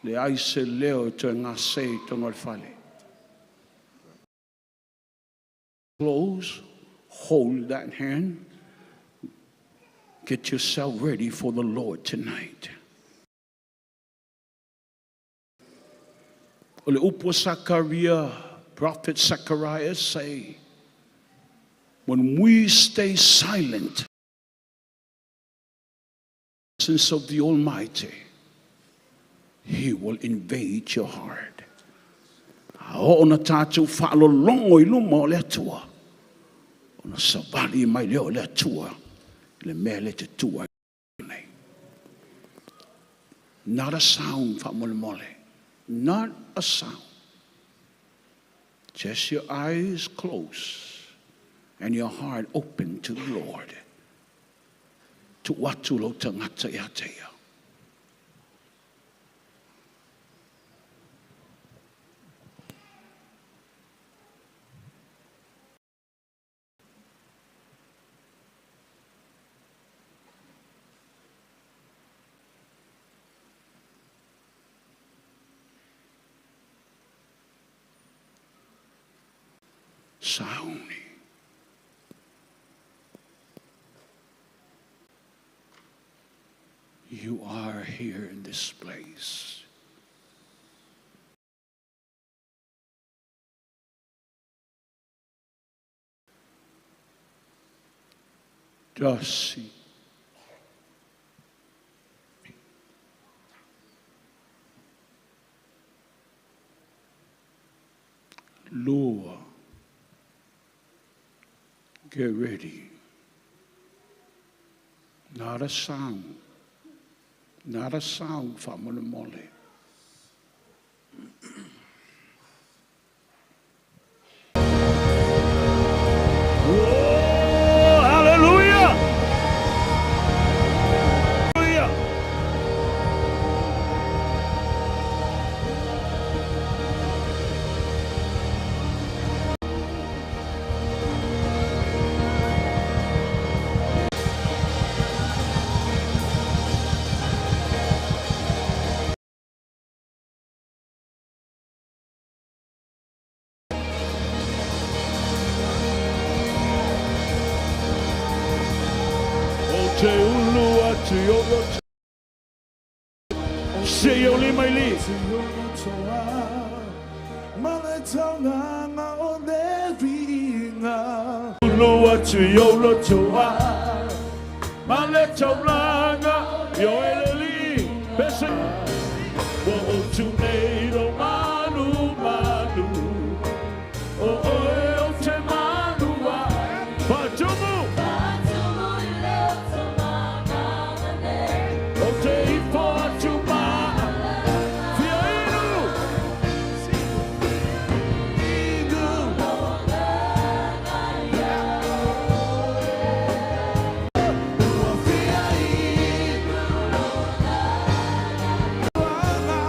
Le ai se leo e toe ngā se i tonga o le fale. Close. Hold that hand. Get yourself ready for the Lord tonight. O le upu o Sakaria, Prophet Zechariah say, when we stay silent, presence of the Almighty, He will invade your heart. A oo na tātou whaalolongo i luma o le Atua. Ona savali mai lea o le Atua. Le mea le te tua nei. Not a sound, whaamolemole. Not a sound. Just your eyes closed and your heart open to the Lord. Tu atu lo tangata ia te ia. Sauni. You are here in this place. Darcy. Lua. Get ready. Not a sound. Not a sound, whamolemole. Oh, hallelujah! Hallelujah! O te ulu atu i o loto. Se i o lima i li. Ma le taulaga o le viiga. Ulu atu i o loto a. Ma le taulaga i o eleli. Pese. Ua o tu nei lo manu manu. O oe o te manua. Patumu. O te ifo atu ma. Fia inu. Inu. Ua fia inu. Aga.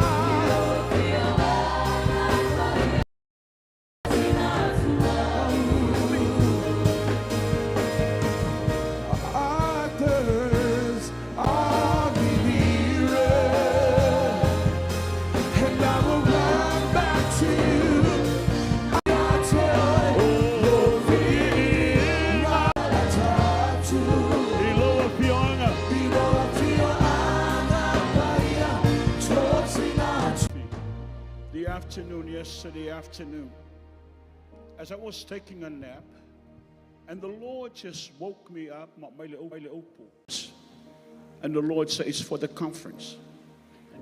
Others are nearer, and I will run back to you. I tell you, I loa fioanga. I loa fioanga paia, The afternoon, yesterday afternoon, As I was taking a nap, and the Lord just woke me up. And the Lord said, it's for the conference.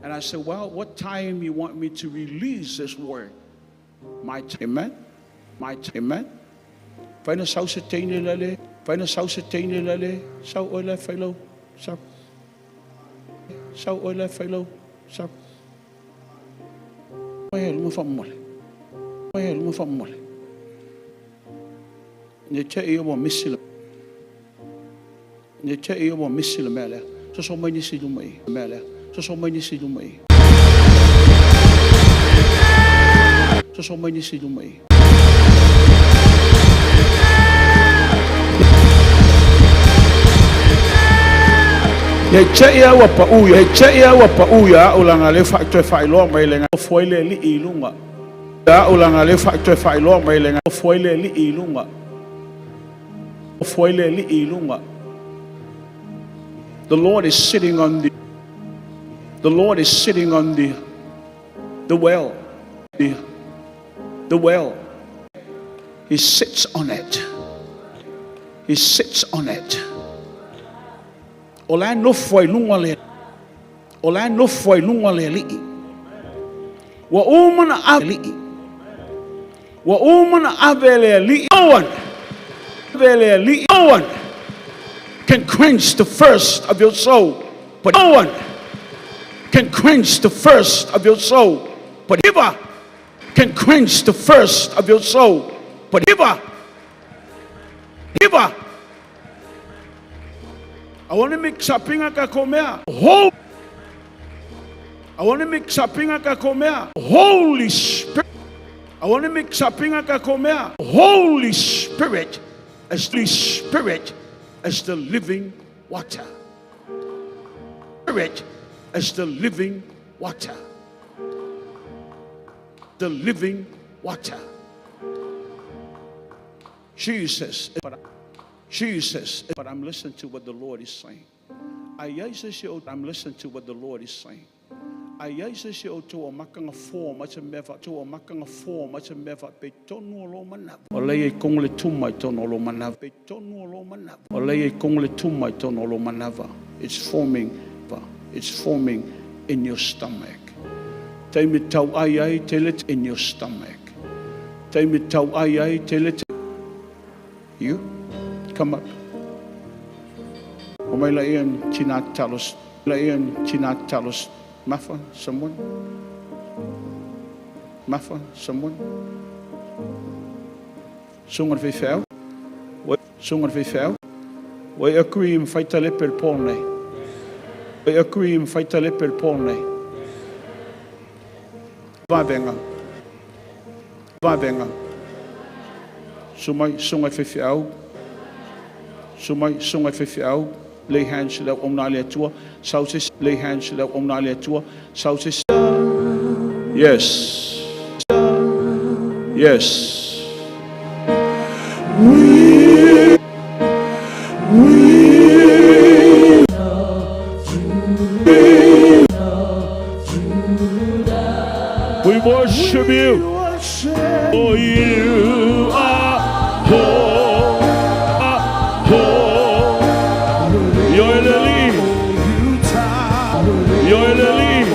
And I said, well, what time you want me to release this word? My time. Amen. My time. Amen. Faina sau se teine lale. Faina sau se teine lale. Sau oila whailau. Sau. Sau oila whailau. Sau. Mai lunga whamole. Mai lunga whamole. Ne te ia wa misila. Ne te ia wa misila mea. So so mai nisi luma i. Mea. So so mai nisi luma i. So so mai nisi luma i. Ye che ia wa pa u ye che ia wa pa u ya o langa le fa toe fa iloa mai le nga foi le li i lunga. Ya o langa le fa toe fa iloa mai le nga foi le li i lunga. Foi le li i lunga. The Lord is sitting on the The Lord is sitting on the well. The well. He sits on it. He sits on it. O la no foi lunga le. O la no foi lunga le li. Wa umana a li. Wa umana avele li. No one. Avele li. No one can quench the thirst of your soul. But no one can quench the thirst of your soul. But never can quench the thirst of your soul. But never. Never. I want to make sapinga ka komea. Holy. I want to make sapinga ka komea. Holy Spirit. I want to make sapinga ka komea. Holy Spirit as the Spirit as the living water. Spirit as the living water. The living water. Jesus, but I'm listening to what the Lord is saying. I'm listening to what the Lord is saying. I se o tō makanga fō ma te mewa tō makanga fō ma te mewa pe tonu o lo mana. O lei e kong le tuma i tono lo mana. Pe tonu o lo mana. O lei e kong le tuma i tono lo manava. It's forming in your stomach. Te me tau ai ai te le in your stomach. Te me tau ai ai te le. You come up. O mai la ian tina talos. La ian tina talos. Mafa, someone? Mafa, someone? Sunga fe feo? Sunga fe feo? We agree im faita le per pone. We agree im faita le per pone. Vavenga. Vavenga. Sumai, sunga fe feo. Sumai, sunga fe feo. Lay hands le omna le atua. Sauce lay hands le omna le atua. Sauce. Yes. Yes. We worship you. Oh, you are holy. Holy. You're the lead. You're the lead.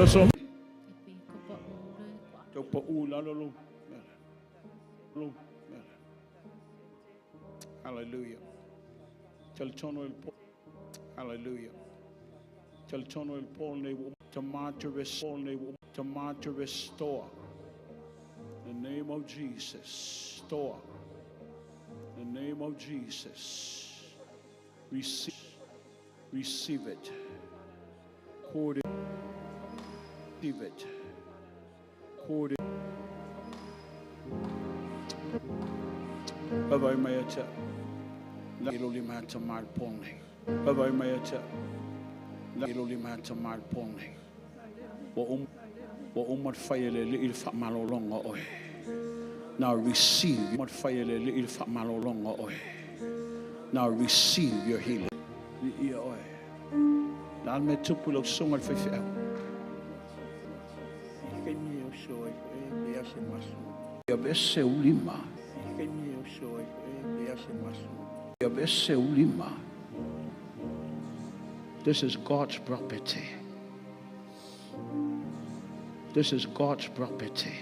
So Hallelujah. Hallelujah. Tell tono el Paul ne to restore. name of Jesus. Store. In the name of Jesus. Receive, receive it. Cord it. Receive it. Cord it. Bye-bye, my ata. Ilo lima ata mal pone. Bye-bye, my ata. Ilo lima ata mal pone. Wa umar fayele li il fa malolonga oe. Now receive. Umar fayele li il fa malolonga oe. Now receive your healing. Li ia oe. La me tupu lau songa le faifeau. Ia vese ulima. Ia vese ulima. This is God's property. This is God's property.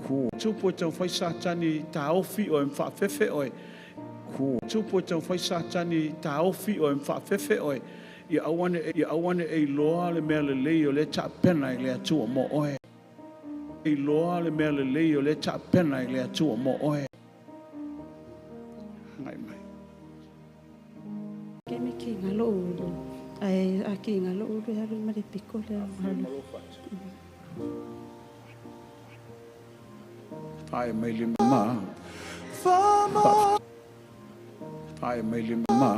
Ko tupu e tau whai sātani tāofi o e mwhaafefe oe. Ko tupu e tau whai sātani tāofi o e mwhaafefe oe. Ia awane e loa le mea le lei o le tāpena i le atua mo oe. I loa le mea le lei o le tāpena i le atua mo oe. Ngai mai. Ke me ki ngā lo ulu. Ai a ki ngā lo ulu e alu ma le piko le au halu. Whae mai le ma. Whae mai le ma.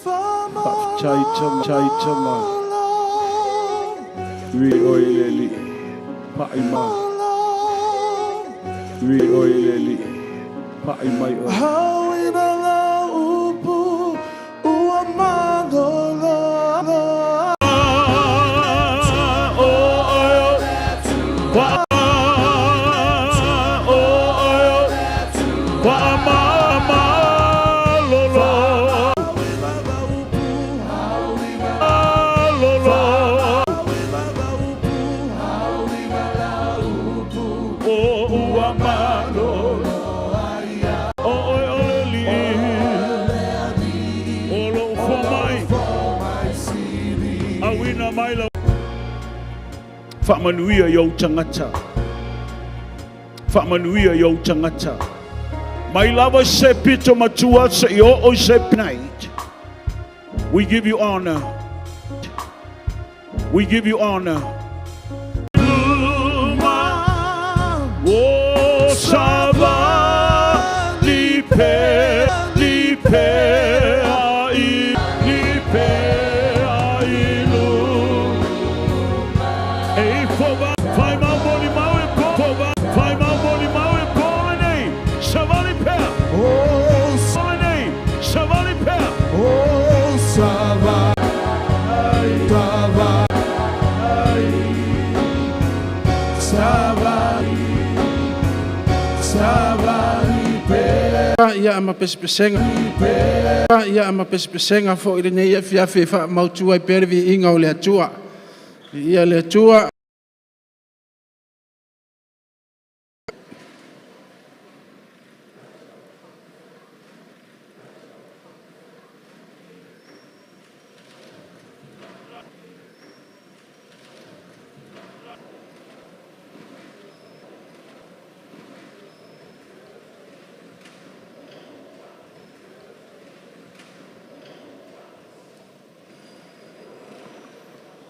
Whaftai tama, tai tama. Ui oi le li. Pae ma. Ui oi le li. Pae mai oi. Hauina la upu ua malolo. Whaamanuia i au tangata. Whaamanuia i au tangata. Mai lava se pito matua se i o o se night. We give you honor. We give you honor. O sava li pe li pe a i li pe a i lu. E fova fai mau moli mau e po fova fai mau moli mau e po nei savali pe Oh, nei savali pe oh, sava, sava, sava, sava, Ia ama pesepesenga. Ia ama pesepesenga fo i lenei afiafi e faamautu ai pea le viiga o le Atua. Ia le Atua.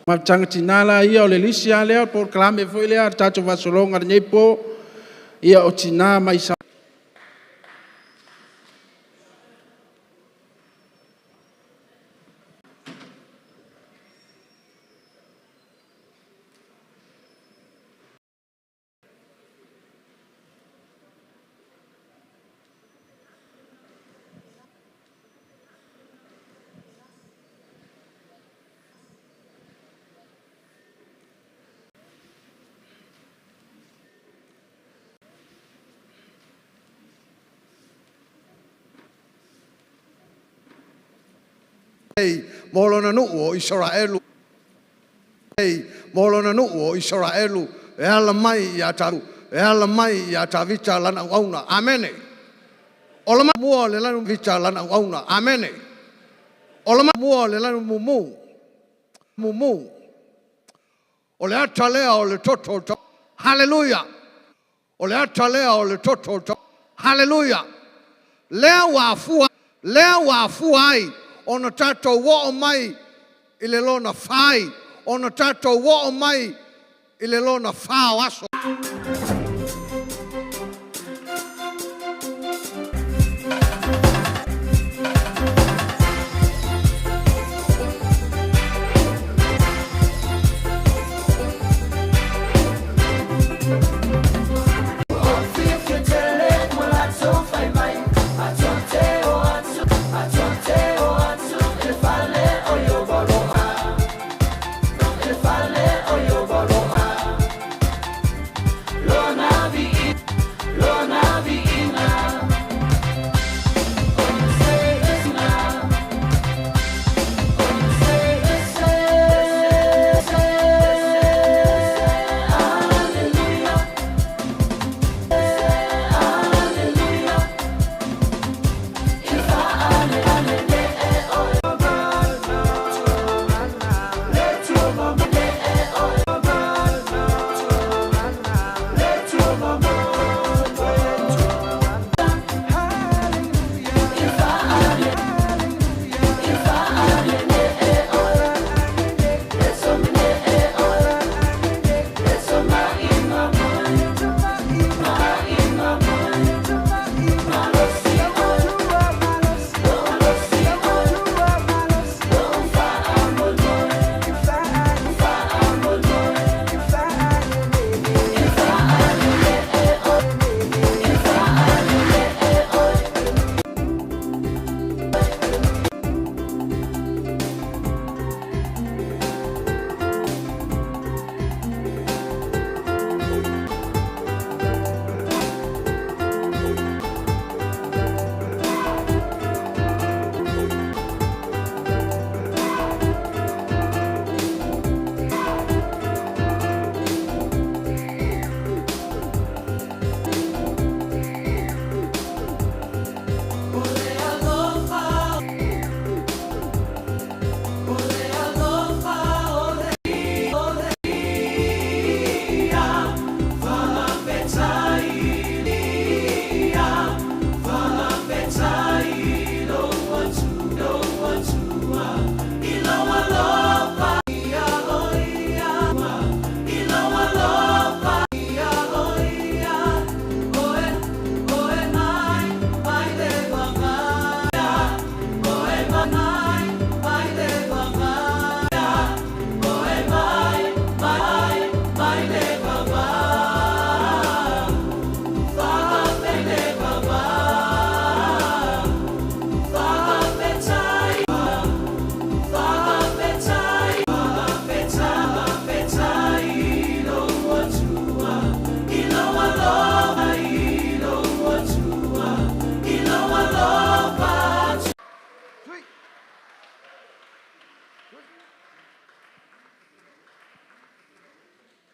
Ma tanga tina la ia o le lisi a lea po klame foi lea tatou fasologa lenei po ia o tina mai sa. Ei, mo lona nuu o Israelu. Ei, mo lona nuu o Israelu. E ala mai ia taru. E ala mai ia Tavita lana auauna. Amene. O la mua le lanu vita lana auauna. Amene. O la mua le lanu mumu. Mumu. O le ata lea o le toto o Hallelujah. O le ata lea o le toto o Hallelujah. Lea ua afua, lea ua afua ai ona tatou oo mai i le lona fai, ona tatou oo mai i le lona fao aso.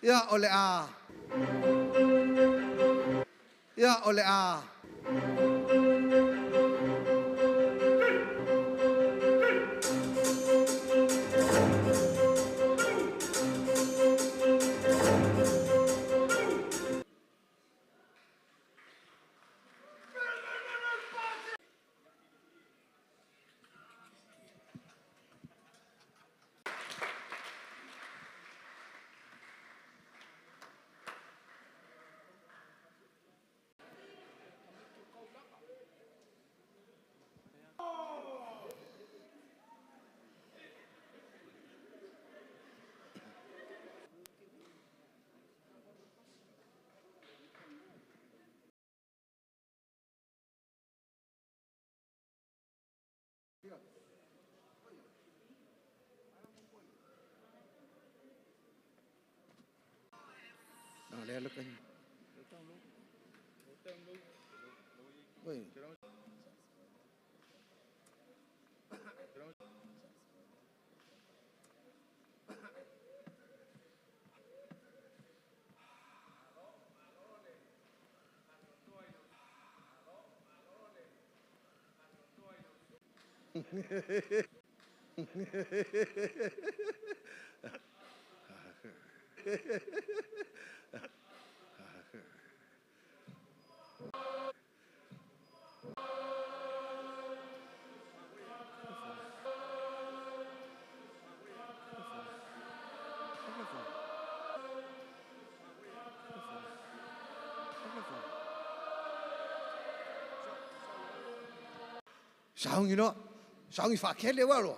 Ia o le a. Ia o le a. Saungi no, saungi whakele waro.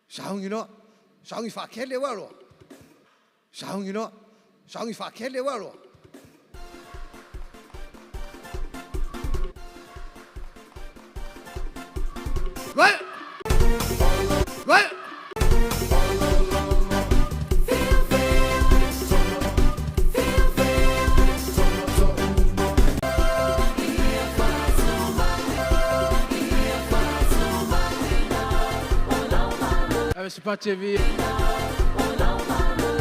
Saungi no, saungi whakele waro. Saungi no, saungi whakele waro. Right! Right! Ave se pate vi.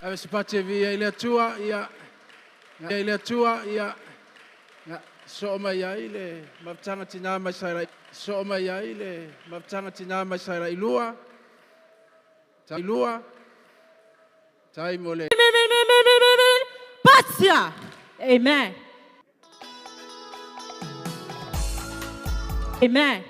Ave se pate vi ia ile atua ia. Ia ile atua ia. Ia so mai ai le mafutanga tina mai sai so mai ai le mafutanga tina mai sai i lua. Tai lua. Tai mo le. Patia. Amen. Amen.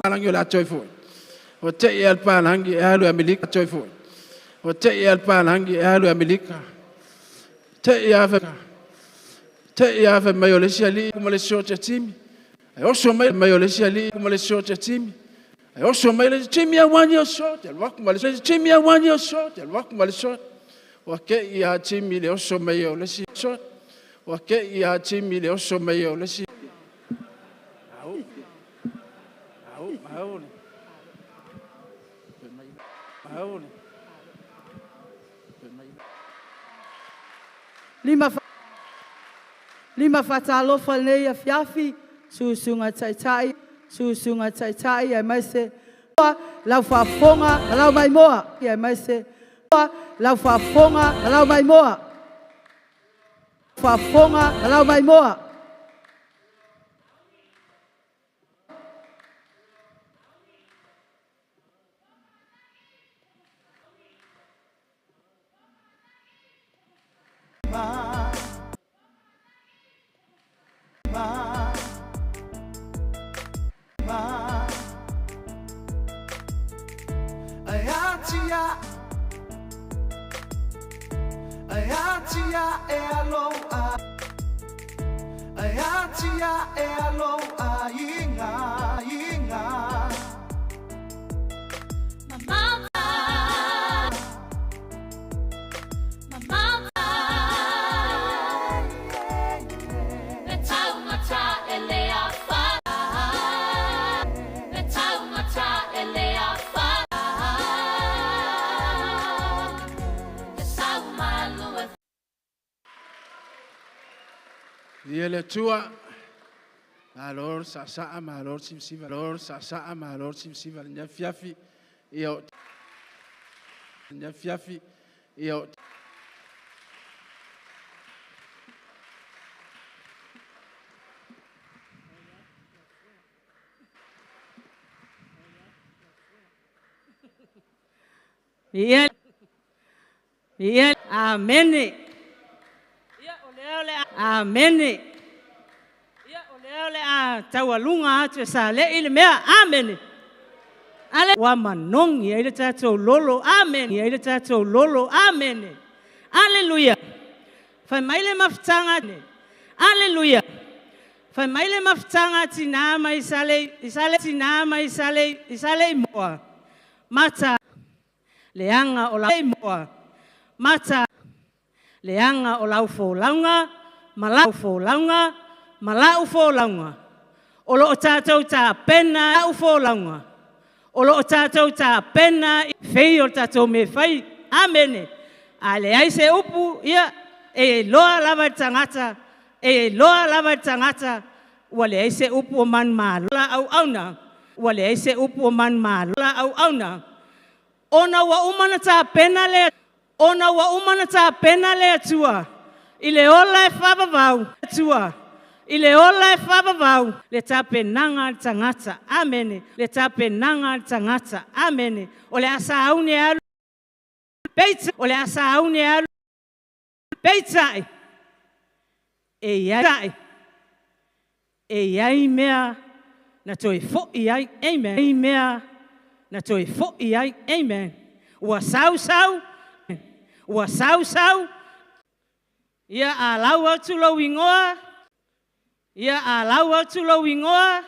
Palangi o la toi foi. O te i al palangi e alu Amerika toi foi. O te i al palangi e alu Amerika. Te i afe te i afe mai o le sia li kuma le so te timi. E oso mai mai o le sia li kuma le so te timi. E oso mai le timi a wani o so te lwa kuma le timi a wani o so te lwa kuma le so. O ke i a timi le oso mai o le sia so. O ke i a timi le oso mai o le sia. Au. Au, au. Au. Lima lima fatalofa nei afiafi, susunga taitai, susunga taitai, e mai se lau faafofoga lau maimoa, e mai se lau faafofoga lau maimoa. Faafofoga lau maimoa. Viia le Atua. Malo le saasaa, malo le sivasiva, malo le saasaa, malo le sivasiva i lenei afiafi. Ia o lenei afiafi. Ia o Ia, ia, amene. Ia, o lea o le a, amene. Ia, o lea o le a taualuga atu e Sale'i le mea, amene. Ale, ua manogi ai le tatou lolo, amene. Ai le tatou lolo, amene. Aleluia. Fai mai le mafutaga, aleluia. Fai mai le mafutaga a tinā mai Sale, i Sale tinā mai Sale, i Saleimoa. Mata leaga o lau moa. Mata leaga o lau folauga ma lau folauga ma lau folauga. O lo o tatou tapena lau folauga. O lo o tatou tapena i fei o le tatou mea e fai. Amene. A leai se upu, ia, e iloa lava e le tagata, e iloa lava e le tagata ua leai se upu o manumalo la auauna, ua leai se upu o manumalo la auauna. Ona ua uma ona tapena le, ona ua uma ona tapena le Atua i le ola e faavavau, Atua i le ola e faavavau, le tapenaga a le tagata. Amene. Le tapenaga a le tagata. Amene. O le a sauni e alu, peitai, o le a sauni e alu, peitai, e i ai, e i ai mea na toe foi ai. Amen. I mea na toe foi ai. Amen. Ua sau sau, ua sau sau, ia a lau atu lou igoa, ia a lau atu lou igoa,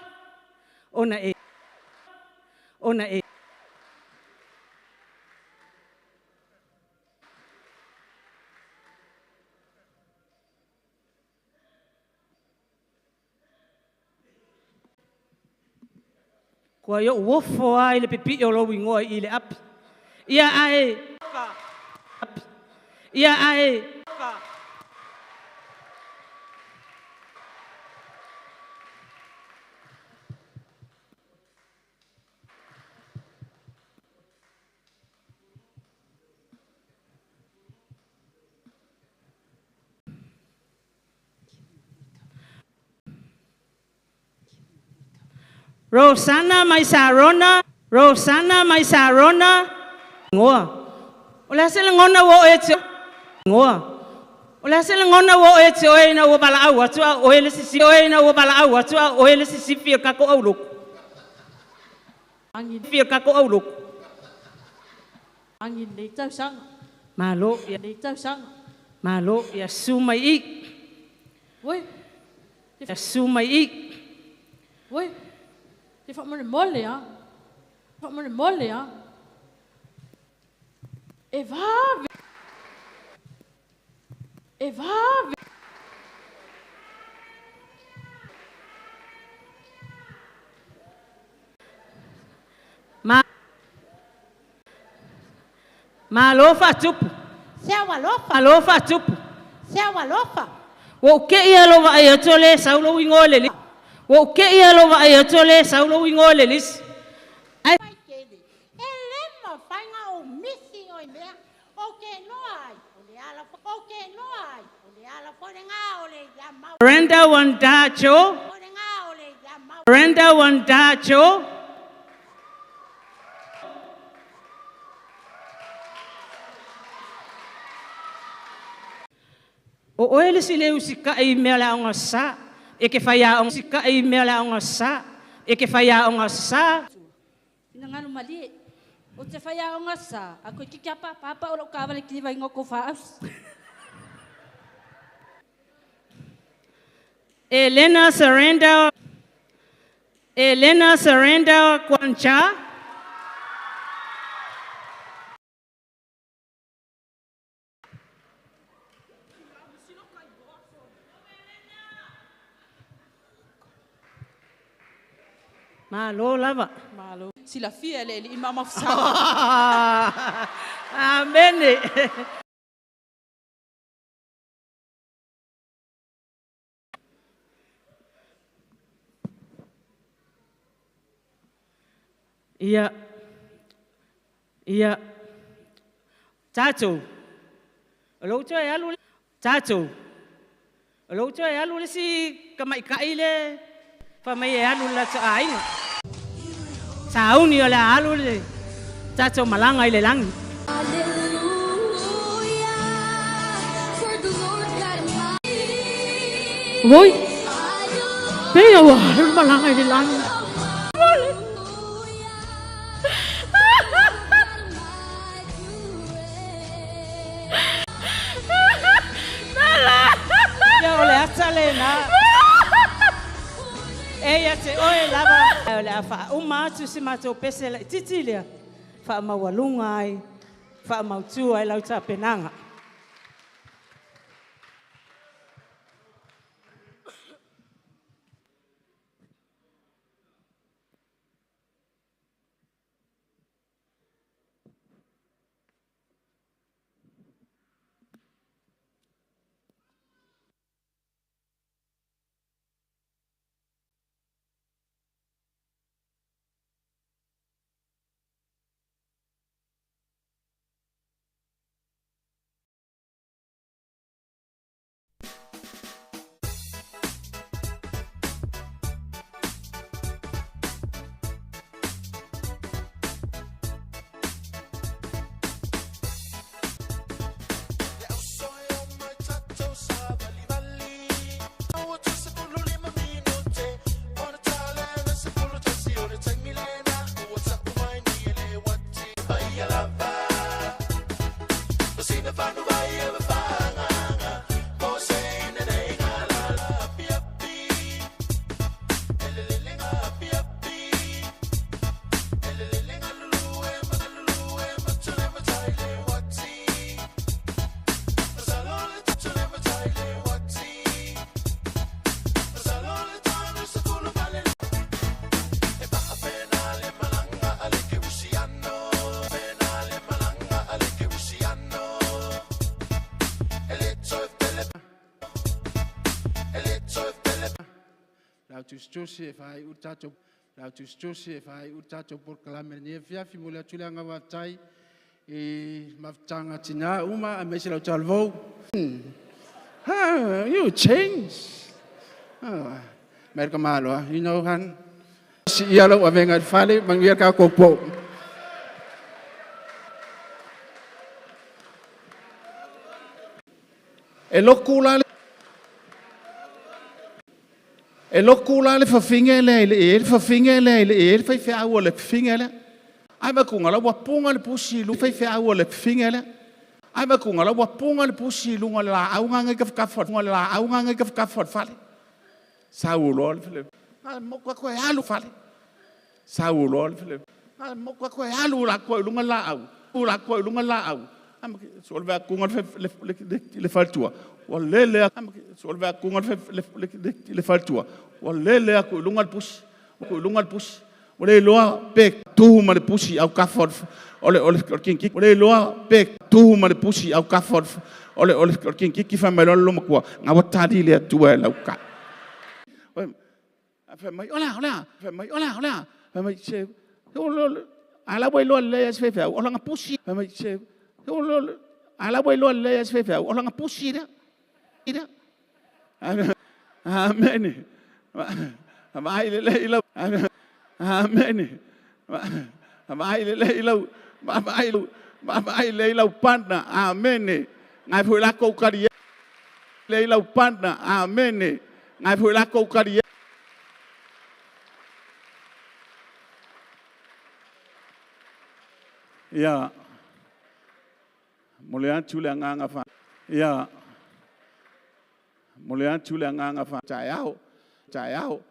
ona e, ona e. Kua i ou ofo lava i le pipii o lou igoa i le api. Ia ae, ia ae. Rosana mai Sarona, Rosana mai Sarona, ngoa. O le a se lagona ua oo ia te ngoa. O le a se lagona ua oo ia te oe ina ua valaau atu a o oe le sisi oe ina ua valaau atu a o oe le sisifi o le tatou aulotu. Fi o le tatou aulotu. Malo ia malo ia susu mai i. Ia susu mai i. Ma Malo faatupu. Malo faatupu. Ua ou te i lava i lou vaai atu o lea e sau lou igoa i le lisi. Ua ou te i lava i lou vaai atu o lea e sau lou igoa i le lisi. Ai. Brenda Wandacho. Brenda Wandacho. O oe le isi le usikai i mea o le aoga sa, e ke fai aoga usikai i mea o le aoga sa, e ke fai aoga sa. Finagalo malie, ou te fai aoga sa, a koe kiki apa papa o lou kavale kiliva i ngoko faaus. Elena Surrender Elena Surrender Guancha. Malo lava. Malo. Silafia e le alii ma mafusau. Amene. Ia, ia, tatou, o lou toe alu, tatou, o lou toe alu le isi tamaitai le fai mai e alu i le latou aiga. Sauni o le a alu le tatou malaga i le lagi. Oi, pei ua alu le malaga i le lagi. Ia o le ata lena. E ia te oe lava o le a faauma atu si matou pese laititi lea, faamaualuga ai, faamautu ai lau tapenaga. Lau tusitusi e fai u tatou lau tusitusi e fai u tatou polokalame ni fiafi mo le atu le aga faafetai i mafutaga tina uma aemaise lau talavou. Ah, you change. Ah, Merka malo, you know han. Si ia lau avenga i le fale, manuia ka ko. E loku la le E loku la le fafinge le le e le fafinge le le e le fai feau le fafinge le. Ai ma kunga la wapunga le pusi lu fai feau le fafinge le. Ai ma kunga la wapunga le pusi lu ngala la au nganga ka ka fa ngala la au nganga ka ka fa fale. Sau lo le fle. Ai mo kwa ko alu fale. Sau lo le fle. Ai mo kwa ko alu la ko lu ngala au. U la ko lu ngala au. Ai so le va kunga le le le faltua. Ua lele a so le va kunga le le le faltua. Ua lele a ko lunga le pusi. Ko lunga le pusi. Ua le loa pe tu ma le pusi au ka fa ole ole kinki. Ua le loa pe tu ma le pusi au ka fa ole ole kinki ki fa mai lo makua. Nga wa tali le atua e lau ka. Fa mai ola ola. Fa mai ola ola. Fa mai se ala wai loa le as fe fe ola nga pusi. Fa mai se ala wai loa le as fe fe ola nga pusi da. Amen. Vai le le lau. Amen. Vai le le lau. Vai vai le lau pana. Amen. Ngai foi la ko kari. Le lau pana. Amen. Ngai foi la ko kari. Ia. Mo le atu le anganga fa. Ia. Mo le atu le anganga fa taeao. Taeao.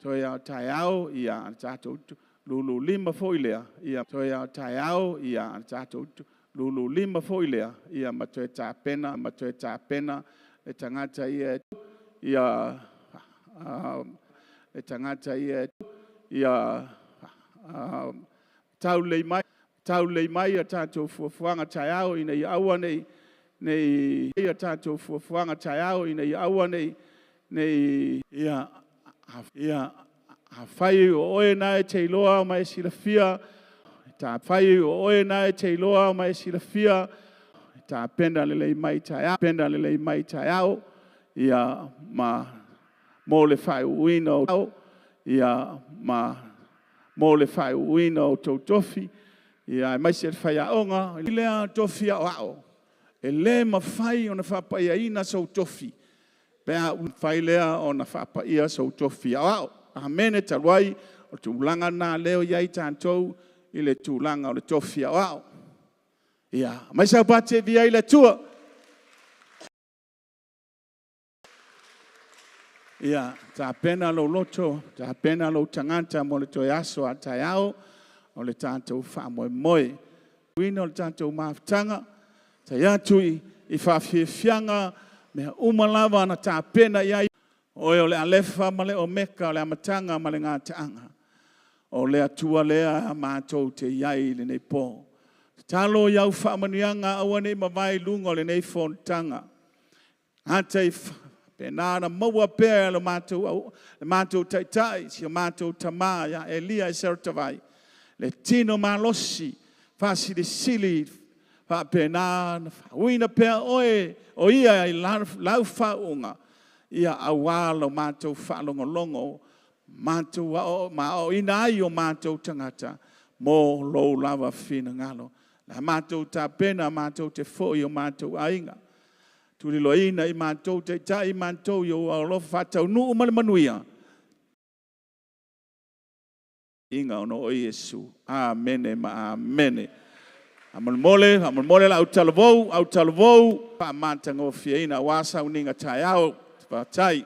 Toe ia taeao ia tatou lulu lima foi lea. Ia toe ia taeao ia tatou lulu lima foi lea. Ia ma toe tapena le tagata ia ia le tagata ia ia taulei mai ia tatou fuafuaga taeao ina ia aua nei nei ia tatou fuafuaga taeao ina ia aua nei nei ia ia Afai o oe na e te iloa ma e silafia, ta fai o oe na e te iloa ma e silafia, ta penda lelei mai taeao, penda lelei mai taeao, ia ma mo le faaiuina o ia ma mo le faaiuina o tou tofi, ia aemaise le faiaoga, i lea tofi aoao, e le mafai ona faapaiaina sou tofi, pe a mafai lea ona faapaia sou tofi aoao. Amene talu ai, o tulaga na lea e i ai tatou i le tulaga o le tofi aoao. Ia, aumai sau pati e viia ai le Atua. Ia, tapena lou loto, tapena lou tagata mo le toe aso a taeao o le tatou faamoemoe. Uina o le tatou mafutaga, tai atu i faafiafiaga, mea uma lava na tapena i ai. O oe o le Alefa ma le Omeka, o le amataga ma le gataaga. O le Atua lea matou te i ai i lenei po. Tatalo i au faamanuiaga aua ne i mavae i luga o lenei fonotaga. Ata i pena na maua pea e le matou, le matou taitai, si o matou tama ia Elia Eseratavai, le tino malosi, faasilisili faapena na faauuina pea oe o ia i lau faauuga, ia aua lo matou faalogologo, matou ao, ma aoaoina ai o matou tagata mo lou lava finagalo. Na matou tapena matou te foi i o matou aiga. Tuliloaina i matou, taitai i matou i ou alofa faataunuu ma le manuia. Inga ona o Iesu. Amene ma amene. Faamolemole, faamolemole le autalavou, autalavou, faamatagofieina aua sauniga taeao. Faafetai.